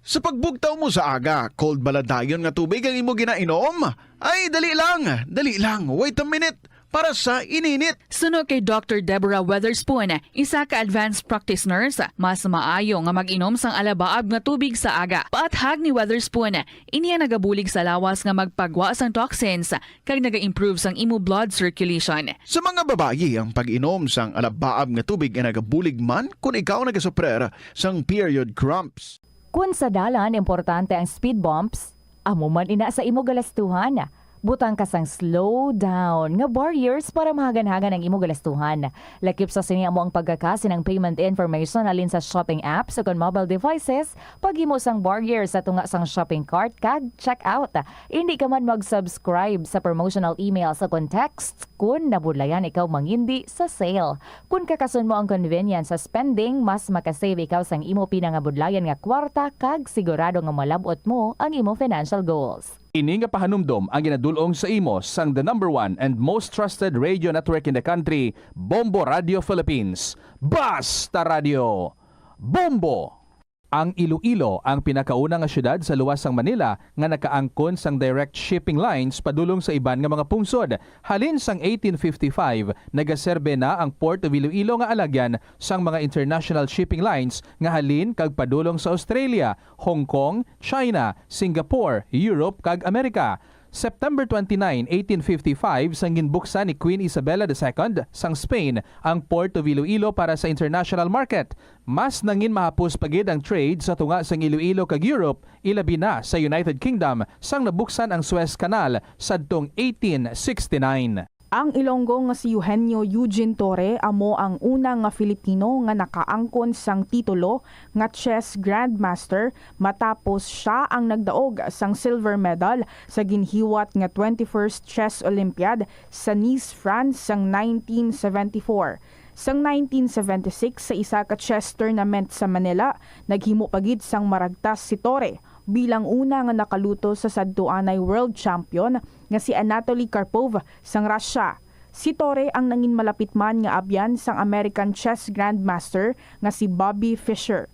Sa pagbugtaw mo sa aga, cold bala dayon nga tubig ang imo ginainom? Ay, dali lang, dali lang, wait a minute, para sa ininit. Suno kay Doctor Deborah Weatherspoon, isa ka advanced practice nurse, mas maayo nga mag-inom sang alabaab nga tubig sa aga. Paathag ni Weatherspoon, ini ang nagabulig sa lawas nga magpagwa sang toxins kag naga-improve sang imo blood circulation. Sa mga babayi, ang pag-inom sang alabaab nga tubig ay nagabulig man kon ikaw nagasuprer sang period cramps. Kun sa dalan importante ang speed bumps, amo man ina sa imo galastuhan. Butang ka sang slow down nga barriers para mahagan-hagan ang imo galastuhan. Lakip sa sini amo ang pagkakasi ng payment information halin sa shopping apps o kon mobile devices, paghimo sang barriers sa tunga sang shopping cart kag checkout. Indi ka man mag-subscribe sa promotional emails o kon texts kun nabudlayan ikaw mangindi sa sale. Kun kakason mo ang convenience sa spending, mas makasave ikaw sang imo pinangabudlayan nga kwarta kag sigurado nga malab-ot mo ang imo financial goals. Ini nga pahanumdom ang ginadul-ong sa imo sang the number one and most trusted radio network in the country, Bombo Radio Philippines. Basta Radio, Bombo! Ang Iloilo ang pinakauna nga siyudad sa luwas sang Manila nga nakaangkon sang direct shipping lines padulong sa iban nga mga pungsod. Halin sang eighteen fifty-five, nagaserbe na ang Port of Iloilo nga alagyan sang mga international shipping lines nga halin kag padulong sa Australia, Hong Kong, China, Singapore, Europe, kag Amerika. September twenty-nine, eighteen fifty-five, sang ginbuksan ni Queen Isabella the Second sang Spain ang Port of Iloilo para sa international market. Mas nangin mahapos pa gid ang trade sa tunga sang Iloilo kag Europe, ilabi na sa United Kingdom, sang nabuksan ang Suez Canal sadtong eighteen sixty-nine. Ang Ilonggo nga si Eugenio Eugene Torre amo ang una nga Filipino nga nakaangkon sang titulo nga chess grandmaster, matapos sia ang nagdaog sang silver medal sa ginhiwat nga twenty-first Chess Olympiad sa Nice, France, sang nineteen seventy-four. Sang nineteen seventy-six, sa isa ka chess tournament sa Manila, naghimo pa gid sang maragtas si Torre bilang una nga nakaluto sa sadtuanay world champion nga si Anatoly Karpov sang Russia. Si Torre ang nangin malapit man nga abyan sang American chess grandmaster nga si Bobby Fischer.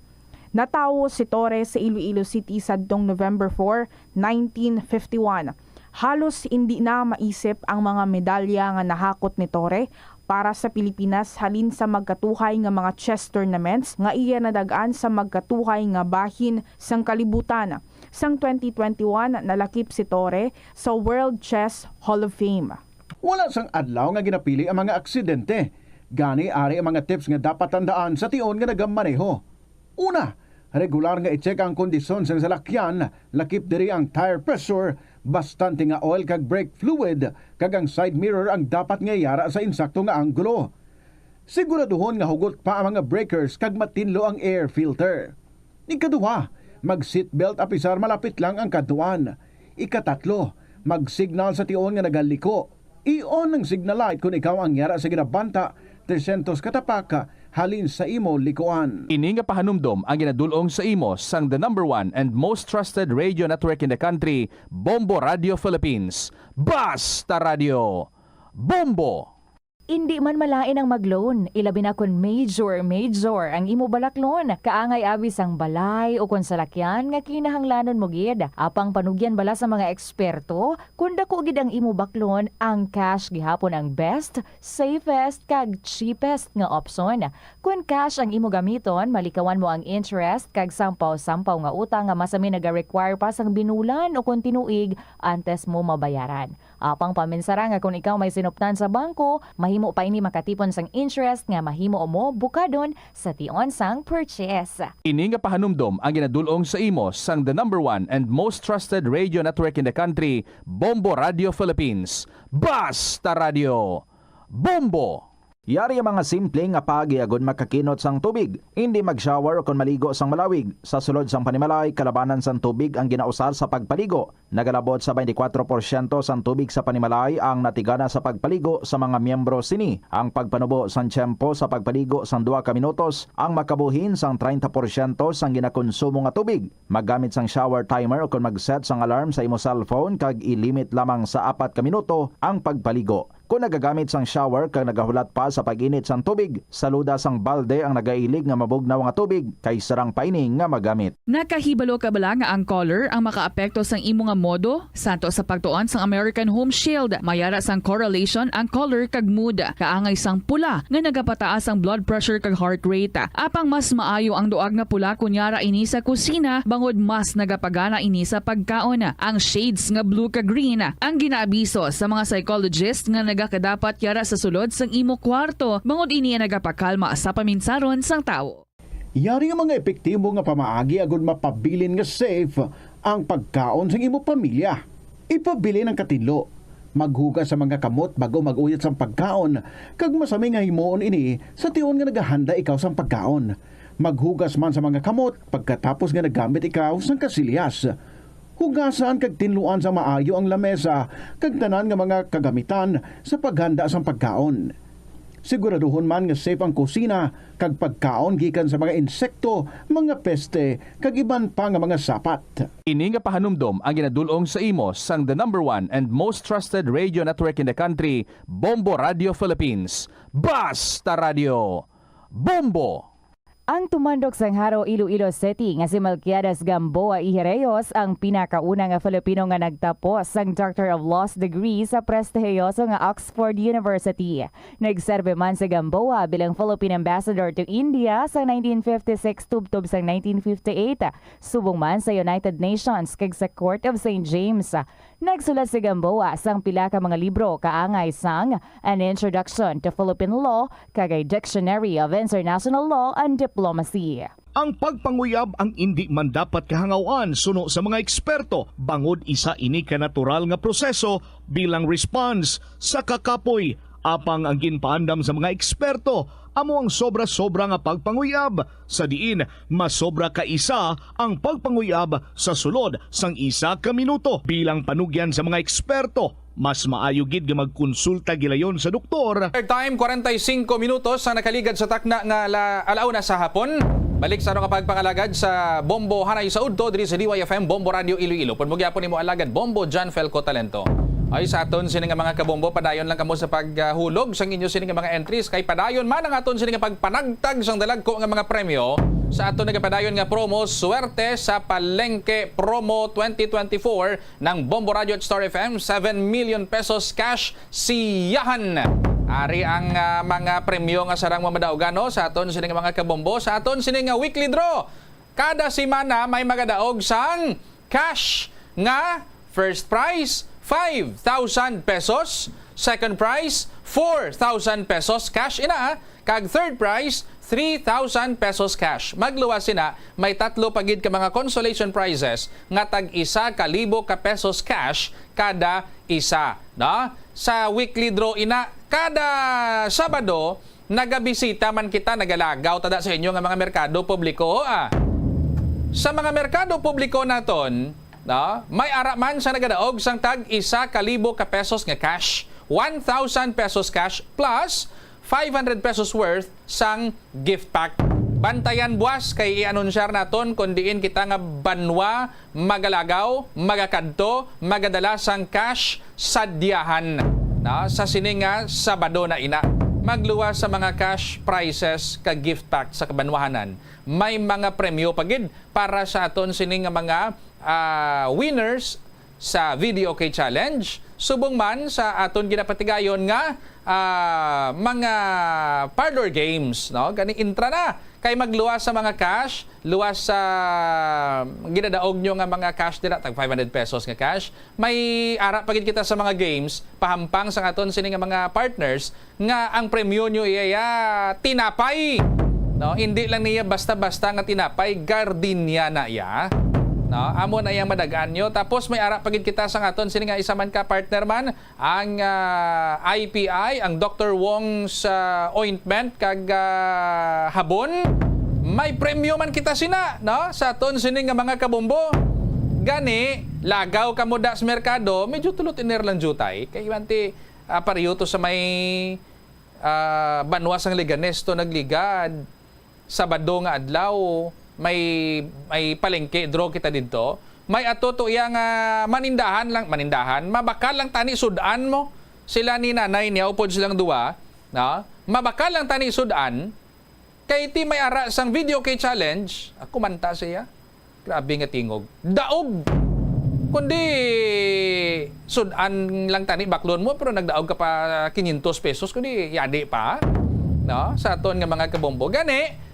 Natawo si Torre sa Iloilo City sadtong November four, nineteen fifty-one. Halos indi na maisip ang mga medalya nga nahakot ni Torre para sa Pilipinas halin sa magkatuhay nga mga chess tournaments nga iya nadag-an sa magkatuhay nga bahin sang kalibutan. Sang twenty twenty-one, nalakip si Torre sa World Chess Hall of Fame. Wala sang adlaw nga ginapili ang mga aksidente. Gani, ari ang mga tips nga dapat tandaan sa tion nga nagamaneho. Una, regular nga i-check ang kondisyon sang salakyan, lakip diri ang tire pressure, bastante nga oil kag brake fluid, kag ang side mirror ang dapat nga yara sa insakto nga anggulo. Siguraduhon nga hugot pa ang mga breakers kag matinlo ang air filter. Ikaduha, mag-seatbelt apisar malapit lang ang kadtuan. Ikatatlo, mag-signal sa tion nga nagaliko. I-on ang signal light kon ikaw ang yara sa ginabanta trescientos ka tapak halin sa imo likuan. Ini nga pahanumdom ang ginadul-ong sa imo sang the number one and most trusted radio network in the country, Bombo Radio Philippines. Basta Radio, Bombo! Indi man malain ang mag-loan, ilabi na kon major, major ang imo balaklon. Kaangay abi sang balay o kon salakyan nga kinahanglanon mo gid. Apang panugyan bala sa mga eksperto, kon dako gid ang imo baklon, ang cash gihapon ang best, safest, kag cheapest nga opsyon. Kon cash ang imo gamiton, malikawan mo ang interest kag sampaw-sampaw nga utang nga masami naga-require pa sang binulan o kon tinuig antes mo mabayaran. Apang paminsara nga kon ikaw may sinuptan sa bangko, mahimo pa ini makatipon sang interest nga mahimo mo bukadon sa tion sang purchase. Ini nga pahanumdom ang ginadul-ong sa imo sang the number one and most trusted radio network in the country, Bombo Radio Philippines. Basta Radio, Bombo! Yari ang mga simple nga paagi agud makakinot sang tubig. Indi mag-shower ukon maligo sang malawig. Sa sulod sang panimalay, kalabanan sang tubig ang ginausar sa pagpaligo. Nagalabot sa twenty-four porsyento sang tubig sa panimalay ang natigana sa pagpaligo sa mga miyembro sini. Ang pagpanubo sang tiyempo sa pagpaligo sang duha ka minutos ang makabuhin sang treinta porsyento sang ginakonsumo nga tubig. Maggamit sang shower timer ukon mag-set sang alarm sa imo cellphone kag i-limit lamang sa apat ka minuto ang pagpaligo. Kon nagagamit sang shower kag nagahulat pa sa pag-init sang tubig, saluda sang balde ang nagailig nga mabugnaw nga tubig kay sarang pa ini nga magamit. Nakahibalo ka bala nga ang color ang makaapekto sang imo nga modo? Santo sa pagtuon sang American Home Shield, may ara sang correlation ang color kag mood. Kaangay sang pula nga nagapataas ang blood pressure kag heart rate. Apang mas maayo ang duag nga pula kon yara ini sa kusina, bangod mas nagapagana ini sa pagkaon. Ang shades nga blue kag green ang ginaabiso sa mga psychologist nga nagakadapat yara sa sulod sang imo kwarto, bangod ini ang nagapakalma sa paminsaron sang tawo. Yari nga mga epektibo nga pamaagi agud mapabilin nga safe ang pagkaon sang imo pamilya. Ipabilin ang katinlo. Maghugas sa mga kamot bag-o mag-uyot sang pagkaon, kag masami nga himuon ini sa tion nga nagahanda ikaw sang pagkaon. Maghugas man sa mga kamot pagkatapos nga nagamit ikaw sang kasilyas. Hugasan kag tinluan sa maayo ang lamesa kag tanan nga mga kagamitan sa paghanda sang pagkaon. Siguraduhon man nga safe ang kusina kag pagkaon gikan sa mga insekto, mga peste, kag iban pa nga mga sapat. Ini nga pahanumdom ang ginadul-ong sa imo sang the number one and most trusted radio network in the country, Bombo Radio Philippines. Basta Radio, Bombo! Ang tumandok sang Jaro, Iloilo City nga si Melquiades Gamboa y Reyes ang pinakauna nga Filipino nga nagtapos sang Doctor of Laws degree sa prestihiyoso nga Oxford University. Nagserbi man si Gamboa bilang Philippine Ambassador to India sa nineteen fifty-six tubtob sang nineteen fifty-eight, subong man sa United Nations kag sa Court of Saint James. Nagsulat si Gamboa sang pila ka mga libro kaangay sang An Introduction to Philippine Law kag A Dictionary of International Law and Diplomacy. Ang pagpanguyab ang indi man dapat kahangaw-an suno sa mga eksperto, bangod isa ini ka natural nga proseso bilang response sa kakapoy. Apang ang ginpaandam sa mga eksperto amo ang sobra-sobra nga pagpanguyab, sa diin masobra ka isa ang pagpanguyab sa sulod sang isa ka minuto. Bilang panugyan sa mga eksperto, mas maayo gid nga magkonsulta gilayon sa doktor. Time, kwarenta y singko minutos ang nakaligad sa takna nga la-, alauna sa hapon. Balik sa ano nga pagpangalagad sa Bombo Hanay sa Udto diri sa D Y F M Bombo Radio Iloilo. Pun mo gyapon imo alagad Bombo John Felco Talento. Ay, sa aton sini nga mga kabombo, padayon lang kamo sa paghulog sang inyo sini nga mga entries, kay padayon man ang aton sini nga pagpanagtag sang dalagko nga mga premyo sa aton nagapadayon nga promo, Swerte sa Palengke Promo twenty twenty-four ng Bombo Radio at Star F M, seven million pesos cash siyahan. Ari ang, ah, mga premyo nga sarang mamadaogan, no, sa aton sini nga mga kabombo, sa aton sini nga weekly draw. Kada semana may magadaog sang cash nga first prize, five thousand pesos, second prize, four thousand pesos cash ina, kag third prize, three thousand pesos cash. Magluwas sina, may tatlo pa gid ka mga consolation prizes nga tag isa ka libo ka pesos cash kada isa, no? Sa weekly draw ina, kada Sabado, nagabisita man kita, nagalagaw tada sa inyo nga mga merkado publiko, ah. Sa mga merkado publiko naton, no, may ara man sa nagadaog sang tag isa ka libo ka pesos nga cash, one thousand pesos cash plus five hundred pesos worth sang gift pack. Bantayan buwas kay i-anunsyar naton kon diin kita nga banwa magalagaw, magakadto, magadala sang cash sadyahan. Ah, sa sini nga Sabado na ina, magluwas sa mga cash prizes kag gift pack sa kabanwahanan. May mga premyo pa gid para sa aton sini nga mga, ah, winners sa V D O K Challenge, subong man sa aton ginapatigayon nga, ah, mga parlor games, no? Gani, intra na kay magluwas sa mga cash, luwas sa ginadaog nyo nga mga cash dira, tag five hundred pesos nga cash. May ara pa gid kita sa mga games, pahampang sa aton sini nga mga partners, nga ang premyo nyo iya ya tinapay. No, hindi lang niya basta-basta nga tinapay, gardenia na iya. No, amo na iyang madagaan nyo. Tapos may ara pa gid kita sa aton sini nga isa man ka partner man, ang, ah, I P I, ang Doctor Wong's, ah, ointment kag, ah, habon. May premyo man kita sina, no? Sa aton sini nga mga kabombo. Gani, lagaw kamo da sa merkado, medyo tulot iner lang jutay. Kay iwanti, ah, pareho to sa may, ah, banwa sang Leganes to nagligad. Sabado nga adlaw, may, may palengke, draw kita didto. May ato to iya nga manindahan lang, manindahan, mabakal lang tani sud-an mo. Sila ni nanay niya, upod silang duwa, no? Mabakal lang tani sud-an, kay ti may ara sang V D O K challenge, ako man ta siya. Grabe nga tingog. Daog! Kundi sud-an lang tani, baklon mo, pero nagdaog ka pa quinientos pesos, kundi yadi pa, no? Sa aton nga mga kabombo. Gani,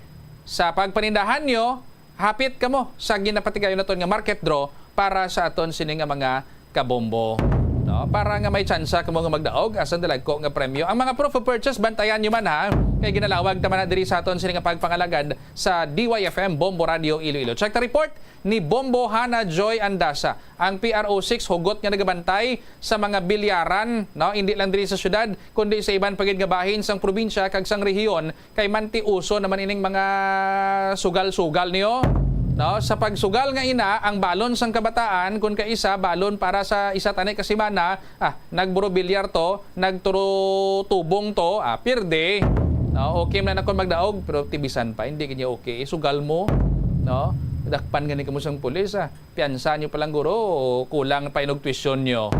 sa pagpanindahan nyo, hapit kamo sa ginapatigayon naton nga market draw para sa aton sini nga mga kabombo. No? Para nga may tsansa kamo nga magdaog sa dalagko nga premyo. Ang mga proof of purchase, bantayan nyo man, ha. Kay ginalawag ta man na diri sa aton sini nga pagpangalagad sa D Y F M Bombo Radio Iloilo. Check the report ni Bombo Hana Joy Andasa. Ang P R O six hugot nga nagabantay sa mga bilyaran, no? Hindi lang diri sa syudad, kundi sa iban pa gid nga bahin sang probinsya kag sang rehiyon, kay manti uso naman ining mga sugal-sugal niyo. No? Sa pagsugal nga ina, ang balon sang kabataan, kun kaisa, balon para sa isa tani ka semana, ah, nagburubilyar to, nagturo tubong to, ah, pirde. No? Okay man na kon magdaog, pero tibisan pa, hindi gid niya okay. Isugal mo, no? Dakpan gani kamo sang pulis, ah. Piyansa nyo pa lang, guro, o kulang pa inog tuition nyo?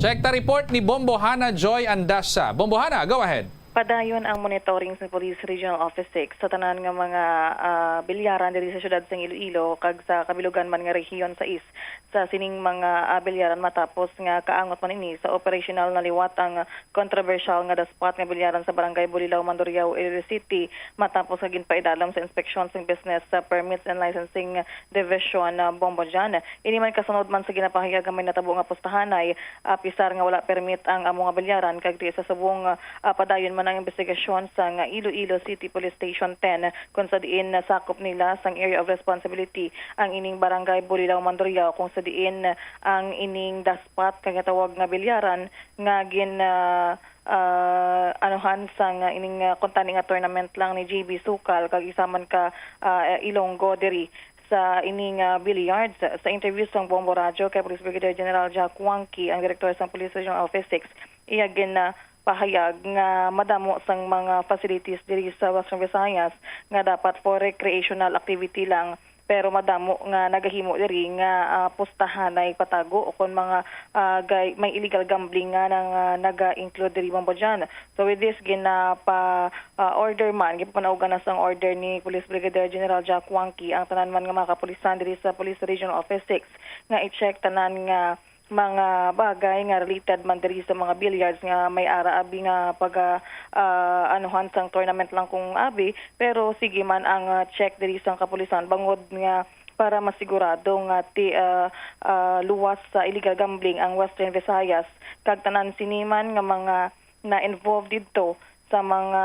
Check the report ni Bombo Hana Joy Andasa. Bombo Hana, go ahead. Padayon ang monitoring sa Police Regional Office six sa tanan nga mga, ah, bilyaran diri sa siyudad sang Iloilo kag sa kabilugan man nga rehiyon sa East sa sining mga, ah, bilyaran matapos nga kaangot man ini sa operasyonal na liwat ang kontrobersyal nga daspat nga bilyaran sa Barangay Bulilaw, Mandurriao, Iloilo City, matapos nga ginpaidalom sa inspeksyon sang Business, ah, Permits and Licensing Division, ah, Bombo Jan. Ini man kasunod man sa ginapahayag nga may natabo nga pustahanay, ah, apisar nga wala permit ang amo nga bilyaran, kag ti sa subong, ah, padayon man ang imbestigasyon sang Iloilo City Police Station ten, kung sa diin nasakop nila sang area of responsibility ang ining barangay Bulilaw, Mandurriao, kung sa diin ang ining daspat kag ginatawag nga bilyaran nga gin, ah, ah, anuhan sang ining, ah, kuntani nga tournament lang ni J B Sukal kag isa man ka, ah, Ilonggo diri sa ining, ah, billiards. Sa interview sang Bombo Radyo kay Police Brigadier General Jack Wangki, ang direktor sang Police Regional Office six, iya gin, ah, pahayag nga madamo sang mga facilities diri sa Western Visayas nga dapat for recreational activity lang, pero madamo nga nagahimo diri nga, ah, pustahanay patago o kon mga, ah, gay-, may illegal gambling nga nang, ah, naga-include diri, Bombo Jan. So with this, ginapa, ah, order man, gipanaugan na sang order ni Police Brigadier General Jack Wangki ang tanan man nga mga kapulisan diri sa Police Regional Office six nga i-check tanan nga mga bagay nga related man diri sa mga billiards nga may ara abi nga pag, ah, ah, anuhan sang tournament lang kung abi, pero sige man ang, ah, check diri sang kapulisan bangod nga para masigurado nga ti-, ah, ah, luwas sa illegal gambling ang Western Visayas kag tanan sini man nga mga na-involved didto sa mga,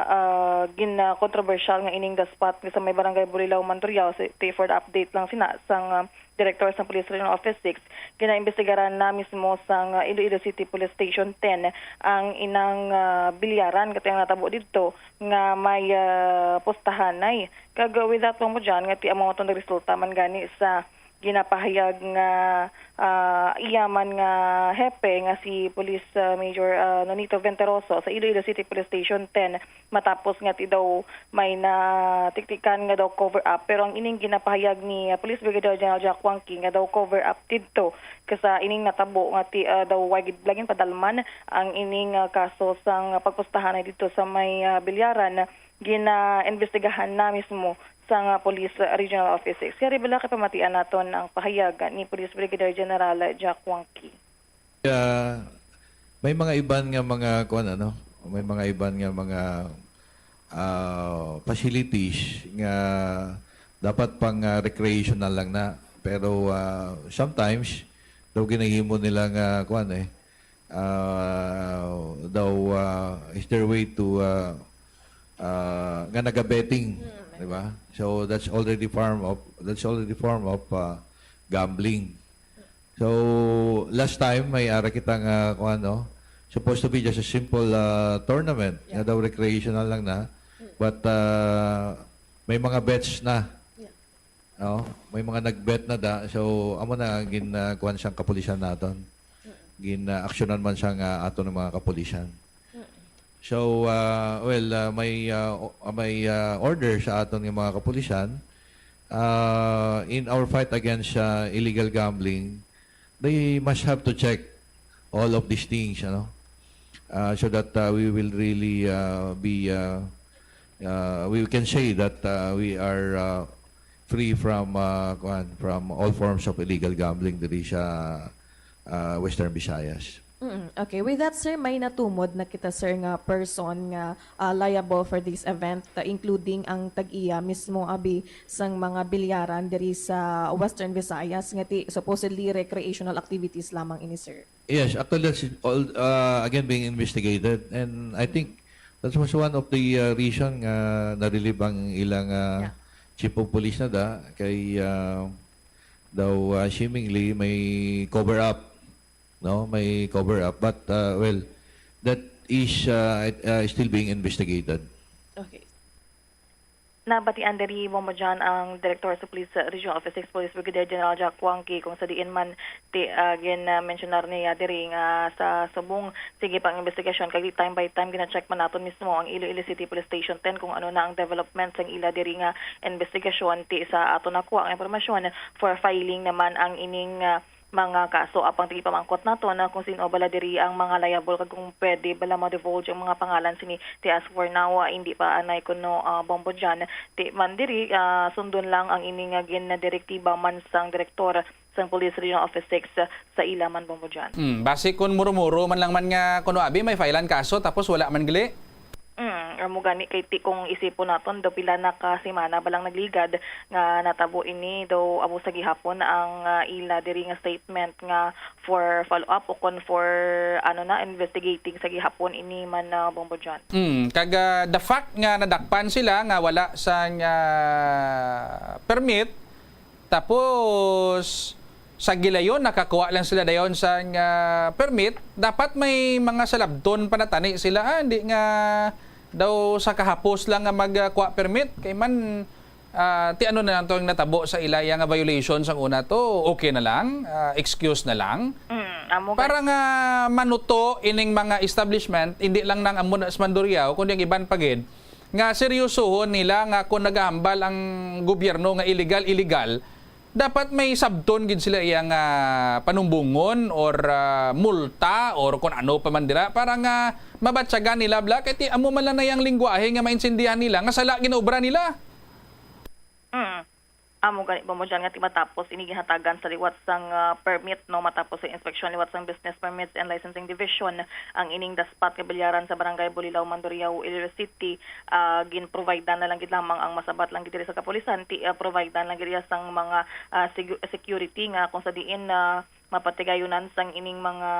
ah, gin-, ah, kontrobersyal nga ining daspat nga sa may Barangay Bulilaw, Mandurriao. Sa, ti-, for the update lang sina sang, ah, Director sang Police Regional Office six, ginaimbestigaran na mismo sang, ah, Iloilo City Police Station ten ang inang, ah, bilyaran, katong natabo didto nga may, ah, pustahanay. Kag, ah, with that, Bombo Jan, nga ti amo to nagresulta man gani sa ginapahayag nga, ah, iya man nga hepe nga si Police, ah, Major, ah, Nonito Venteroso sa Iloilo City Police Station ten, matapos nga ti daw may natiktikan nga daw cover up. Pero ang ining ginapahayag ni, ah, Police Brigadier General Jack Wangki nga daw cover up didto ka sa ining natabo nga ti, ah, daw way gid laging padalman ang ining, ah, kaso sang pagpustahanay didto sa may, ah, Bilyaran, gina-imbestigahan na mismo sang, ah, Police Regional Office six. Yari bala kay pamatian naton ang pahayag ni Police Brigadier General Jack Wangki. Ah, may mga iban nga mga kuan, ano, may mga iban nga mga, ah, facilities nga dapat pang, ah, recreational lang na. Pero, ah, sometimes daw ginahimo nila nga kuan, eh, ah, daw, ah, is their way to, ah, ah, nga naga-betting, di ba? So that's already form of, that's already form of, ah, gambling. So last time may ara kita nga kuan, no? Supposed to be just a simple, ah, tournament, nga daw recreational lang na. But, ah, may mga bets na. No? May mga nag-bet na da. So amo na ang gin, ah, kuan sang kapulisan naton. Gin, ah, aksyonan man sang, ah, aton nga mga kapulisan. So, ah, well, ah, may, ah, o-, ah, may, ah, order sa aton nga mga kapulisan, ah, in our fight against, ah, illegal gambling, they must have to check all of these things, ano? Ah, so that, ah, we will really, ah, be, ah, ah, we can say that, ah, we are, ah, free from, ah, kuwan, from all forms of illegal gambling diri sa, ah, Western Visayas. Mm, okay. With that, sir, may natumod na kita, sir, nga person nga, ah, liable for this event, ah, including ang tag-iya mismo abi sang mga bilyaran diri sa Western Visayas nga ti supposedly recreational activities lamang ini, sir. Yes, actually, that's all, uh, again, being investigated. And I think that was one of the, uh, reason nga na-relieve ang ilang, uh, chief of police na da kay, uh, daw, uh, seemingly may cover up, no? May cover up. But, uh, well, that is, uh, uh, still being investigated. Okay. Nabatian diri, Bombo John, ang Director sa Police Regional Office six Police Brigadier General Jack Wangki, kung sa diin man ti, ah, gin-, ah, mensionar niya diri nga sa subong sige pang investigasyon, kag di time by time gina-check man naton mismo ang Iloilo City Police Station ten kung ano na ang development sang ila diri nga investigasyon. Ti sa ato nakuha ang impormasyon, for filing naman ang ining, ah, mga kaso. Apang tigpamangkot nato na kung sin-o bala diri ang mga liable kag kung pwede bala ma-divulge ang mga pangalan sini. Ti as for now, ah, hindi pa anay kuno, ah, Bombo John. Ti man diri, ah, sundon lang ang ini nga gindirektiba man sang direktor sang Police Regional Office six sa ila man, Bombo John. Hmm, basi kun muro-muro man lang man nga kuno abi may file-an kaso tapos wala man gali. Mm, amo gani kay ti kung isipon naton, daw pila na ka semana ba lang nagligad nga natabo ini, daw amo sa gihapon ang, ah, ila diri nga statement nga for follow-up o kon for, ano na, investigating sa gihapon ini man, ah, Bombo John. Mm, kag, ah, the fact nga nadakpan sila nga wala sang, ah, permit, tapos sa gilayon, nakakuha lang sila dayon sang, ah, permit. Dapat may mga salabton pa natani sila, ah, hindi nga daw sa kahapos lang nga magkuha permit. Kay man, ah, ti ano na lang to ang natabo sa ila iya nga violation sang una to, okay na lang, ah, excuse na lang. Mm, amo gani. Para nga manuto ining mga establishment, hindi lang nang amo na sa Mandurriao, kundi ang iban pa gid, nga seryosohon nila nga kung nagahambal ang gobyerno nga illegal, illegal, dapat may sabton gid sila iya nga panumbongon or, ah, multa or kun ano pa man dira para nga mabatyagan nila bala. Kay ti amo man lang na yang lingwahe nga maintindihan nila nga sala ginaobra nila. Mm. Amo gani, Bombo John, nga ti matapos ini ginhatagan sa liwat sang, ah, permit, no, matapos sa inspeksyon liwat sang Business Permits and Licensing Division ang ining daspat nga bilyaran sa Barangay Bulilao, Mandurriao, Iloilo City. Ah, gin-providean na lang gid lamang ang masabat lang gid diri sa kapulisan, ti, ah, providean lang gid iya sang mga, ah, segu-, security nga kung sa diin, ah, mapatigayunan sang ining mga,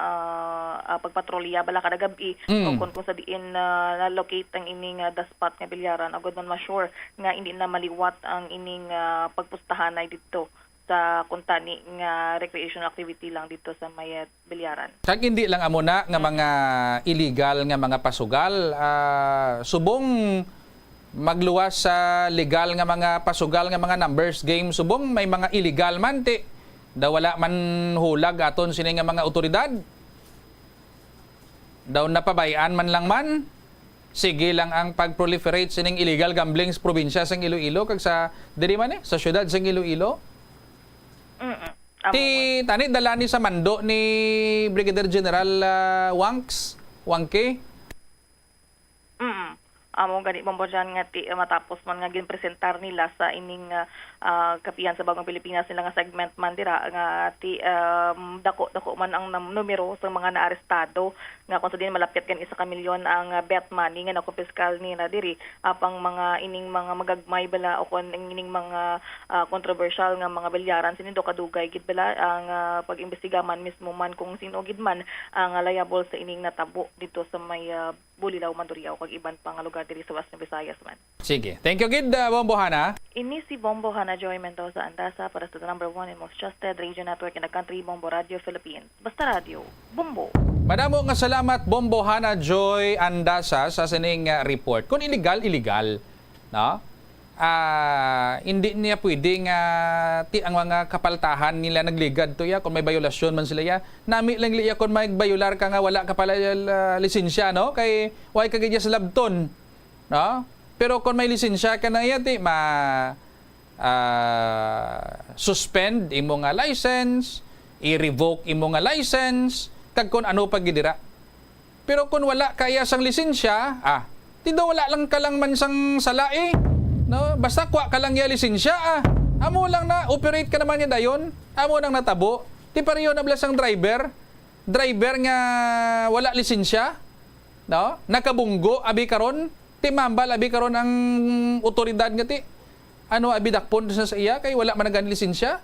ah, ah, pagpatrolya bala kada gab-i, mm, o kon, kung sa diin, ah, na-locate ang ining, ah, daspat nga bilyaran, agud man ma-sure nga hindi na maliwat ang ining, ah, pagpustahanay didto sa kuntani nga recreational activity lang didto sa may, ah, bilyaran. Kag hindi lang amo na nga, mm, mga illegal nga mga pasugal, ah, subong magluwas sa legal nga mga pasugal nga mga numbers game, subong may mga illegal man, ti daw wala man hulag aton sini nga mga awtoridad. Daw napabay-an man lang man, sige lang ang pag-proliferate sining illegal gambling sa probinsya sang Iloilo kag sa, diri man, eh, sa siyudad sang Iloilo. Mm-mm. Amo Ti man. Tani dala ni sa mando ni Brigadier General, ah, Wanks, Wangke. Mm. Amo gani, Bombo John, nga ti, matapos man nga ginpresentar nila sa ining, ah, ah, Kapihan sa Bagong Pilipinas nila nga segment man dira, nga ti, um, dako-dako man ang nam-, numero sa mga naarestado, nga kung sa din malapit gani sa kamilyon ang, ah, bet money nga nakumpiskal nila diri, apang mga ining mga magagmay bala o kon ining mga, ah, kontrobersyal nga mga bilyaran, sini daw kadugay gid bala ang, ah, pag-imbestiga man mismo man kung sin-o gid man ang, ah, liable sa ining natabo dito sa may, ah, Bulilao, Mandurriao, kag iban pa nga lugar diri sa Western Visayas man. Sige. Thank you gid, ah, Bombo Hana. Ini si Bombo Hana Joy Mendoza Andasa para sa the number one and most trusted radio network in the country, Bombo Radio Philippines. Basta Radio, Bombo. Madamo nga salamat, Bombo Hana Joy Andasa, sa sining, ah, report. Kung illegal, illegal, no? Ah, hindi niya pwede nga ti ang mga kapaltahan nila nagligad to iya kung may bayolasyon man sila iya. Nami lang iya kung may bayular ka nga wala ka pala, ah, lisensya, no? Kay why ka gid sa labton, no? Pero kung may lisensya ka na iya, ti ma, ah, suspend imo nga license, i-revoke imo nga license, kag kung ano pa gid dira. Pero kung wala ka iya sang lisensya, ah, ti daw wala lang ka lang man sang sala, eh. No? Basta kuha ka lang iya lisensya, ah. Amo lang na, operate ka naman niya dayon. Amo nang natabo. Ti pareho na bala sang driver. Driver nga wala lisensya, no? Nakabunggo, abi karon. Ti mambal, abi karon ang otoridad nga ti, ano, abi dakpon sa, sa iya, kay wala man nagani lisensya.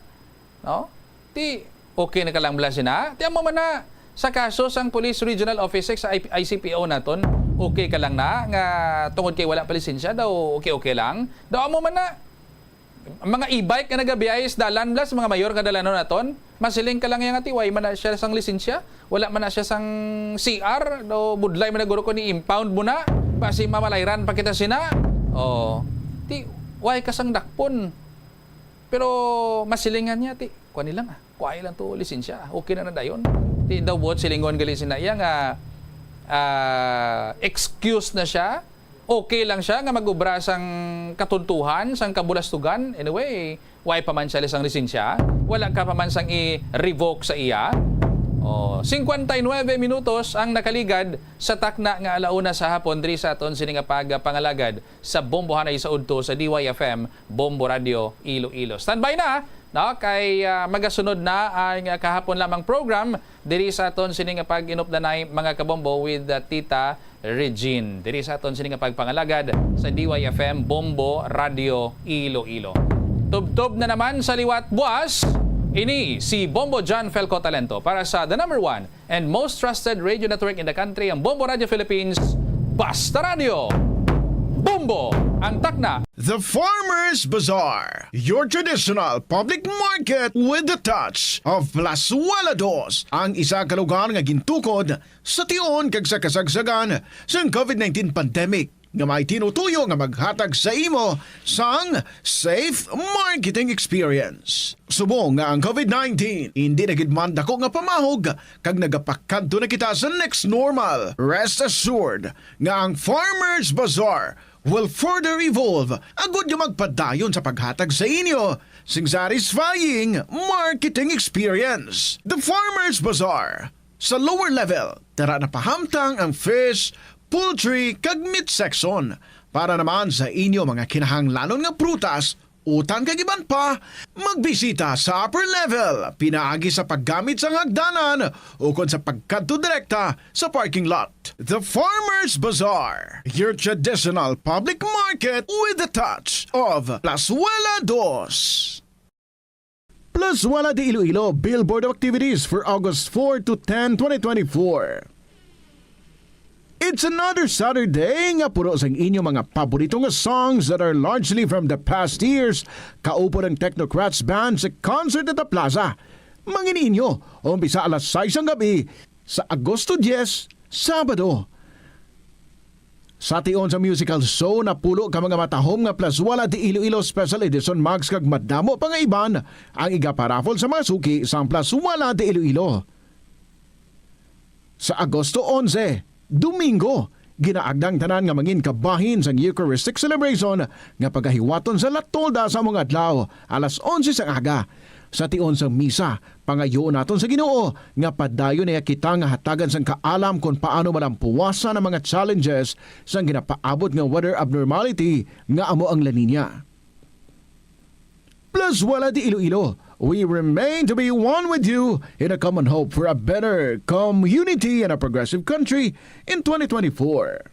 No? Ti, okay na ka lang bala sina. Ti amo man na, sa kaso sang Police Regional Office Six sa I P, I C P O naton, okay ka lang na, nga tungod kay wala pa lisensya, daw okay-okay lang. Daw amo man na, mga e-bike nga nagabiyahe sa dalan bala, sa mga mayor nga dalanon naton, masiling ka lang iya nga ti, wala man na siya sang lisensya, wala man na siya sang C R, daw budlay man na guro ko ni impound mo na, basi mamalayran pa kita sina. Oh, ti, wala ka sang dakpon. Pero masilingan niya, ti, kuha nilang, ah, kuha lang to lisensya, ah, okay na na dayon. Ti daw buot silingon gali sina iya nga, ah, excuse na siya, okay lang siya nga mag-obra sang katuntuhan, sang kabulastugan. Anyway, wala pa man siya sang lisensya, wala ka pa man sang i-revoke sa iya. Oh, singkwenta y nuebe minutos ang nakaligad sa takna nga ala una sa hapon diri sa aton sini nga pagpangalagad sa Bombo Hana sa udto sa D Y F M Bombo Radio Iloilo. Standby na, no? Kay, ah, magasunod na ang, ah, kahapon lamang program diri sa aton sini nga pag-inupdanay, mga kabombo, with, ah, Tita Regine. Diri sa aton sini nga pagpangalagad sa D Y F M Bombo Radio Iloilo. Tubtob na naman sa liwat buas, ini si Bombo John Felco Talento para sa the number one and most trusted radio network in the country, ang Bombo Radio Philippines. Basta Radio, Bombo ang takna. The Farmers Bazaar, your traditional public market with the touch of Plazuela Dos, ang isa ka lugar nga gintukod sa tion kag sa kasagsagan sang COVID nineteen pandemic, nga may tinutuyo nga maghatag sa imo sang safe marketing experience. Subong nga ang COVID nineteen hindi na gid man dako nga pamahog kag nagapakadto na kita sa next normal, rest assured nga ang Farmers Bazaar will further evolve agud nga magpadayon sa paghatag sa inyo sing satisfying marketing experience. The Farmers Bazaar, sa lower level, dira napahamtang ang fish, poultry, kag meat section. Para naman sa inyo mga kinahanglanon nga prutas, utan kag iban pa, magbisita sa upper level, pinaagi sa paggamit sang hagdanan ukon sa pagkadto direkta sa parking lot. The Farmers Bazaar, your traditional public market with the touch of Plazuela Dos. Plazuela de Iloilo, billboard of activities for August four to ten, twenty twenty-four. It's another Saturday nga puno sang inyo mga paborito nga songs that are largely from the past years. Kaupod ang Technocrats Band sa concert at the plaza. Mangin ninyo, umpisa alas sais ang gabi sa Agosto diyes, Sabado. Sa tion sa musical show, napulo ka mga matahom nga Plazuela de Iloilo Special Edition mugs kag madamo pa nga iban ang igaparaffle sa mga suki sang Plazuela de Iloilo. Sa Agosto onse, Domingo, ginaagda ang tanan nga mangin kabahin sang Eucharistic celebration nga pagahiwaton sa La Tolda sa mga adlaw, alas onse sang aga. Sa tion sang misa, pangayoon naton sa Ginoo nga padayon niya kita nga hatagan sang kaalam kon paano malampuwasan ang mga challenges sang ginapaabot nga weather abnormality nga amo ang La Niña. Plazuela de Iloilo, we remain to be one with you in a common hope for a better community and a progressive country in twenty twenty-four.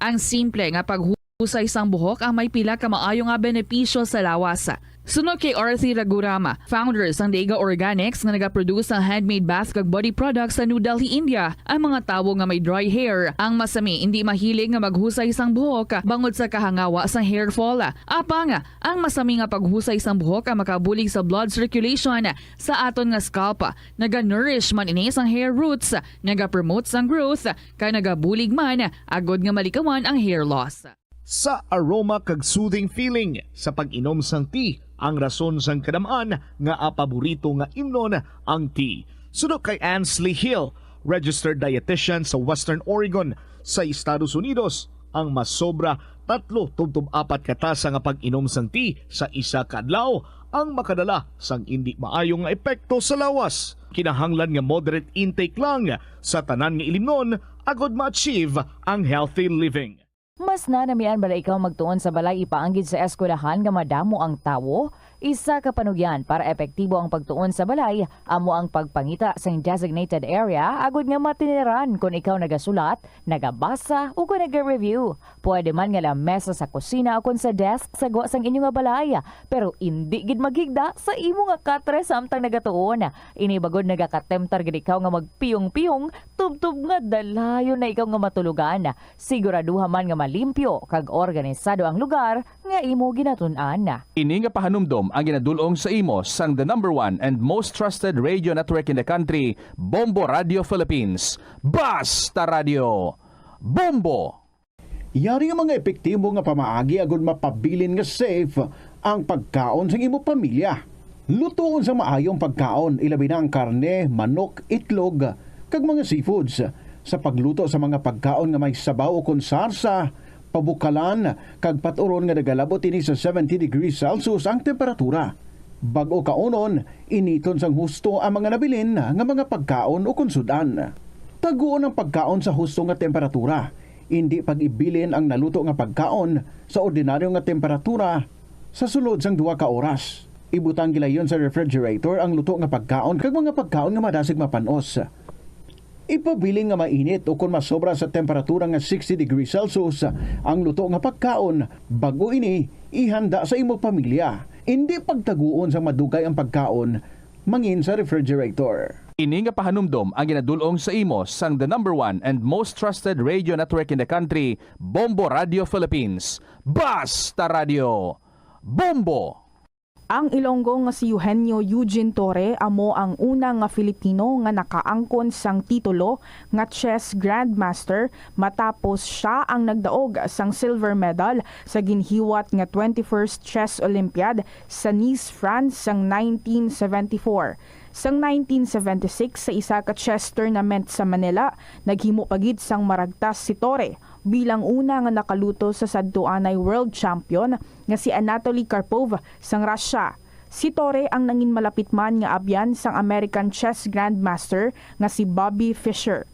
Ang simple nga paghusay sang buhok ang may pila ka maayo nga benepisyo sa lawas. Suno kay Arthi Ragurama, founder sang Daiga Organics nga nagaproduce sang handmade bath kag body products sa New Delhi, India, ang mga tawo nga may dry hair, ang masami indi mahilig nga maghusay sang buhok bangod sa kahangawa sang hair fall. Apang, ang masami nga paghusay sang buhok ang makabulig sa blood circulation sa aton nga scalp. Naga-nourish man ini sang hair roots, naga-promote sang growth, kag nagabulig man agod nga malikawan ang hair loss. Sa aroma kag soothing feeling sa pag-inom sang tea ang rason sang kadam-an nga paborito nga imnon ang tea. Suno kay Ansley Hill, registered dietitian sa Western Oregon sa Estados Unidos, ang masobra tatlo tubtob apat ka tasa nga pag-inom sang tea sa isa ka adlaw ang makadala sang indi maayo nga epekto sa lawas. Kinahanglan nga moderate intake lang sa tanan nga ilimnon agod ma-achieve ang healthy living. Mas nanamian bala ikaw magtuon sa balay ipaanggid sa eskwelahan nga madamo ang tawo? Isa ka panugyan para epektibo ang pagtuon sa balay amo ang pagpangita sing designated area agod nga matiniran kon ikaw nagasulat, nagabasa, ukon naga-review. Pwede man nga lamesa sa kusina ukon sa desk sa gwa sang inyo nga balay, pero indi gid maghigda sa imo nga katre samtang nagatuon. Ini bangod nagakatemptar gid ikaw nga magpiyong-piyong tubtob nga dalayon na ikaw nga matulogan. Siguraduha man nga malimpyo kag organisado ang lugar nga imo ginatun-an. Ini nga pahanumdom ang ginadul-ong sa imo sang the number one and most trusted radio network in the country, Bombo Radio Philippines. Basta Radio! Bombo! Yari ang mga epektibo nga pamaagi agud mapabilin nga safe ang pagkaon sang imo pamilya. Lutoon sa maayo ang pagkaon, ilabi na ang karne, manok, itlog, kag mga seafoods. Sa pagluto sa mga pagkaon nga may sabaw ukon sarsa, pabukalan, kag pat-uron nga nagalabot ini sa seventy degrees Celsius ang temperatura. Bag-o kaunon, initon sang husto ang mga nabilin nga mga pagkaon ukon sud-an. Taguon ang pagkaon sa husto nga temperatura. Indi pag-ibilin ang naluto nga pagkaon sa ordinaryo nga temperatura sa sulod sang duha ka oras. Ibutang gilayon sa refrigerator ang luto nga pagkaon kag mga pagkaon nga madasig mapan-os. Ipabilin nga mainit ukon masobra sa temperatura nga sixty degrees Celsius ang luto nga pagkaon bag-o ini ihanda sa imo pamilya. Indi pagtaguon sang madugay ang pagkaon mangin sa refrigerator. Ini nga pahanumdom ang ginadul-ong sa imo sang the number one and most trusted radio network in the country, Bombo Radio Philippines. Basta Radio! Bombo! Ang Ilonggo nga si Eugenio Eugene Torre amo ang una nga Filipino nga nakaangkon sang titulo nga chess grandmaster matapos sia ang nagdaog sang silver medal sa ginhiwat nga twenty-first Chess Olympiad sa Nice, France sang nineteen seventy-four. Sang nineteen seventy-six, sa isa ka chess tournament sa Manila, naghimo pa gid sang maragtas si Torre bilang una nga nakaluto sa sadtuanay world champion nga si Anatoly Karpov sang Russia. Si Torre ang nangin malapit man nga abyan sang American chess grandmaster nga si Bobby Fischer.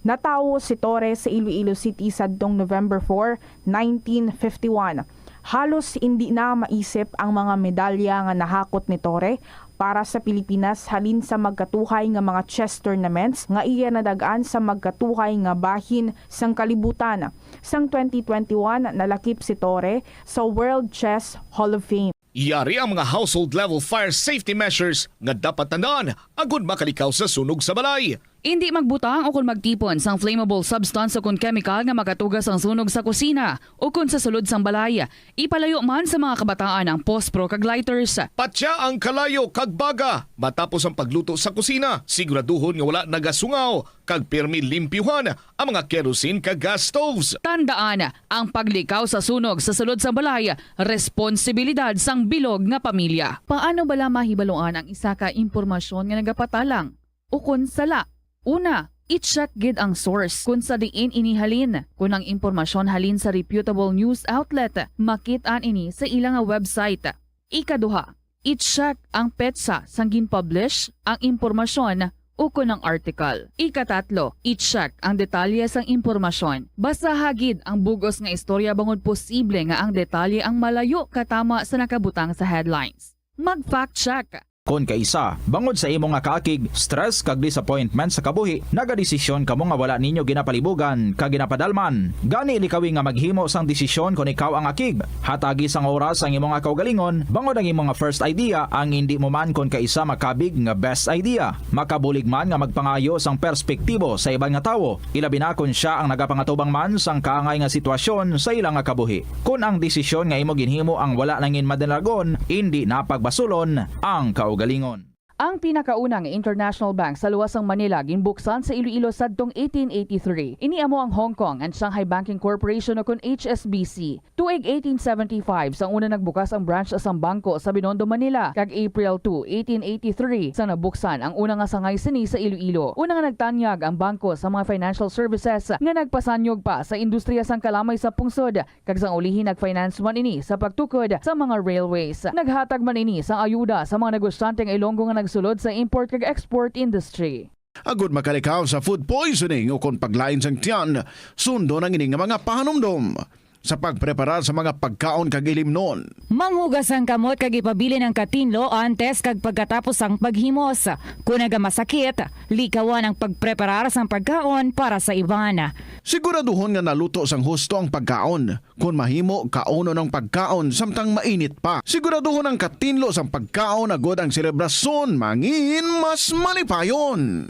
Natawo si Torre sa Iloilo City sadtong November four, nineteen fifty-one. Halos indi na maisip ang mga medalya nga nahakot ni Torre para sa Pilipinas halin sa magkatuhay nga mga chess tournaments nga iya nadag-an sa magkatuhay nga bahin sang kalibutan. Sang twenty twenty-one, nalakip si Torre sa World Chess Hall of Fame. Yari ang mga household level fire safety measures nga dapat tandaan agud makalikaw sa sunog sa balay. Indi magbutang o kon magtipon sang flammable substance o kon kemikal nga makatuga sang sunog sa kusina o kon sa sulod sang balay. Ipalayo man sa mga kabataan ang pospro kag lighters. Patya ang kalayo kag baga matapos ang pagluto sa kusina. Siguraduhon nga wala nagasungaw kag pirmi limpyuhan ang mga kerosene kag gas stoves. Tandaan, ang paglikaw sa sunog sa sulod sang balay, responsibilidad sang bilog nga pamilya. Paano bala mahibaluan ang isa ka impormasyon nga nagapatalang ukon sala? Una, i-check gid ang source kon sa diin ini halin. Kon ang impormasyon halin sa reputable news outlet, makit-an ini sa ila nga website. Ikaduha, i-check ang petsa sang gin-publish ang impormasyon ukon ang article. Ikatatlo, i-check ang detalye sang impormasyon. Basaha gid ang bug-os nga istorya bangod posible nga ang detalye ang malayo katama sa nakabutang sa headlines. Mag-fact check. Kon kaisa, bangod sa imo nga kaakig, stress kag disappointment sa kabuhi, nagadesisyon kamo nga wala ninyo ginapalibugan kag ginapadalman. Gani, likawi nga maghimo sang desisyon kon ikaw ang akig. Hatagi sang oras ang imo nga kaugalingon, bangod ang imo nga first idea ang indi mo man kon kaisa makabig nga best idea. Makabulig man nga magpangayo sang perspektibo sa iban nga tawo, ilabi na kon sia ang nagapangatubang man sang kaangay nga sitwasyon sa ila nga kabuhi. Kon ang desisyon nga imo ginhimo ang wala nangin madalagon, indi na pagbasulon ang kaugalingon. Ang pinakauna nga international bank sa luwas sang Manila ginbuksan sa Iloilo sadtong eighteen eighty-three. Ini amo ang Hong Kong and Shanghai Banking Corporation, o kon H S B C. Tuig eighteen seventy-five, sang una nagbukas ang branch sang bangko sa Binondo, Manila, kag April two, eighteen eighty-three, sang nabuksan ang una nga sangay sini sa Iloilo. Una nga nagtanyag ang bangko sa mga financial services nga nagpasanyog pa sa industriya sang kalamay sa pungsod, kag sang ulihi nag-finance man ini sa pagtukod sa mga railways. Naghatag man ini sang ayuda sa mga negosyante nga Ilonggo nga nagsulod sa import kag export industry. Agud makalikaw sa food poisoning ukon paglain sang tiyan, sundon ang ini nga mga pahanumdom sa pagpreparar sa mga pagkaon kag ilimnon. Manghugas ang kamot kag ipabilin ang katinlo antes kag pagkatapos sang paghimos. Kon nagamasakit, likawan ang pagpreparar sang pagkaon para sa iban. Siguraduhon nga naluto sang husto ang pagkaon. Kon mahimo, kaunon ang pagkaon samtang mainit pa. Siguraduhon ang katinlo sang pagkaon agud ang selebrasyon mangin mas malipayon.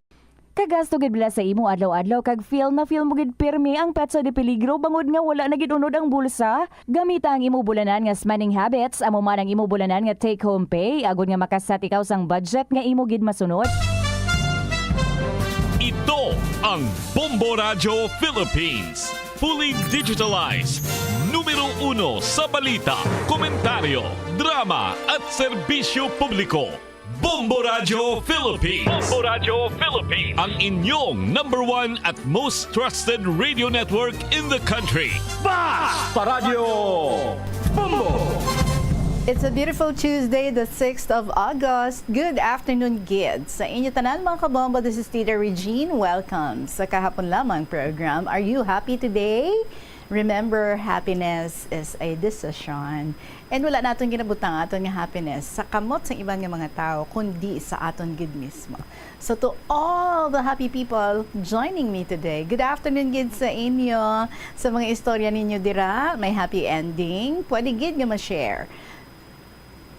Kagasto gid bala sa imo adlaw-adlaw kag feel na feel mo gid pirmi ang petsa de peligro bangod nga wala na gid unod ang bulsa? Gamita ang imo bulanan nga spending habits, amo man ang imo bulanan nga take-home pay, agud nga makaset ikaw sang budget nga imo gid masunod. Ito ang Bombo Radyo Philippines. Fully digitalized. Numero uno sa balita, komentaryo, drama, at serbisyo publiko. Bombo Radyo Philippines. Bombo Radyo Philippines. Ang inyong number one at most trusted radio network in the country. Basta Radyo Bombo! It's a beautiful Tuesday, the sixth of August. Good afternoon, gid. Sa inyo tanan, mga kabombo, this is Tita Regine. Welcome sa Kahapon Lamang program. Are you happy today? Remember, happiness is a decision. And wala naton ginabutang aton nga happiness sa kamot sang iban nga mga tawo, kundi sa aton gid mismo. So, to all the happy people joining me today, good afternoon gid sa inyo. Sa mga istorya ninyo dira, may happy ending, pwede gid nga ma-share.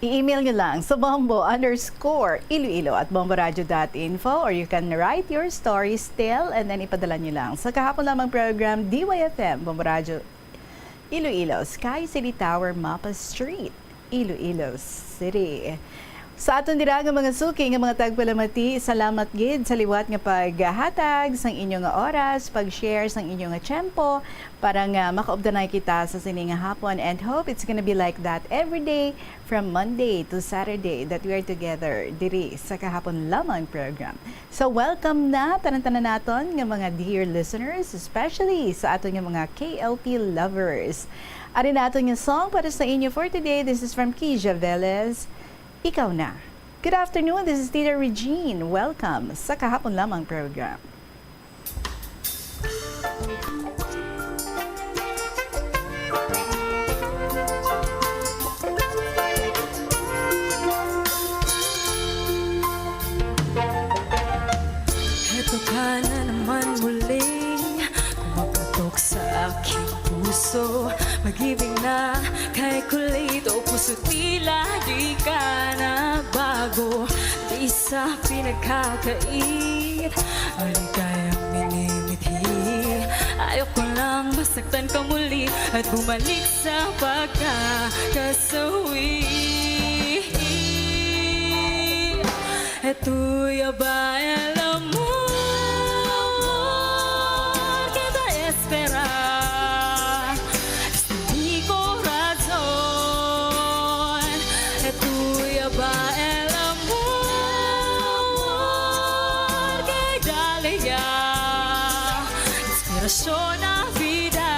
I-email nyo lang sa bombo underscore iloilo at bomboradio dot info, or you can write your story still and then ipadala nyo lang sa Kahapon Lamang program, D Y F M, Bombo Radyo Iloilo, Sky City Tower, Mapa Street, Iloilo City. Sa aton dira nga mga suki nga mga tagpalamati, salamat gid sa liwat nga paghatag sang inyo nga oras, pag-share sang inyo nga tiyempo para nga makaupdanay kita sa sini nga hapon, and hope it's gonna be like that every day from Monday to Saturday that we are together diri sa Kahapon Lamang program. So, welcome na tanan-tanan naton nga mga dear listeners, especially sa aton nga mga K L P lovers. Ari na aton nga song para sa inyo for today. This is from Kija Velez, Ikaw Na. Good afternoon, this is Tita Regine. Welcome sa Kahapon Lamang program. Heto ka na naman muling kumatok sa aking puso. Pag-ibig na kay kulito, puso tila di ka na bago. Di Sa pinagkakait, maligayang minimithi. Ayoko lang masaktan ka muli at bumalik sa pagkakasawi. Estoy a ba el amor que te espera? Mi corazón, estoy a ba el amor que dale ya inspiración a vida.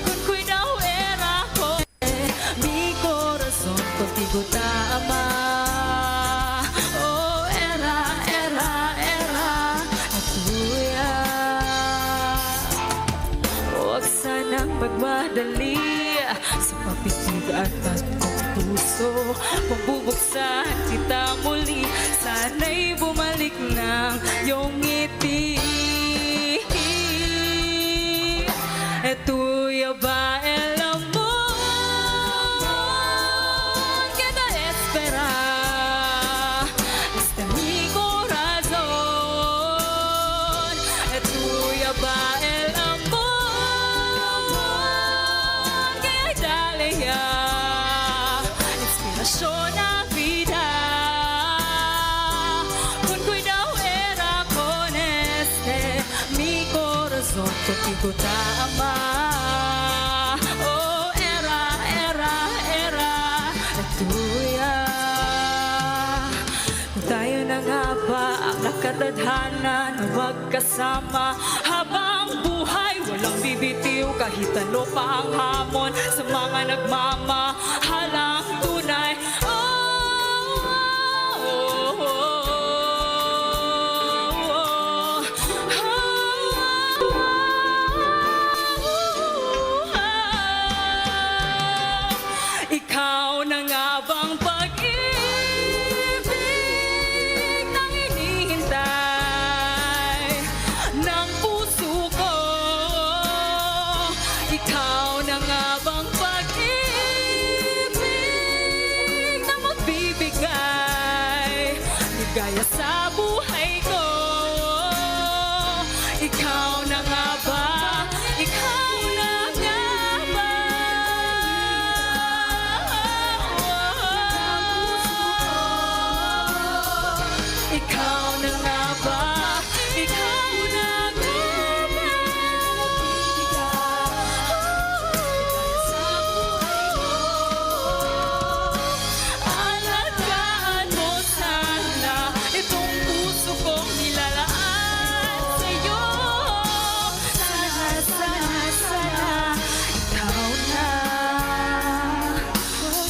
Con cuidado era con mi corazón contigo ta ama. Oh, era, era, era, estoy a. Huwag sanang magmadali sa papitig at kong puso. Magbubuksan kita muli, sana'y bumalik ng iyong ngiti. Estoy a ba el amor que te espera? Este mi corazón, estoy a ba el amor que dale ya inspiración a vida. Con cuidado era con este mi corazón, contigo ta ama. Oh, era, era, era, estoy a. Tayo na nga ba ang nakatadhana na magkasama habang buhay? Walang bibitiw kahit ano pa ang hamon sa mga nagmamahalang tunay. Oh, oh, oh, oh, oh. Ikaw na nga bang pag-ibig na hinihintay ng puso ko? Ikaw na nga bang pag-ibig na magbibigay ligaya sa buhay ko? Ikaw na nga ba? Ikaw na nga ba? Ikaw na nga ba? Ikaw na nga ba? Alagaan mo sana itong puso kong nilalaan sa'yo. Sana, sana, sana, ikaw na.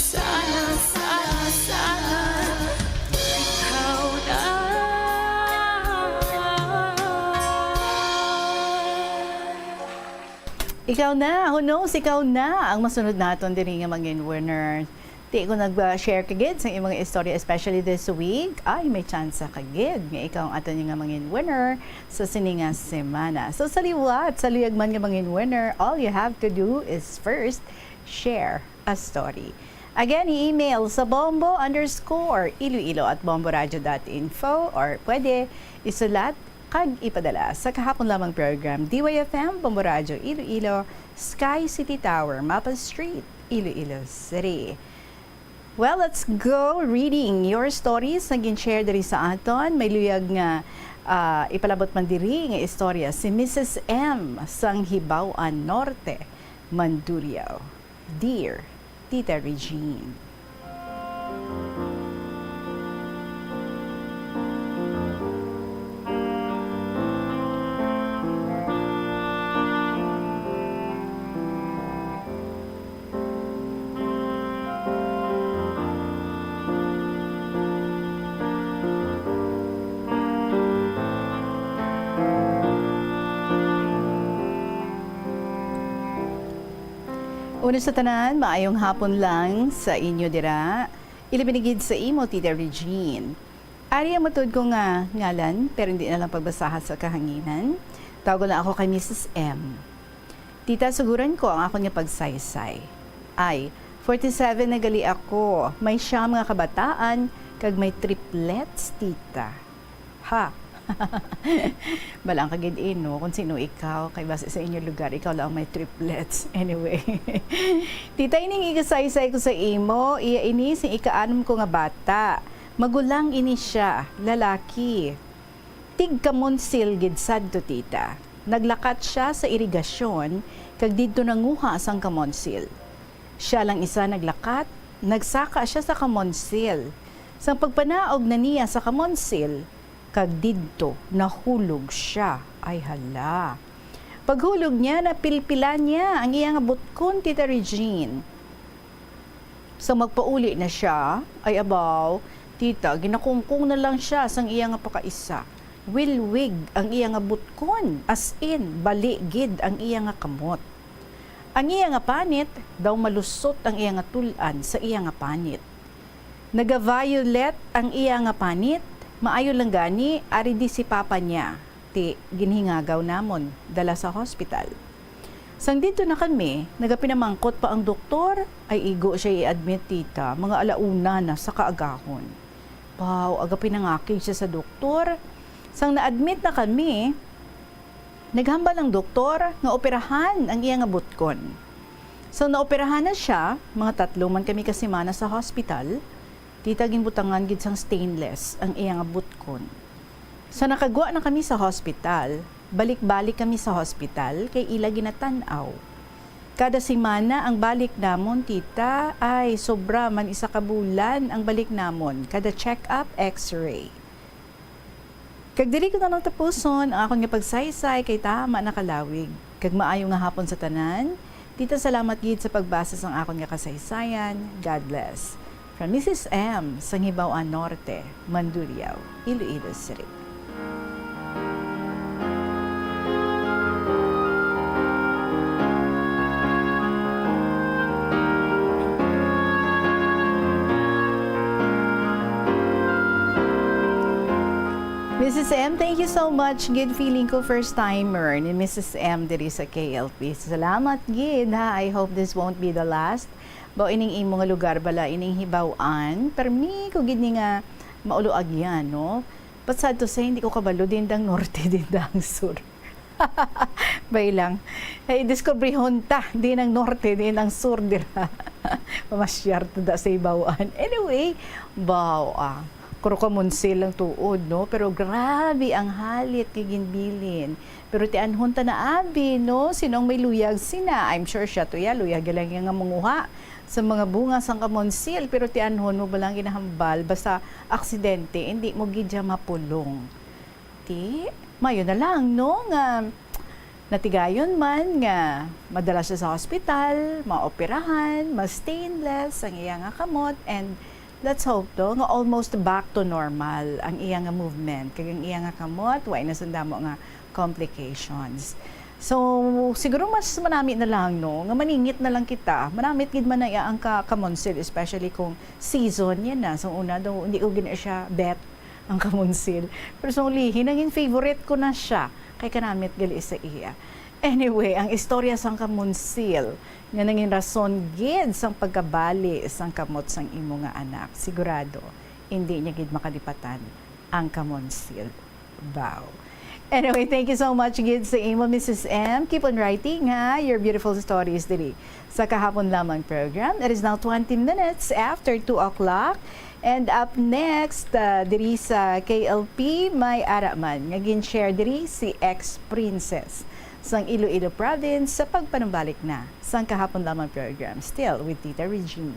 Sana, sana, sana, ikaw na. Ikaw na, who knows, ikaw na ang masunod naton diri nga mangin winner. Ti ko nag-share ka gid sa imong istorya, especially this week. Ay, may tsansa ka gid nga ikaw ang aton nga mangin winner sa sini nga semana. So, sa liwat, sa luyag man nga mangin winner, all you have to do is first share a story. Again, i-email sa bombo underscore iloilo at bomboradio dot info or pwede isulat kag ipadala sa kahapon lamang program, D Y F M, Bombo Radyo Iloilo, Sky City Tower, Mapa Street, Iloilo City. Well, let's go reading your stories nga gin-share diri sa aton. May luyag nga, ah, ipalabot man diri nga istorya si Missus M sang Hibao-an Norte, Mandurriao. Dear Tita Regine. Una sa tanan, maayong hapon lang sa inyo dira. Ilabi na gid sa imo, Tita Regine. Ari ang matuod ko nga ngalan, pero hindi na lang pagbasaha sa kahanginan. Tawgon lang ako kay Missus M. Tita, suguran ko ang akon nga pagsaysay. Ay, Forty-seven na gali ako. May siyam nga kabataan, kag may triplets, tita. Ha? Balaan ka gid, eh, no, kung sino ikaw, kay base sa inyo lugar, ikaw lang may triplets. Anyway. Tita, ining igasaysay ko sa imo, iya ini sing ikaanom ko nga bata. Magulang ini siya, lalaki. Tig-Kamonsil gid sadto, tita. Naglakat siya sa irigasyon, kag didto nanguha sang kamonsil. Siya lang isa naglakat, nagsaka siya sa kamonsil. Sang pagpanaog na niya sa kamonsil, kag didto nahulog siya. Ay hala. Paghulog niya, napilpilan niya ang iya nga butkon, Tita Regine. Sang magpauli na siya, ay abaw, tita, ginakungkong na lang siya sang iya nga pakaisa. Wilwig ang iya nga butkon, as in, bali gid ang iya nga kamot. Ang iya nga panit, daw malusot ang iya nga tul-an sa iya nga panit. Naga-violet ang iya nga panit, maayo lang gani, ari di si papa niya, ti ginhingagaw namon, dala sa hospital. Sang didto na kami, nagapinamangkot pa ang doktor, ay igo siya i-admit, tita, mga ala una na sa kaagahon. Wow, agapinangakig siya sa doktor. Sang na-admit na kami, naghambal ang doktor nga operahan ang iya nga butkon. Sang naoperahan na siya, mga tatlo man kami ka semana sa hospital, tita, ginbutangan gid sang stainless ang iya nga butkon. Sa nakagwa na kami sa hospital, balik-balik kami sa hospital kay ila ginatan-aw. Kada semana ang balik namon, tita, ay sobra man isa ka bulan ang balik namon, kada check-up, X-ray. Kag diri ko na lang tapuson ang akon nga pagsaysay kay tama na kalawig. Kag maayo nga hapon sa tanan. Tita, salamat gid sa pagbasa sang akon nga kasaysayan. God bless. From Missus M sa Hibaw-an Norte, Mandurriao, Iloilo City. Missus M, thank you so much. Gid, feeling ko first timer ni Missus M diri sa K L P. Salamat gid, ha. I hope this won't be the last. Ba, ining imo nga lugar bala, ining Hibaw-an. Permi ko gid ni nga maulo agyan, no? But sad to say, hindi ko kabalo, diin dang norte, diin dang sur. Bay lang. Ay, diskubrihon ta, diin ang norte, diin ang sur, dira. Mamasyar ta da sa Hibaw-an. Anyway, baw, ah, Kurukamonsil lang tuod, no? Pero grabe ang halit nga ginbilin. Pero tianhon ta na abi, no? Sino ang may luyag sina? I'm sure siya to ya, luyag lang yang nga manguha sa mga bunga sang kamonsil. Pero tianhon mo ba lang ginahambal? Basta aksidente, hindi mo gid siya mapulong. Ti, mayo na lang, no, nga natigayon man nga madala siya sa hospital, maoperahan, ma-stainless ang iya nga kamot, and let's hope, no, nga almost back to normal ang iya nga movement, kag ang iya nga kamot, wa na sandamo nga complications. So, siguro mas manami na lang, no, nga maningit na lang kita. Manamit gid man na iya ang ka-, kamonsil, especially kung season yan na. So, una daw, hindi ko gina siya bet ang kamonsil. Pero sa ulihi, nangin favorite ko na siya. Kay kanamit gali sa iya. Anyway, ang istorya sang kamonsil nga nangin rason gid sang pagkabali sang kamot sang imo nga anak, sigurado, hindi niya gid makalipatan ang kamonsil. Wow. Anyway, thank you so much gid sa imo, Missus M. Keep on writing, ha, your beautiful stories diri sa Kahapon Lamang program. It is now twenty minutes after two o'clock. And up next, uh, diri sa K L P, may ara man nga gin-share diri si ex-princess sang Iloilo Province sa pagpanumbalik na sang Kahapon Lamang program. Still with Tita Regine.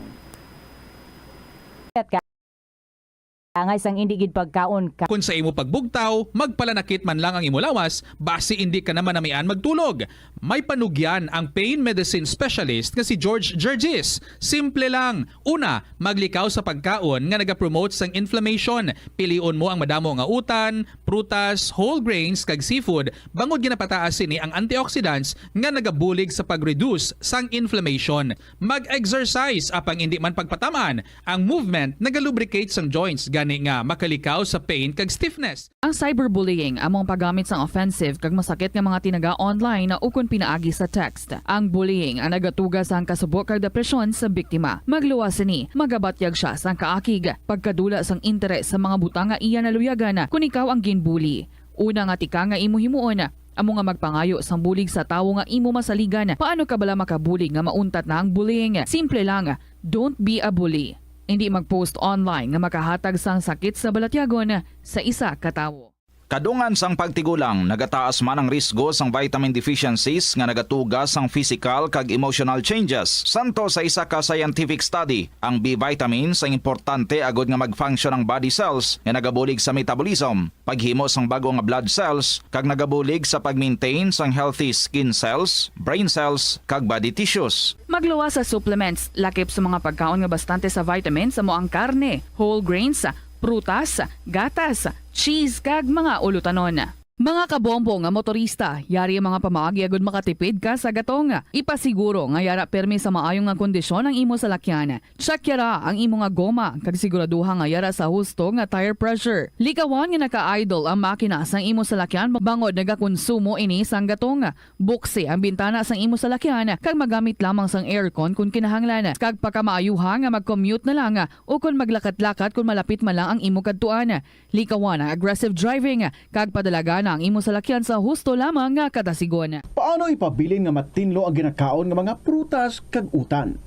Angay sang indi gid pagkaon ka. Kon sa imo pagbugtaw, magpalanakit man lang ang imo lawas, basi indi ka na manamian magtulog. May panugyan ang pain medicine specialist nga si George Gergis. Simple lang. Una, maglikaw sa pagkaon nga nagapromote sang inflammation. Pilion mo ang madamo nga utan, prutas, whole grains, kag seafood, bangod ginapataas sini ang antioxidants nga nagabulig sa pag-reduce sang inflammation. Mag-exercise, apang indi man pagpatam-an, ang movement nagalubricate sang joints, ani nga makalikaw sa pain kag stiffness. Ang cyberbullying amo ang paggamit sang offensive kag masakit nga mga tinaga online ukon pinaagi sa text. Ang bullying ang nagatuga sang kasubo kag depresyon sa biktima. Magluwas sini, magabatyag sia sang kaakig, pagkadula sang interes sa mga butang nga iya naluyagan kon ikaw ang ginbully. Una nga tika nga imo himuon, amo nga magpangayo sang bulig sa tawo nga imo masaligan. Paano ka bala makabulig nga mauntat na ang bullying? Simple lang, don't be a bully. Indi mag-post online nga makahatag sang sakit sa balatyagon sa isa ka tawo. Kadungan sang pagtigulang, nagataas man ang risgo sang vitamin deficiencies nga nagatuga sang physical kag emotional changes. Santo sa isa ka scientific study, ang B vitamins ang importante agud nga mag-function ang body cells nga nagabulig sa metabolism, paghimo sang bag-o nga blood cells, kag nagabulig sa pag-maintain sang healthy skin cells, brain cells, kag body tissues. Magluwas sa supplements, lakip sa mga pagkaon nga bastante sa vitamins amo ang karne, whole grains, prutas, gatas, cheese, kag mga ulutanon. Mga kabombo nga motorista, yari ang mga pamaagi agud makatipid ka sa gatong. Ipasiguro nga yara pirmi sa maayo nga kondisyon ang imo salakyan. Check yara ang imo nga goma kag siguraduha nga yara sa husto nga tire pressure. Likawan nga naka-idle ang makina sang imo salakyan bangod nagakonsumo ini sang gatong. Buksi ang bintana sang imo salakyan kag magamit lamang sang aircon kon kinahanglan, kag pakamaayuha nga mag-commute na lang o kon maglakat-lakat kon malapit man lang ang imo kadtuan. Likawan ang aggressive driving kag padalagan ang imo salakyan sa husto lamang nga katasigon. Paano ipabilin nga matinlo ang ginakaon nga mga prutas kag utan?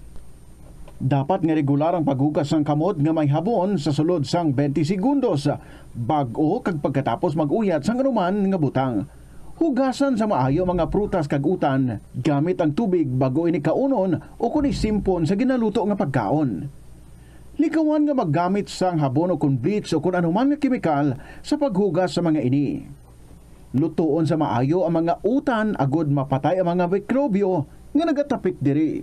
Dapat nga regular ang paghugas sang kamot nga may habon sa sulod sang twenty segundos, bag-o kag pagkatapos mag-uyat sang anuman nga butang. Hugasan sa maayo ang mga prutas kag utan gamit ang tubig bag-o ini kaunon o kon isimpon sa ginaluto nga pagkaon. Likawan nga maggamit sang habon o kon bleach o kon anuman nga kemikal sa paghugas sa mga ini. Lutoon sa maayo ang mga utan agud mapatay ang mga mikrobyo nga nagatapik diri.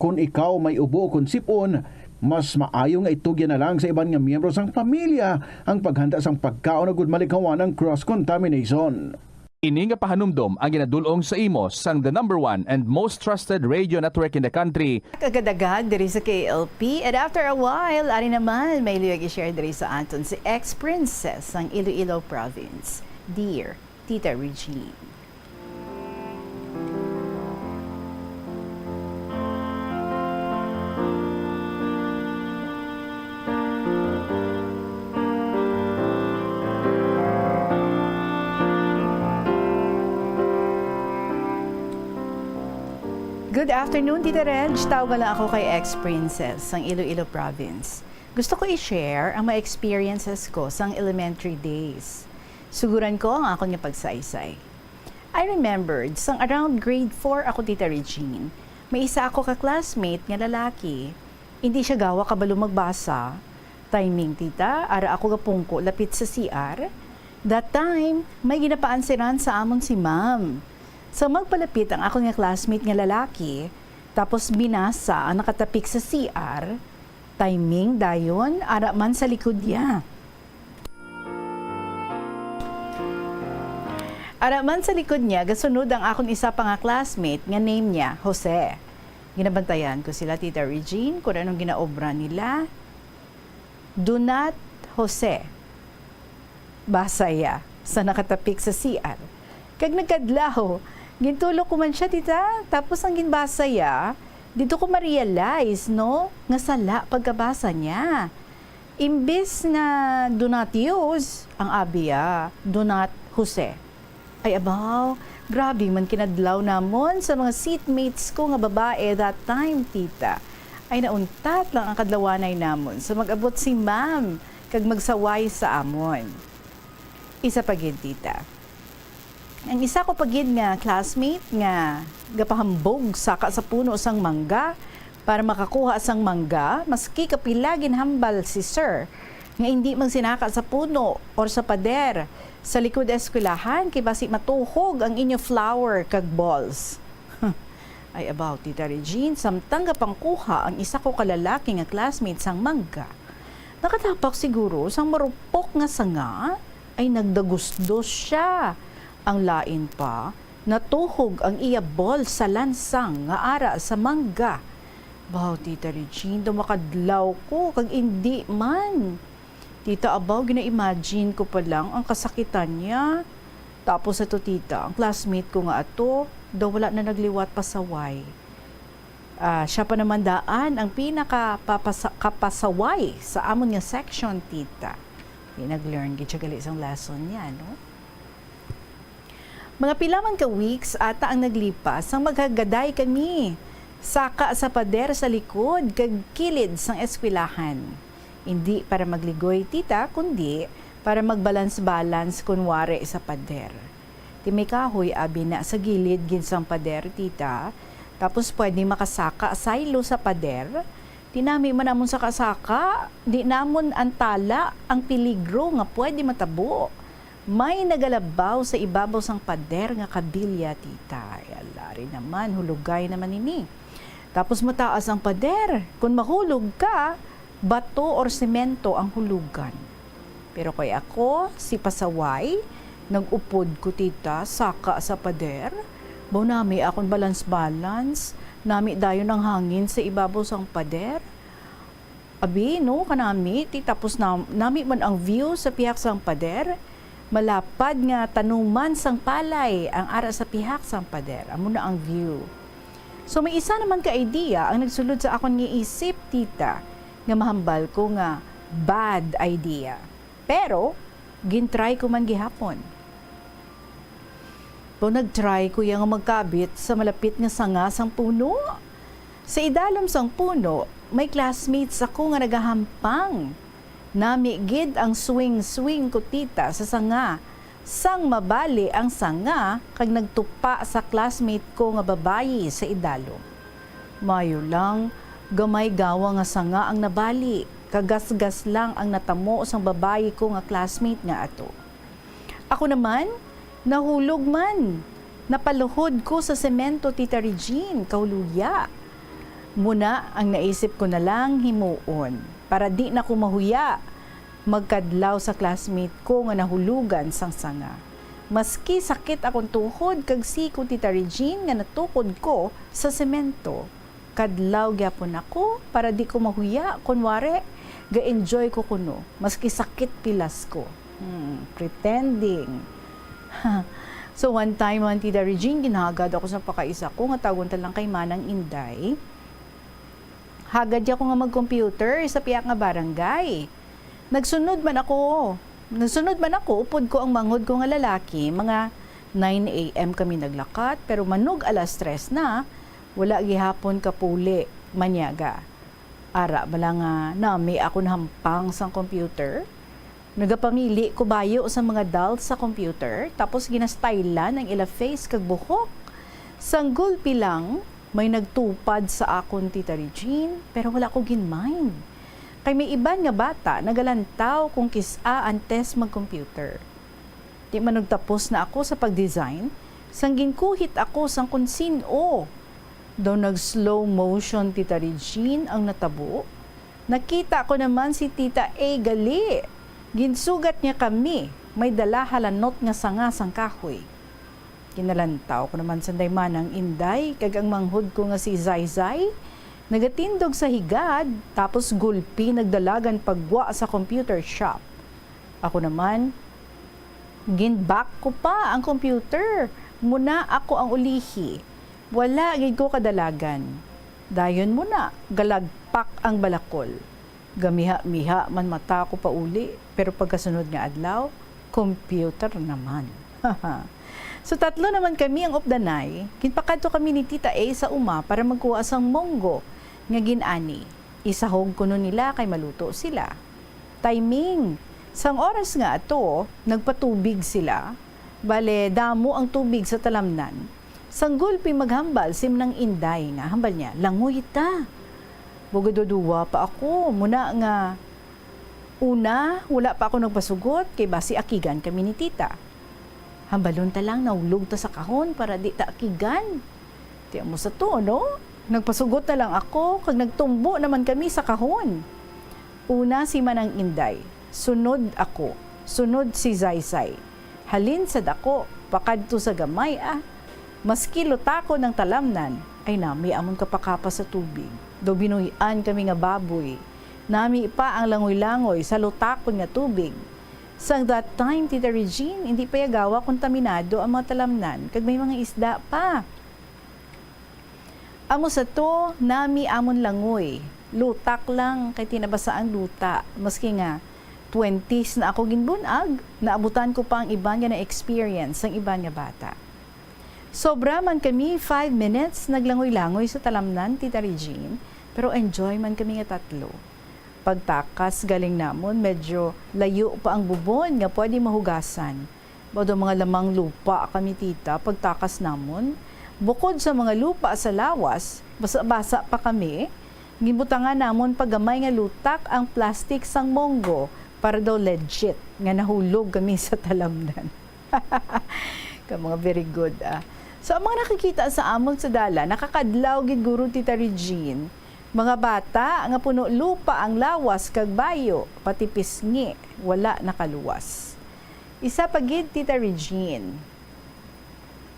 Kon ikaw may ubo o kon sip-on, mas maayo nga itugyan na lang sa iban nga miyembro sang pamilya ang paghanda sang pagkaon agud malikawan ang cross contamination. Ini nga pahanumdom ang ginadul-ong sa imo sang the number one and most trusted radio network in the country. Kagadaghag diri sa K L P, and after a while, ari naman may luyag i-share diri sa aton si ex-princess sang Iloilo Province, Dear Tita Regine. Good afternoon, Tita Reg. Tawga lang ako kay ex-princess sang Iloilo Province. Gusto ko i-share ang mga experiences ko sang elementary days. Suguran ko ang akon nga pagsaysay. I remembered, sang around grade four ako, Tita Regine, may isa ako ka classmate nga lalaki. Indi siya gawa kabalo magbasa. Timing, Tita, ara ako gapungko lapit sa C R. That time, may ginapaansiran sa amon si Ma'am. Sa magpalapit ang akon nga classmate nga lalaki, tapos binasa ang nakatapik sa C R, timing dayon, ara man sa likod niya. Ara man sa likod niya, gasunod ang akon isa pa nga classmate nga name niya Jose. Ginabantayan ko sila, Tita Regine, kung anong ginaobra nila. Do not Jose. Basa ya sa nakatapik sa C R. Kag nagkadlaw, gintulok ko man siya, Tita. Tapos ang ginbasa ya, dito ko ma-realize, no, nga sala pagkabasa niya. Imbis nga do not use, ang abi ya, do not Jose. Ay abaw, grabe man kinadlaw namon sa mga seatmates ko nga babae that time, Tita. Ay nauntat lang ang kadlawanay namon sa mag-abot si Ma'am kag magsaway sa amon. Isa pa gid, Tita. Ang isa ko pa gid nga classmate nga gapahambog saka sa puno sang mangga para makakuha sang mangga, maski kapila ginhambal si Sir nga indi magsinaka sa puno or sa pader sa likod eskwelahan kay basi matuhog ang inyo flower kag balls. Ay abaw, Tita Regine, samtang gapangkuha ang isa ko ka lalaki nga classmate sang mangga, nakatapak siguro sang marupok nga sanga, ay nagdagusdos sia. Ang lain pa, natuhog ang iya ball sa lansang nga ara sa mangga. Baw, Tita Regine, daw makadlaw ko kag indi man. Tita, abaw, gina-imagine ko pa lang ang kasakitan niya. Tapos ato, tita, ang classmate ko nga ato, daw wala na nagliwat pasaway. Ah, siya pa naman daan ang pinaka papasa-, kapasaway sa amon nga section, tita. Di nag-learn gid siya gali sang lesson niya, no? Mga pila man ka weeks ata ang naglipas sang maghagaday kami saka sa pader sa likod kag kilid sang eskwelahan. Indi para magligoy, tita, kundi para magbalance-balance kunwari sa pader. Ti may kahoy abi na sa gilid gid sang pader, tita, tapos pwede makasaka saylo sa pader. Ti nami man amon saka-saka, di namon antala ang peligro nga pwede matabo. May nagalabaw sa ibabaw sang pader nga kabilya, tita. Ay, alari naman, hulugay naman ini. Tapos mataas ang pader. Kung mahulog ka, bato or semento ang hulugan. Pero kay ako, si pasaway, nag-upod ko, tita, saka sa pader. Baw nami akon balance-balance, nami dayon ang hangin sa ibabaw sang pader. Abi, no, kanami, ti tapos na, nami man ang view sa pihak sang pader. Malapad nga tanuman sang palay ang ara sa pihak sang pader. Amo na ang view. So, may isa naman ka idea ang nagsulod sa akon nga isip, tita, nga mahambal ko nga bad idea. Pero, gintry ko man gihapon. Pero nagtry ko ya nga magkabit sa malapit nga sanga sang puno. Sa idalom sang puno, may classmates ako nga nagahampang. Nami gid ang swing-swing ko, tita, sa sanga. Sang mabali ang sanga kag nagtupa sa classmate ko nga babayi sa idalom. Mayo lang, gamay gawa nga sanga ang nabali, kagasgas lang ang natamo sang babayi ko nga classmate nga ato. Ako naman, nahulog man. Napaluhod ko sa semento, Tita Regine, kauluya. Muna ang naisip ko na lang himuon para di na ko mahuya magkadlaw sa classmate ko nga nahulugan sang sanga. Maski sakit akong tuhod kag siko, Tita Regine, nga natukod ko sa semento. Kadlaw gyapon ako para di ko mahuya, kunwari, ga-enjoy ko kuno, maski sakit pilas ko. Hmm, pretending. So, one time, man, Tita Regine, ginhagad ako sa pakaisa ko nga tawgon ta lang kay Manang Inday. Hagad ya ko nga mag-computer sa piyak nga barangay. Nagsunod man ako. Nagsunod man ako, upod ko ang manghod ko nga lalaki, mga nine A M kami naglakat, pero manug alas tres na, wala gihapon kapuli, manyaga. Ara bala nga nami ako nahampang sang computer. Nagapamili ko bayo sa mga dolls sa computer, tapos ginastylan ang ila face kag buhok. Sang gulpi lang, may nagtupad sa akon, Tita Regine, pero wala ko gin-mind. Kay may iban nga bata nagalantaw kung kis-a antes mag-computer. Di man nagtapos na ako sa pag-design, sang ginkuhit ako sang kung sin-o. Daw nag-slow motion, Tita Regine, ang natabo. Nakita ko naman si Tita A gali. Ginsugat niya kami, may dala halanot nga sanga sang kahoy. Ginalantaw ko naman sanday Manang Inday kag ang manghod ko nga si Zayzay, nagatindog sa higad, tapos gulpi nagdalagan pagwa sa computer shop. Ako naman, ginback ko pa ang computer. Muna ako ang ulihi. Wala gid ko kadalagan. Dayon muna, galagpak ang balakol. Gamiha-miha man mata ko pauli, pero pagkasunod nga adlaw, computer naman. So, tatlo naman kami ang updanay. Ginpakadto kami ni Tita A sa uma para magkuha sang munggo nga gin-ani. Isahog kuno nila kay maluto sila. Timing. Sang oras nga ato, nagpatubig sila. Bale, damo ang tubig sa talamnan. Sang gulpi maghambal si Manang Inday nga hambal niya, "Langoy ta." Bugaduduwa pa ako, muna nga, una, wala pa ako nagpasugot, kay basi akigan kami ni Tita. Hambalon ta lang, naulog ta sa kahon para di ta akigan. Ti amo sa to, no? Nagpasugot na lang ako, kag nagtumbo naman kami sa kahon. Una si Manang Inday, sunod ako, sunod si Zaysay. Halin sa dako, pakadto sa gamay, ah. Maski lutakon ang talamnan, ay nami amon kapakapas sa tubig. Daw binuy-an kami nga baboy. Nami pa ang langoy-langoy sa lutakon nga tubig. Sang that time, Tita Regine, hindi pa yagawa kontaminado ang mga talamnan, kag may mga isda pa. Amo sa to, nami amon langoy. Lutak lang, kay tinabasa ang duta. Maski nga twenties na ako ginbun-ag, naabutan ko pa ang iban nga na-experience sang iban nga bata. Sobra man kami five minutes naglangoy-langoy sa talamnan, Tita Regine, pero enjoy man kami nga tatlo. Pagtakas galing namon, medyo layo pa ang bubon nga pwede mahugasan. Baw daw mga lamang lupa kami, tita, pagtakas namon. Bukod sa mga lupa sa lawas, basa-basa pa kami, ginbutangan namon pa gamay nga lutak ang plastic sang monggo para daw legit nga nahulog kami sa talamnan. Ka mga very good, ah. So, ang mga nakikita sa amon sa dalan, nakakadlaw gid guro, Tita Regine. Mga bata nga puno lupa ang lawas kag bayo, pati pisngi, wala nakaluwas. Isa pa gid, Tita Regine.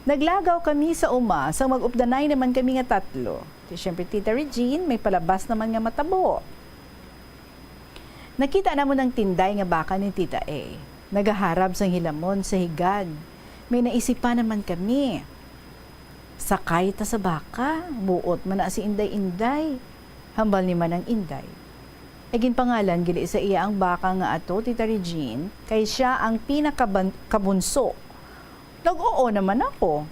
Naglagaw kami sa uma sang mag-updanay naman kami nga tatlo. Ti, syempre, Tita Regine, may palabas naman nga matabo. Nakita namon ang tinday nga baka ni Tita A. Nagaharab sang hilamon sa higad. May naisipan naman kami. Sakay ta sa baka, buot man na si Inday-Inday. Hambal ni Manang Inday. Ay ginpangalan gid sa iya ang baka nga ato, Tita Regine, kay siya ang pinakabunso. Nag-oo naman ako.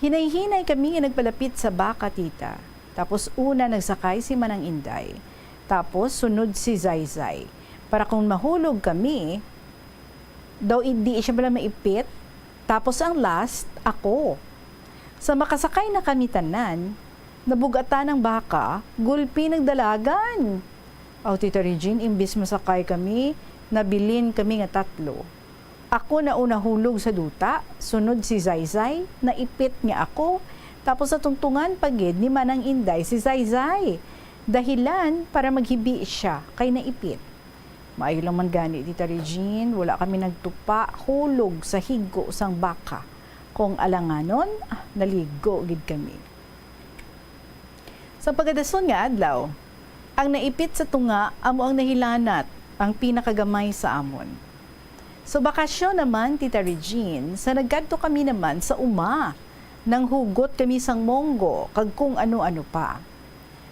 Hinay-hinay kami nga nagpalapit sa baka, tita. Tapos una nagsakay si Manang Inday. Tapos sunod si Zayzay. Para kung mahulog kami, daw hindi siya pala maipit. Tapos ang last, ako. Sa makasakay na kami tanan, nabugatan ang baka, gulpi nagdalagan. Aw, Tita Regine, imbis masakay kami, nabilin kami nga tatlo. Ako na una hulog sa duta, sunod si Zayzay, naipit niya ako, tapos natungtungan pa gid ni Manang Inday si Zayzay. Dahilan para maghibi siya kay naipit. Maayo lang man gani, Tita Regine, wala kami nagtupa, hulog sa higo sang baka. Kung alanganon, naligo gid kami. Sa pagadason nga adlaw, ang naipit sa tunga amo ang nahilanat, ang pinakagamay sa amon. Sa bakasyon naman, Tita Regine, sa nagkadto kami naman sa uma, nanghugot kami sang monggo kag kung ano-ano pa.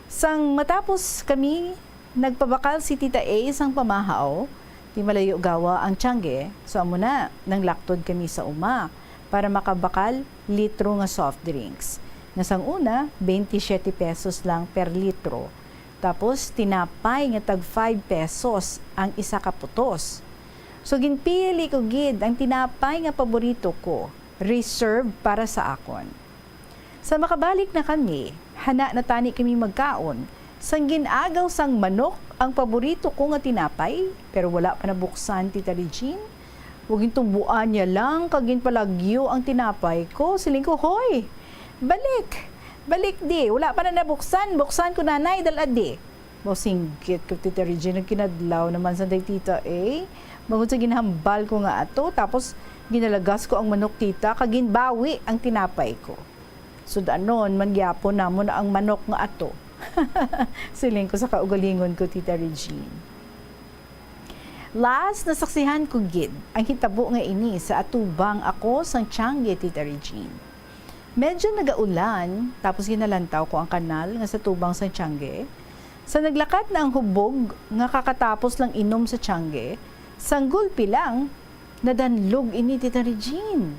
Sang matapos kami, nagpabakal si Tita A sang pamahaw, ti malayo gawa ang tiangge, so amo na, nanglaktod kami sa uma para makabakal litro nga soft drinks, nga sang una, twenty-seven pesos lang per litro. Tapos, tinapay nga tag five pesos ang isa ka putos. So, ginpili ko gid ang tinapay nga paborito ko, reserve para sa akon. Sa makabalik na kami, hana na tani kami magkaon, sang gin-agaw sang manok ang paborito ko nga tinapay, pero wala pa nabuksan, Tita Regine. Ug gintumboan niya lang kag ginpalagyo ang tinapay ko. Siling ko, "Hoy! Balik! Balik di! Wala pa na nabuksan! Buksan ko, nanay! Dal-a di!" Maw, singgit ko, Tita Regine, nagkinadlaw naman sa day, Tita A. Bangod sa ginhambal ko nga ato, tapos ginalagas ko ang manok, tita, kag ginbawi ang tinapay ko. Sud-anon man gyapon namon ang manok nga ato. Siling ko sa kaugalingon ko, Tita Regine. Last, nasaksihan ko gid ang hitabo nga ini sa atubang ako sang tiangge, Tita Regine. Medyo nagaulan, tapos ginalantaw ko ang kanal nga sa tubang sang tiangge. Sa naglakat na ang hubog nga kakatapos lang inom sa tiangge, sang gulpi lang, nadanlog ini, Tita Regine.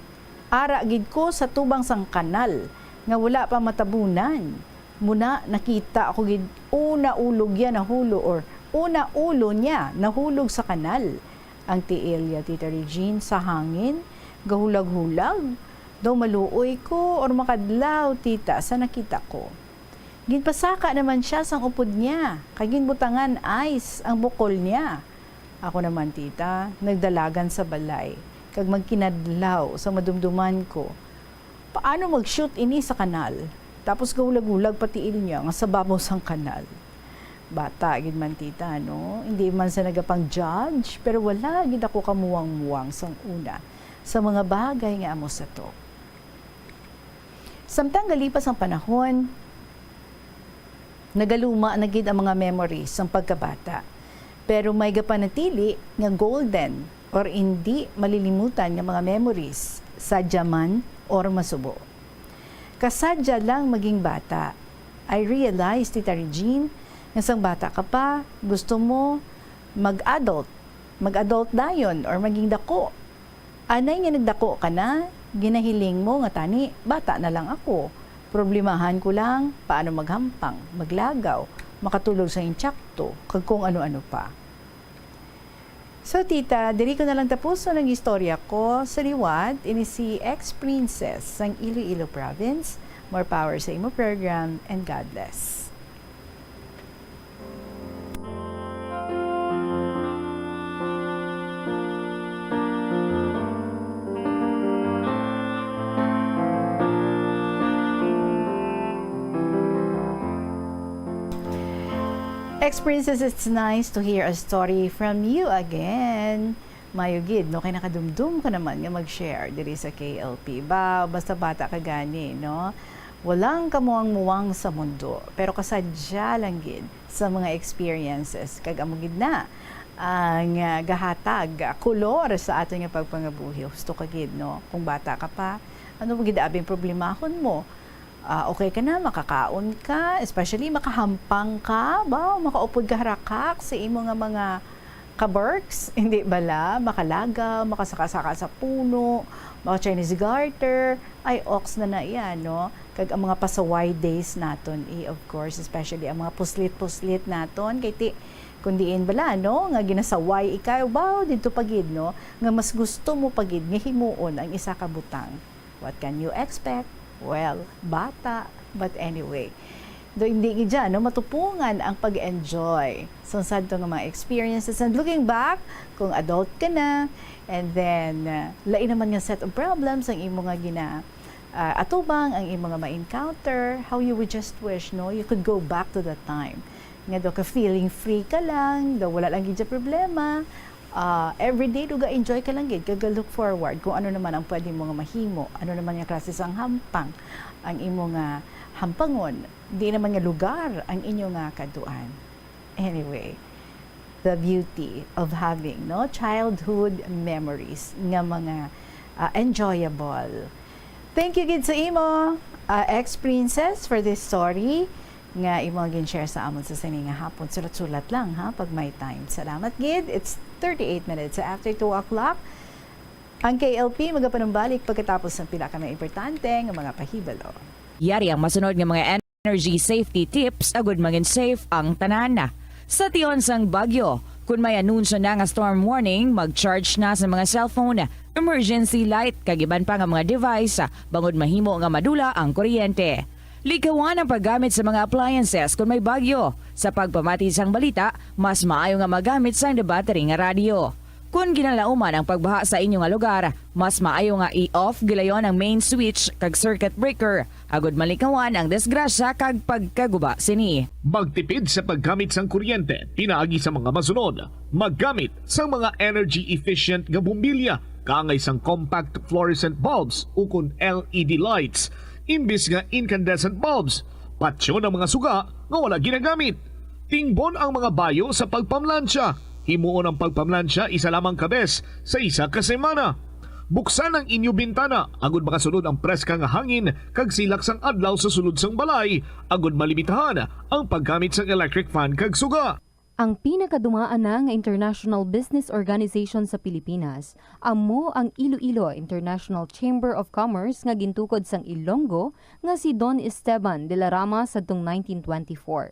Ara gid ko sa tubang sang kanal nga wala pa matabunan. Muna, nakita ko gid una ulo niya nahulo or una ulo niya nahulog sa kanal. Ang tiil niya, Tita Regine, sa hangin, gahulag-hulag. Daw maluoy ko or makadlaw, tita, sa nakita ko. Ginpasaka naman siya sang upod niya, kag ginbutangan ice ang bukol niya. Ako naman, tita, nagdalagan sa balay, kag magkinadlaw sa madumduman ko. Paano mag-shoot ini sa kanal? Tapos gahulag-hulag pa tiil niya nga sa babaw sang kanal. Bata gid man, tita, no? Hindi man sa nagapang-judge, pero wala gid ako kamuwang-muwang sang una sa mga bagay nga amo sa to. Samtang galipas ang panahon, Nagaluma na gid ang mga memories sang pagkabata, pero may gapanatili nga golden or indi malilimutan nga mga memories, sadya man or masubo. Kasadya lang maging bata. I realize, Tita Regine, nga sang bata ka pa, gusto mo mag-adult. Mag-adult dayon or maging dako. Anay nga nagdako ka na, ginahiling mo nga, "Tani, bata na lang ako. Problemahan ko lang paano maghampang, maglagaw, makatulog sa intsakto, kag kung ano-ano pa." So, tita, diri ko na lang tapuson ang istorya ko sa liwat. Ini si ex-princess sang Iloilo Province. More power sa imo program, and God bless. Ex-princess, it's nice to hear a story from you again. Mayo gid, no, kay nakadumdom ka naman nga mag-share diri sa K L P. Ba, basta bata ka gani, no? Walang kamuang-muang sa mundo, pero kasadya lang gid sa mga experiences, kag amo gid na ang, ah, gahatag, ah, kolor sa aton nga pagpangabuhi. Husto ka gid, no? Kung bata ka pa, ano mo gid abing problemahon mo? Ah, okay ka na, makakaon ka, especially makahampang ka, ba, makaupod ka harakak sa imo nga mga kabarks, hindi bala? Makalagaw, makasaka-saka sa puno, maka-Chinese garter, ay, ox na na iya, no? Kag ang mga pasaway days naton, eh, of course, especially ang mga puslit-puslit naton, kay ti, kung diin bala, no, nga ginasaway ikaw, wow, didto pa gid, no, nga mas gusto mo pa gid nga himuon ang isa ka butang. What can you expect? Well, bata. But anyway, do hindi gid dyan, no, matupungan ang pag-enjoy sa sadto nga mga experiences. And looking back, kung adult ka na, and then, uh, lain naman nga set of problems ang imo nga gina, uh, atubang, ang imo nga ma-encounter, how you would just wish, no, you could go back to that time. Nga do ka feeling free ka lang, do wala lang gid siya problema. Ah, everyday do ga-enjoy ka lang gid, kag ga-look forward kung ano naman ang pwede mo nga mahimo, ano naman nga klase sang hampang ang imo nga hampangon, di naman nga lugar ang inyo nga kaduan. Anyway, the beauty of having, no, childhood memories nga mga, ah, enjoyable. Thank you gid sa imo, ah, ex-princess, for this story nga imo gin-share sa amon sa sini nga hapon. Sulat-sulat lang, ha, pag may time. Salamat gid. It's thirty-eight minutes after two o'clock. Ang K L P magapanumbalik pagkatapos ng pila ka mga importante nga mga pahibalo. Yari ang masunod nga mga energy safety tips agud mangin safe ang tanan. Sa tion sang bagyo, kun may anunsyo na nga storm warning, mag-charge na sa mga cellphone, emergency light, kag iban pa nga mga device, bangod mahimo nga madula ang kuryente. Likawan ang paggamit sa mga appliances kon may bagyo. Sa pagpamati sang balita, mas maayo nga magamit sang battery nga radyo. Kon ginalauman ang pagbaha sa inyo nga lugar, mas maayo nga i-off gilayon ang main switch kag circuit breaker, agud malikawan ang disgrasya kag pagkaguba sini. Magtipid sa paggamit sang kuryente pinaagi sa mga masunod. Maggamit sang mga energy efficient nga bombilya, kaangay sang compact fluorescent bulbs ukon L E D lights, imbis nga incandescent bulbs. Patyon ang mga suga nga wala ginagamit. Tingbon ang mga bayo sa pagpamlansya. Himuon ang pagpamlansya isa lamang ka bes sa isa ka semana. Buksan ang inyo bintana agud makasulod ang preska nga hangin kag silak sang adlaw sa sulod sang balay, agud malimitahan ang paggamit sang electric fan kag suga. Ang pinakadumaan na nga international business organization sa Pilipinas amo ang Iloilo International Chamber of Commerce nga gintukod sang Ilonggo nga si Don Esteban de la Rama sadtong nineteen twenty-four.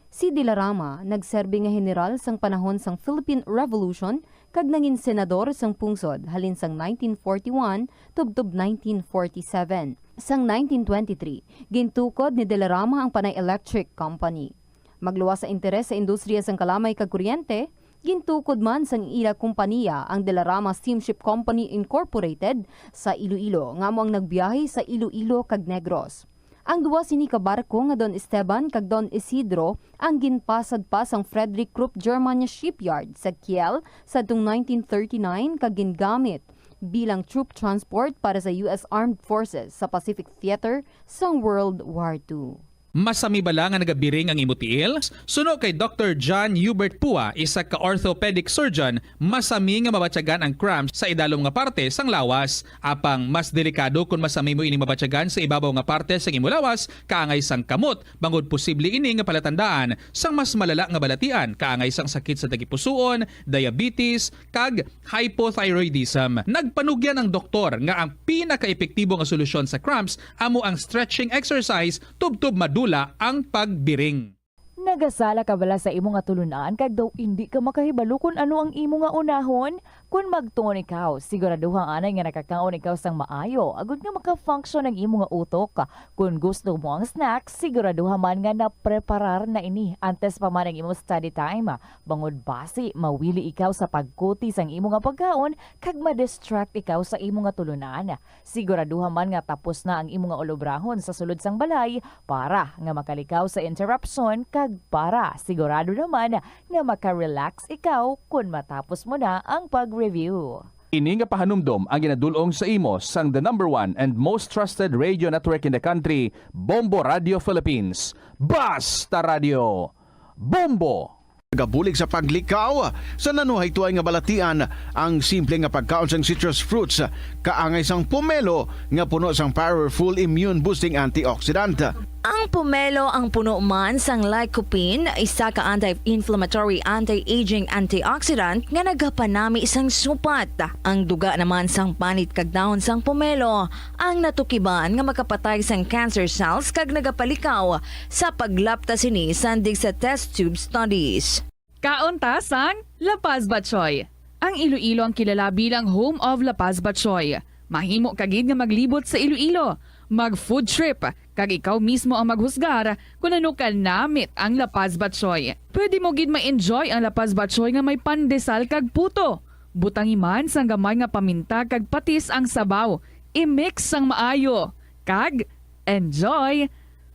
Si de la Rama nagserbi nga heneral sang panahon sang Philippine Revolution kag nangin senador sang pungsod halin sang nineteen forty-one tubtob nineteen forty-seven. Sang nineteen twenty-three, gintukod ni de la Rama ang Panay Electric Company. Magluwas sa interes sa industriya sang kalamay kag kuryente, gintukod man sang ila kompaniya ang De La Rama Steamship Company Incorporated sa Iloilo, nga amo ang nagbiyahe sa Iloilo kag Negros. Ang duwa sini ka barko nga Don Esteban kag Don Isidro ang ginpasad pa sang Frederick Krupp German Shipyard sa Kiel sadtong nineteen thirty-nine kag gingamit bilang troop transport para sa U S Armed Forces sa Pacific Theater sang World War Two. Masami bala nga nagabiring ang imo tiil? Suno kay Doktor John Hubert Pua, isa ka orthopedic surgeon, masami nga mabatyagan ang cramps sa idalom nga parte sang lawas. Apang mas delikado kon masami mo ini mabatyagan sa ibabaw nga parte sang imo lawas, kaangay sang kamot, bangod posible ini nga palatandaan sang mas malala nga balatian, kaangay sang sakit sa tagipusoon, diabetes, kag hypothyroidism. Nagpanugyan ang doktor nga ang pinakaepektibo nga solusyon sa cramps amo ang stretching exercise tubtob madula ang pagbiring. Nagasala ka bala sa imo nga tulunan kag daw indi ka makahibalo kon ano ang imo nga unahon? Kon magtuon ikaw, siguraduha anay nga nakakaon ikaw sang maayo agod nga maka-function ang imo nga utok. Kon gusto mo ang snack, siguraduha man nga napreparar na ini antes pa man ang imo study time, bangod basi mawili ikaw sa pagkuti sang imo nga pagkaon kag ma-distract ikaw sa imo nga tulunan. Siguraduha man nga tapos na ang imo nga ulobrahon sa sulod sang balay para nga makalikaw sa interruption kag para sigurado naman nga maka-relax ikaw kon matapos mo na ang pag-review. Ini nga pahanumdom ang ginadul-ong sa imo sang the number one and most trusted radio network in the country, Bombo Radio Philippines. Basta Radio, Bombo! Nagabulig sa paglikaw sa nanuhaytoay nga balatian ang simple nga pagkaon sang citrus fruits, kaangay sang pomelo nga puno sang powerful immune boosting antioxidant. Ang pomelo ang puno man sang lycopene, isa ka anti-inflammatory, anti-aging antioxidant nga nagapanami sang supat. Ang duga naman sang panit kag dahon sang pomelo ang natukiban nga makapatay sang cancer cells kag nagapalikaw sa paglapta sini sandig sa test tube studies. Kaon ta sang La Paz Batchoy. Ang Iloilo ang kilala bilang home of La Paz Batchoy. Mahimo ka gid nga maglibot sa Iloilo, mag food trip, kag ikaw mismo ang maghusgar kon ano ka namit ang La Paz Batchoy. Pwede mo gid ma-enjoy ang La Paz Batchoy nga may pandesal kag puto. Butangi man sang gamay nga paminta kag patis ang sabaw. I-mix sang maayo. Kag enjoy!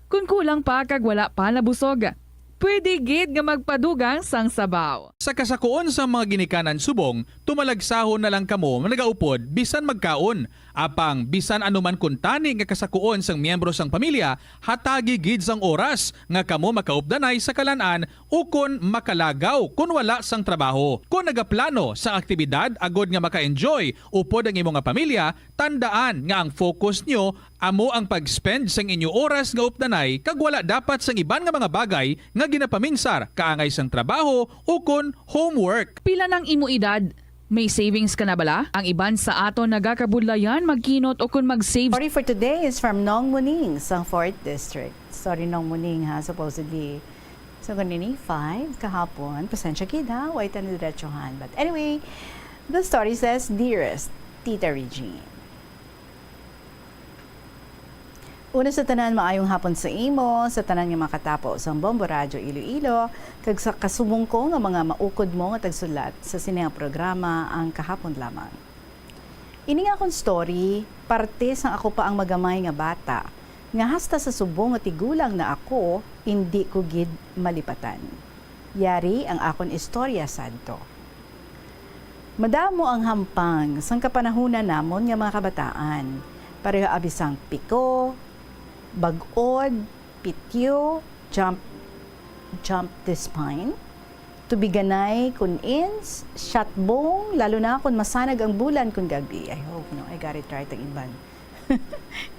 Kon kulang pa kag wala pa nabusog, pwede gid nga magpadugang sang sabaw. Sa kasakuon sang mga ginikanan subong, tumalagsahon na lang kamo nga nagaupod bisan magkaon. Apang bisan ano man kuntani nga kasakuon sang miyembro sang pamilya, hatagi gid sang oras nga kamo makaupdanay sa kalan-an ukon makalagaw kon wala sang trabaho. Kon nagaplano sang aktibidad agod nga maka-enjoy upod ang imo nga pamilya, tandaan nga ang focus nyo amo ang pag-spend sang inyo oras nga updanay kag wala dapat sang iban nga mga bagay nga ginapaminsar kaangay sang trabaho ukon homework. Pila nang imo edad? May savings ka na bala? Ang iban sa aton nagakabudlayan magkinot ukon mag-save. Story for today is from Nong Muning sang fourth District. Sorry, Nong Muning, ha, supposedly. So, ganini, five kahapon. Pasensya gid, ha, way ta nadiretsohan. But anyway, the story says, Dearest Tita Regine. Una sa tanan, maayong hapon sa imo, sa tanan nga makatapo sang Bombo Radyo Iloilo, kag sa kasubong ko nga mga maukod mo nga tagsulat sa sini nga programa, Ang Kahapon Lamang. Ini nga akon story, parte sang ako pa ang magamay nga bata, nga hasta sa subong nga tigulang na ako, indi ko gid malipatan. Yari ang akon istorya sadto. Madamo ang hampang sang kapanahona namon nga mga kabataan, pareho abi sang piko, bag-od, pityo, jump, jump the spine, tubiganay, kun ins, shot bong, lalo na kun masanag ang bulan kun gab-i. I hope, no, I got it right ang iban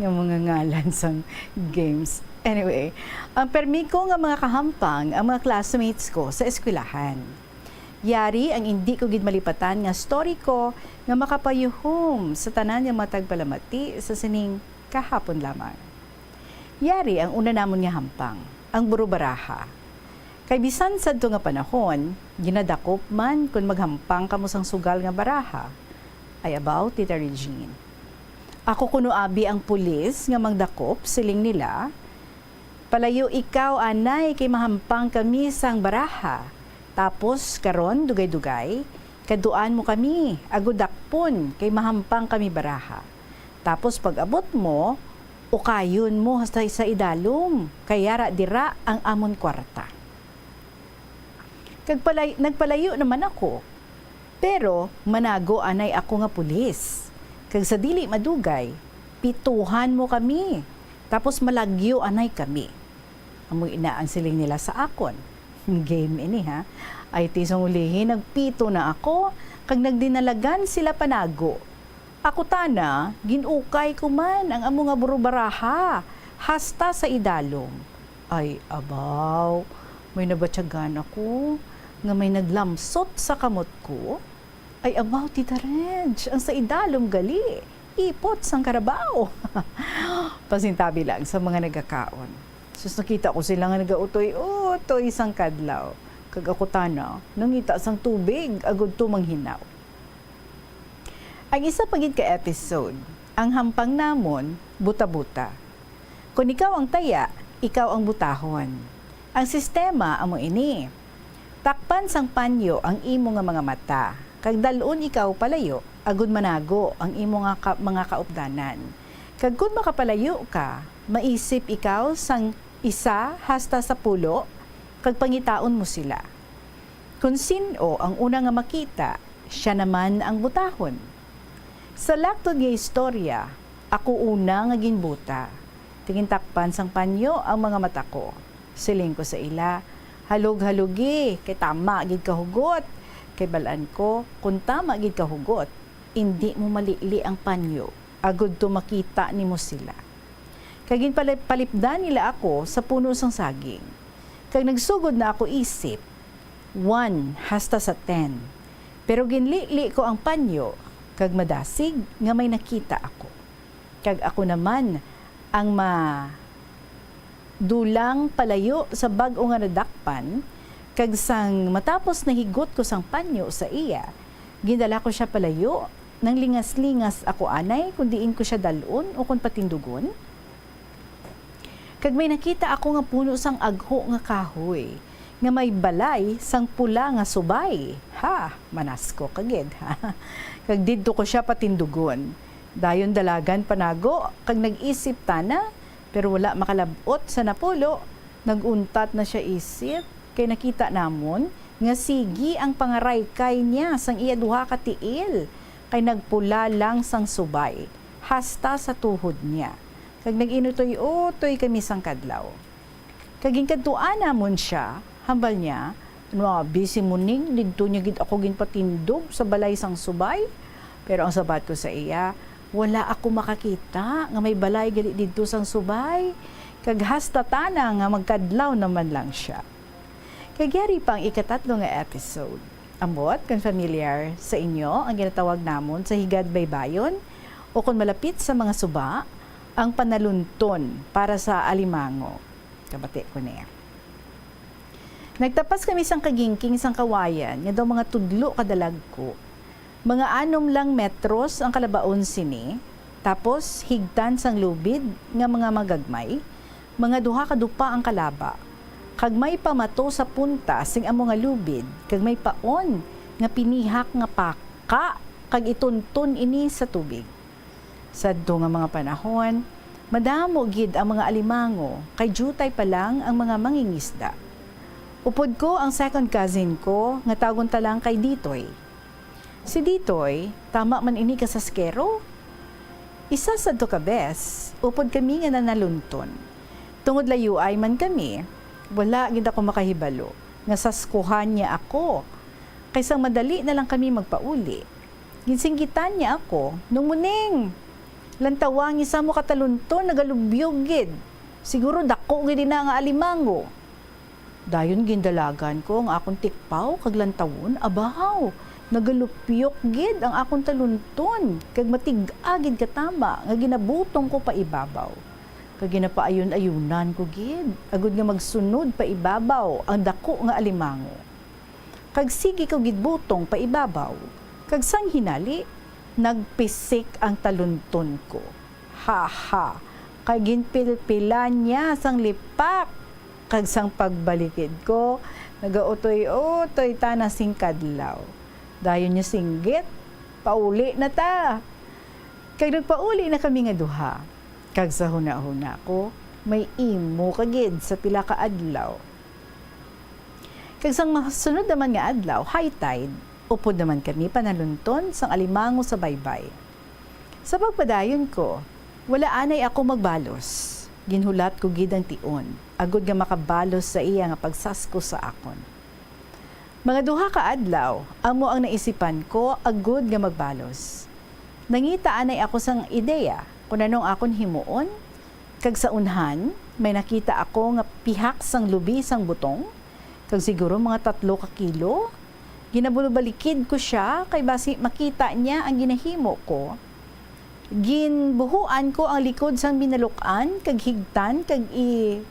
nga mga ngalan sang games. Anyway, ang permi ko nga mga kahampang ang mga classmates ko sa eskwelahan. Yari ang indi ko gid malipatan nga story ko nga makapayuhom sa tanan nga mga tagpalamati sa sining kahapon lamang. Yari ang una namon nga hampang, ang burubaraha. Kay bisan sadto nga panahon, ginadakop man kon maghampang kamo sang sugal nga baraha. Ay abaw, Tita Regine. Ako kuno abi ang pulis nga mangdakop, siling nila. Palayo ikaw, anay, kay mahampang kami sang baraha. Tapos, karon, dugay-dugay, kaduan mo kami, agod dakpon, kay mahampang kami baraha. Tapos, pag-abot mo, ukayon mo hasta sa idalom, kay yara dira ang amon kwarta. Kag palay-, nagpalayo naman ako. Pero manago anay ako nga pulis. Kag sa dili madugay, pituhan mo kami. Tapos malagyo anay kami. Amo ina ang siling nila sa akon. Game ini, ha? Ay ti sang ulihi, nagpito na ako, kag nagdinalagan sila panago. Ako tana, gin-ukay ko man ang amo nga burubaraha, hasta sa idalom. Ay, abaw, may nabatyagan ako nga may naglamsot sa kamot ko. Ay, abaw, Tita Renj, ang sa idalom gali, ipot sang karabaw. Pasintabi lang sa mga nagakaon. Sus, nakita ko sila nga nagautoy-utoy sang kadlaw. Kag ako tana, nangita sang tubig, agud to manghinaw. Ang isa pa gid ka episode, ang hampang namon, buta-buta. Kon ikaw ang taya, ikaw ang butahon. Ang sistema amo ini. Takpan sang panyo ang imo nga mga mata, kag dal-on ikaw palayo, agud manago ang imo nga ka-, mga kaupdanan. Kag kon makapalayo ka, maisip ikaw sang isa hasta sa pulo, kag pangitaon mo sila. Kon sin-o ang una nga makita, sia naman ang butahon. Sa laktod nga istorya, ako una nga ginbuta. Ti gintakpan sang panyo ang mga mata ko. Siling ko sa ila, "Halog-halogi, kay tama gid ka hugot." Kay bal-an ko, kon tama gid ka hugot, indi mo malili ang panyo, agud to makita nimo sila. Kag ginpalip-, palipdan nila ako sa puno sang saging. Kag nagsugod na ako isip, one hasta sa ten. Pero ginlili ko ang panyo, kag madasig nga may nakita ako. Kag ako naman ang madulang palayo sa bag-o nga nadakpan, kag sang matapos nahigot ko sang panyo sa iya, gindala ko sia palayo, nanglingas-lingas ako anay kon diin ko sia dal-on o kon patindugon. Kag may nakita ako nga puno sang agho nga kahoy, nga may balay sang pula nga subay. Ha, manasko ka gid, ha? Kag didto ko sia patindugon. Dayon dalagan panago, kag nag-isip tana, pero wala makalab-ot sa napulo. Nag-untat na sia isip, kay nakita namon nga sigi ang pangaraykay niya sang iya duha ka tiil, kay nagpula lang sang subay, hasta sa tuhod niya. Kag nag-inutoy-utoy kami sang kadlaw. Kag ginkadtuan namon sia, hambal niya, "Ano, abi, si Muning, didto niya gid ako ginpatindog sa balay sang subay." Pero ang sabat ko sa iya, "Wala ako makakita nga may balay gali didto sang subay." Kag hasta tana nga magkadlaw naman lang sia. Kag yari pa ang ikatatlo nga episode. Ambot kon familiar sa inyo ang ginatawag namon sa higad baybayon o kon malapit sa mga suba, ang panalunton para sa alimango. Kabati ko niya. Nagtapas kami sang kagingking sang kawayan nga daw mga tudlo ka dalagko. Mga anom lang metros ang kalabaon sini, tapos higtan sang lubid nga mga magagmay, mga duha ka dupa ang kalaba, kag may pamato sa punta sing amo nga lubid, kag may paon nga pinihak nga paka, kag itunton ini sa tubig. Sadto nga mga panahon, madamo gid ang mga alimango, kay diutay pa lang ang mga mangingisda. Upod ko ang second cousin ko, nga tawgon ta lang kay Ditoy. Si Ditoy, tama man ini ka saskero. Isa sadto ka bes, upod kami nga nanalunton. Tungod layuay man kami, wala gid ako makahibalo nga saskuhan niya ako. Kay sang madali na lang kami magpauli, ginsinggitan niya ako, "Nung Muning, lantawa ang isa mo ka talunton, nagalubyog gid. Siguro dako gid ina nga alimango." Dayon gindalagan ko ang akon tikpaw kag lantawon, abaw, nagalupyok gid ang akon talunton, kag matig-a gid katama nga ginabutong ko paibabaw. Kag ginapaayon-ayunan ko gid, agod nga magsunod paibabaw ang dako nga alimango. Kag sige ko gid butong paibabaw, kag sang hinali, nagpisik ang talunton ko. Ha, ha! Kay ginpilpilan niya sang lipak, kag sang pagbalikid ko, nagautoy-utoy tana sing kadlaw. Dayon niya singgit, "Pauli na ta." Kag nagpauli na kami nga duha. Kag sa hunahuna ko, may imo ka gid sa pila ka adlaw. Kag sang masunod naman nga adlaw, high tide, upod naman kami panalunton sang alimango sa baybay. Sa pagpadayon ko, wala anay ako magbalos. Ginhulat ko gid ang tion, agod nga makabalos sa iya nga pagsasko sa akon. Mga duha ka adlaw, amo ang naisipan ko agud nga magbalos. Nangita anay ako sang ideya kon ano ang akon himuon, kag sa unhan, may nakita ako nga pihak sang lubi sang butong, kag siguro mga tatlo ka kilo. Ginabulobalikid ko sia kay basi makita niya ang ginahimo ko. Ginbuhuan ko ang likod sang binaluk-an kag higtan kag i-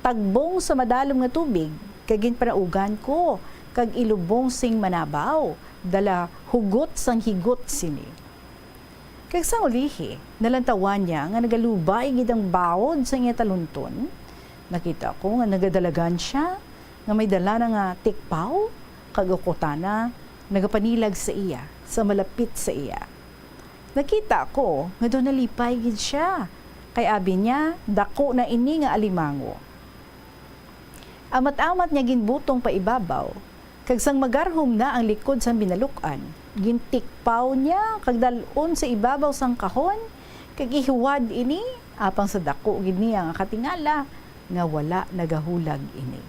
tagbong sa madalom nga tubig, kag ginpanaugan ko, kag ilubong sing manabaw, dala hugot sang higot sini. Kag sang ulihi, nalantawan niya nga nagalubay gid ang baod sa iya talunton. Nakita ko nga nagadalagan sia, nga may dala na nga tikpaw, kag ukutana nagapanilag sa iya, sa malapit sa iya. Nakita ko nga daw nalipay gid sia, kay abi niya, dako na ini nga alimango. Amat-amat niya ginbutong pa ibabaw, kag sang magarhom na ang likod sang binaluk-an, gintikpaw niya kag dal-on sa ibabaw sang kahon, kag ihuwad ini, apang sa dako gid niya nga katingala nga wala nagahulag ini.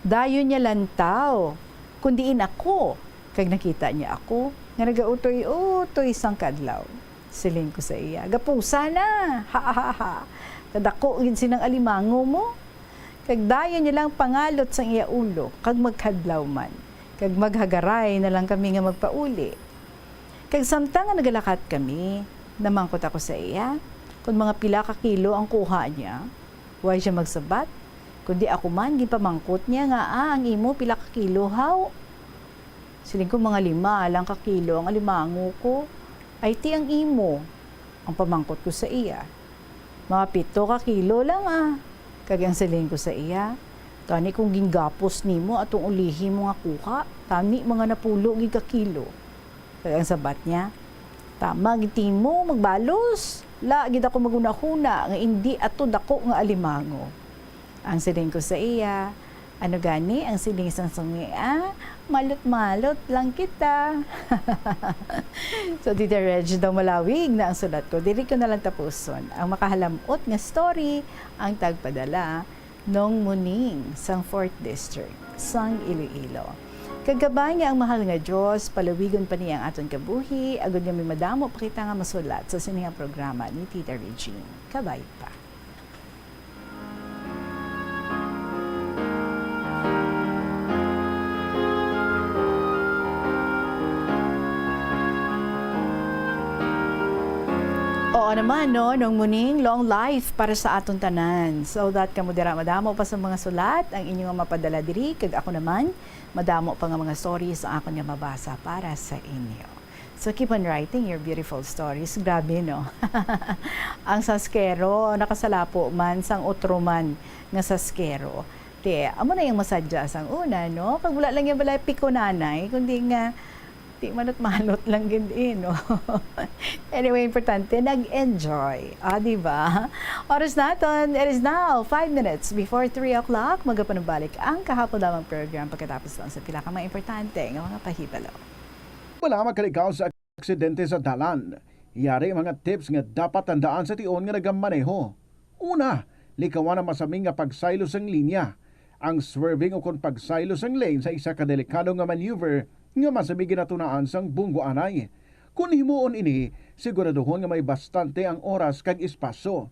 Dayon niya lantaw kon diin ako, kag nakita niya ako nga nagautoy-utoy sang kadlaw. Siling ko sa iya, "Gapusa na! Ha, ha, ha! Kadako gid sinang alimango mo!" Kag dayon niya lang pangalot sang iya ulo, kag magkadlaw man, kag maghagaray na lang kami nga magpauli. Kag samtang nga nagalakat kami, namangkot ako sa iya kon mga pila ka kilo ang kuha niya. Way siya magsabat, kundi ako man ginpamangkot niya nga, "Ah, ang imo pila ka kilo, haw?" Siling ko, "Mga lima lang ka kilo ang alimango ko." "Ay, ti ang imo?" ang pamangkot ko sa iya. "Mga pito ka kilo lang, ah." Kag ang siling ko sa iya, "Gani kung gingapos nimo atong ulihi mo nga kuha, tani mga napulo gid ka kilo." Kag ang sabat niya, "Tama gid timo, magbalos. La gid ako maghunahuna nga indi ato dako nga alimango." Ang siling ko sa iya, "Ano gani ang siling sang sungea? Malot-malot lang kita." So, Tita Reg, daw malawig na ang sulat ko. Diri ko na lang tapuson ang makahalam-ot nga story, ang tagpadala, Nong Muning sang Fourth District sang Iloilo. Kag kabay nga ang mahal nga Dios palawigon pa niya ang aton kabuhi, agud nga may madamo pa kita nga masulat sa sini nga programa ni Tita Regine. Kabay pa. Oo naman, no? Nong Muning, long life para sa aton tanan. So that kamo dira madamo pa sa mga sulat ang inyo nga mapadala diri, kag ako naman, madamo pa nga mga stories ang akon nga mabasa para sa inyo. So keep on writing your beautiful stories. Grabe, no? Ang saskero, nakasalapo man sang utro man nga saskero. Ti, amo na yung masadya sang una, no? Kag wala lang yung balay pikunanay, kundi nga, ti, manot-manot lang gid, eh, no? Anyway, importante, nag-enjoy. Ah, di ba? Oras naton, it is now five minutes before three o'clock. Magapanumbalik ang kahapon lamang program pagkatapos lang sa pila ka mga importante nga mga pahibalo. Wala makaligaw sa aksidente sa dalan. Yari mga tips nga dapat tandaan sa tion nga nagamaneho. Una, likawan ang masami nga pagsaylo sang linya. Ang swerving ukon pagsaylo sang lane sa isa ka delikado nga maneuver nga masami ginatunaan sang bunggoanay. Kon himuon ini, siguraduhon nga may bastante ang oras kag espasyo.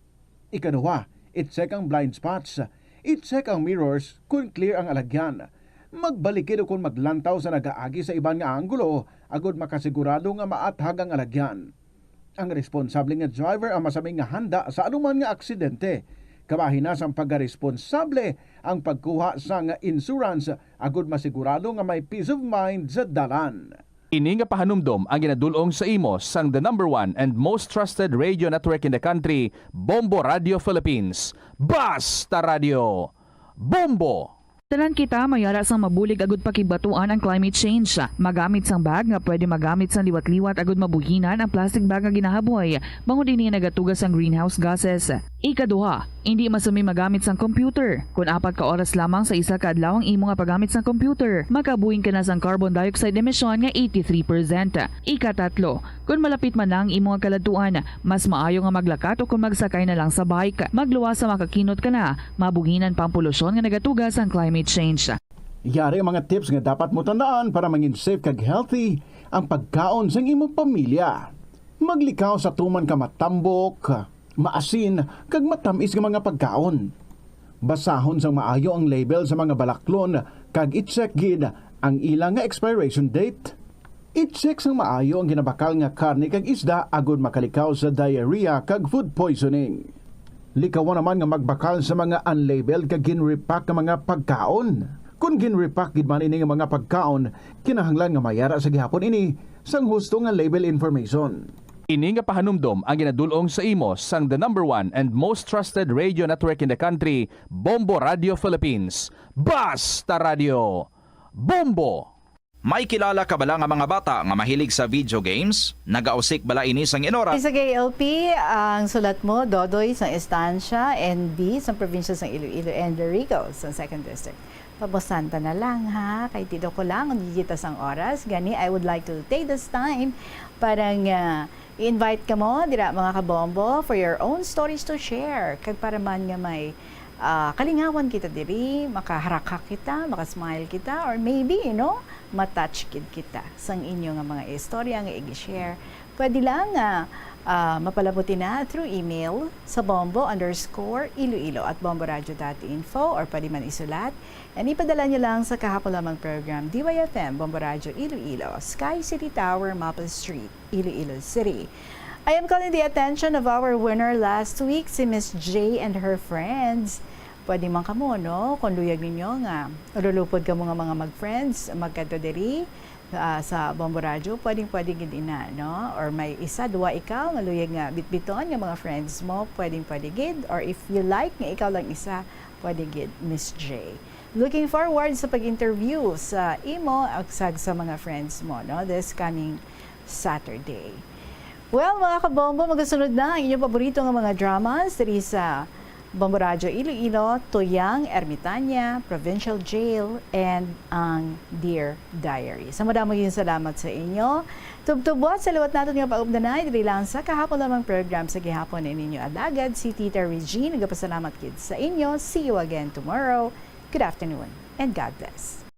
Ikaduha, i-check ang blind spots. I-check ang mirrors kon clear ang alagyan. Magbalikid ukon maglantaw sa nagaagi sa iban nga anggulo agod makasigurado nga maathag ang alagyan. Ang responsable nga driver ang masami nga handa sa anuman nga aksidente. Kabahin na sang pagkaresponsable ang pagkuha sang insurance agod masigurado nga may peace of mind sa dalan. Ini nga pahanumdom ang ginadul-ong sa imo sang the number one and most trusted radio network in the country, Bombo Radio Philippines. Basta Radio, Bombo! Tanan kita may ara sang mabulig agud pakibatuan ang climate change. Magamit sang bag nga pwede magamit sang liwat-liwat agud mabuhinan ang plastic bag nga ginahaboy, bangod ini nagatuga sang greenhouse gases. Ikaduha, Indi masumi magamit sang computer. Kon apat ka oras lamang sa isa ka adlaw ang imo nga paggamit sang computer, makabuhing ka na sang carbon dioxide emission nga eighty-three percent. Ikatatlo, kon malapit man na ang imo nga kaladtuan, mas maayo nga maglakat o kon magsakay na lang sa bike. Magluwas sa makakinot ka na, mabuhinan pa ang polusyon nga nagatuga sang climate change. Yari ang mga tips nga dapat mo tandaan para mangin safe kag healthy ang pagkaon sang imong pamilya. Maglikaw sa tuman ka matambok, maasin, kag matamis nga mga pagkaon. Basahon sang maayo ang label sa mga balaklon kag i-check gid ang ila nga expiration date. I-check sang maayo ang ginabakal nga karne kag isda agod makalikaw sa diarrhea kag food poisoning. Likawan naman nga magbakal sa mga unlabeled kag gin-repack nga mga pagkaon. Kon gin-repack gid man ini nga mga pagkaon, kinahanglan nga mayara sa gihapon ini sang husto nga label information. Ini nga pahanumdom ang ginadul-ong sa imo sang the number one and most trusted radio network in the country, Bombo Radio Philippines. Basta Radio, Bombo! May kilala ka bala nga mga bata nga mahilig sa video games? Nagausik bala ini sang inora? Sa K L P, ang sulat mo, Dodoy sang Estancia, N B sang probinsya sang Iloilo, and Rico sang Second District. Pabosanta na lang, ha, kay ti daw ko lang ang gigitas ang oras. Gani, I would like to take this time para nga i-invite kamo dira, mga kabombo, for your own stories to share. Kag para man nga may, ah, kalingawan kita diri, makaharakhak kita, makasmile kita, or maybe, you know, matouch gid kita sang inyo nga mga istorya nga i-share. Pwede lang nga, ah, mapalabuti na through email sa bombo underscore iloilo at bomboradio dot info, or pwede man isulat. And ipadala nyo lang sa kahapon lamang program, D Y F M, Bombo Radio Iloilo, Sky City Tower, Maple Street, Iloilo City. I am calling the attention of our winner last week, si Miss J and her friends. Pwede man kamo, no? Kung luyag ninyo nga ululupod kamo nga mga mag-friends, magkadto diri, ah, sa Bombo Radio, pwedeng-pwede gid ina, no? Or may isa, duwa ikaw nga luyag nga bitbiton nga mga friends mo, pwedeng-pwede gid. Or if you like nga ikaw lang isa, pwede gid, Miss J. Looking forward sa pag-interview sa imo ag sa mga friends mo, no, this coming Saturday. Well, mga kabombo, magasunod na ang inyong paborito nga mga dramas diri sa Bombo Radyo Iloilo, Tuyang, Ermitaña, Provincial Jail, and ang Dear Diary. Sa madamo yung salamat sa inyo. Tubtubwat sa liwat naton nga paubdanay, diri lang sa kahapon lamang program sa gihapon, ang inyo alagad, si Tita Regine. Nagapasalamat gid sa inyo. See you again tomorrow. Good afternoon and God bless.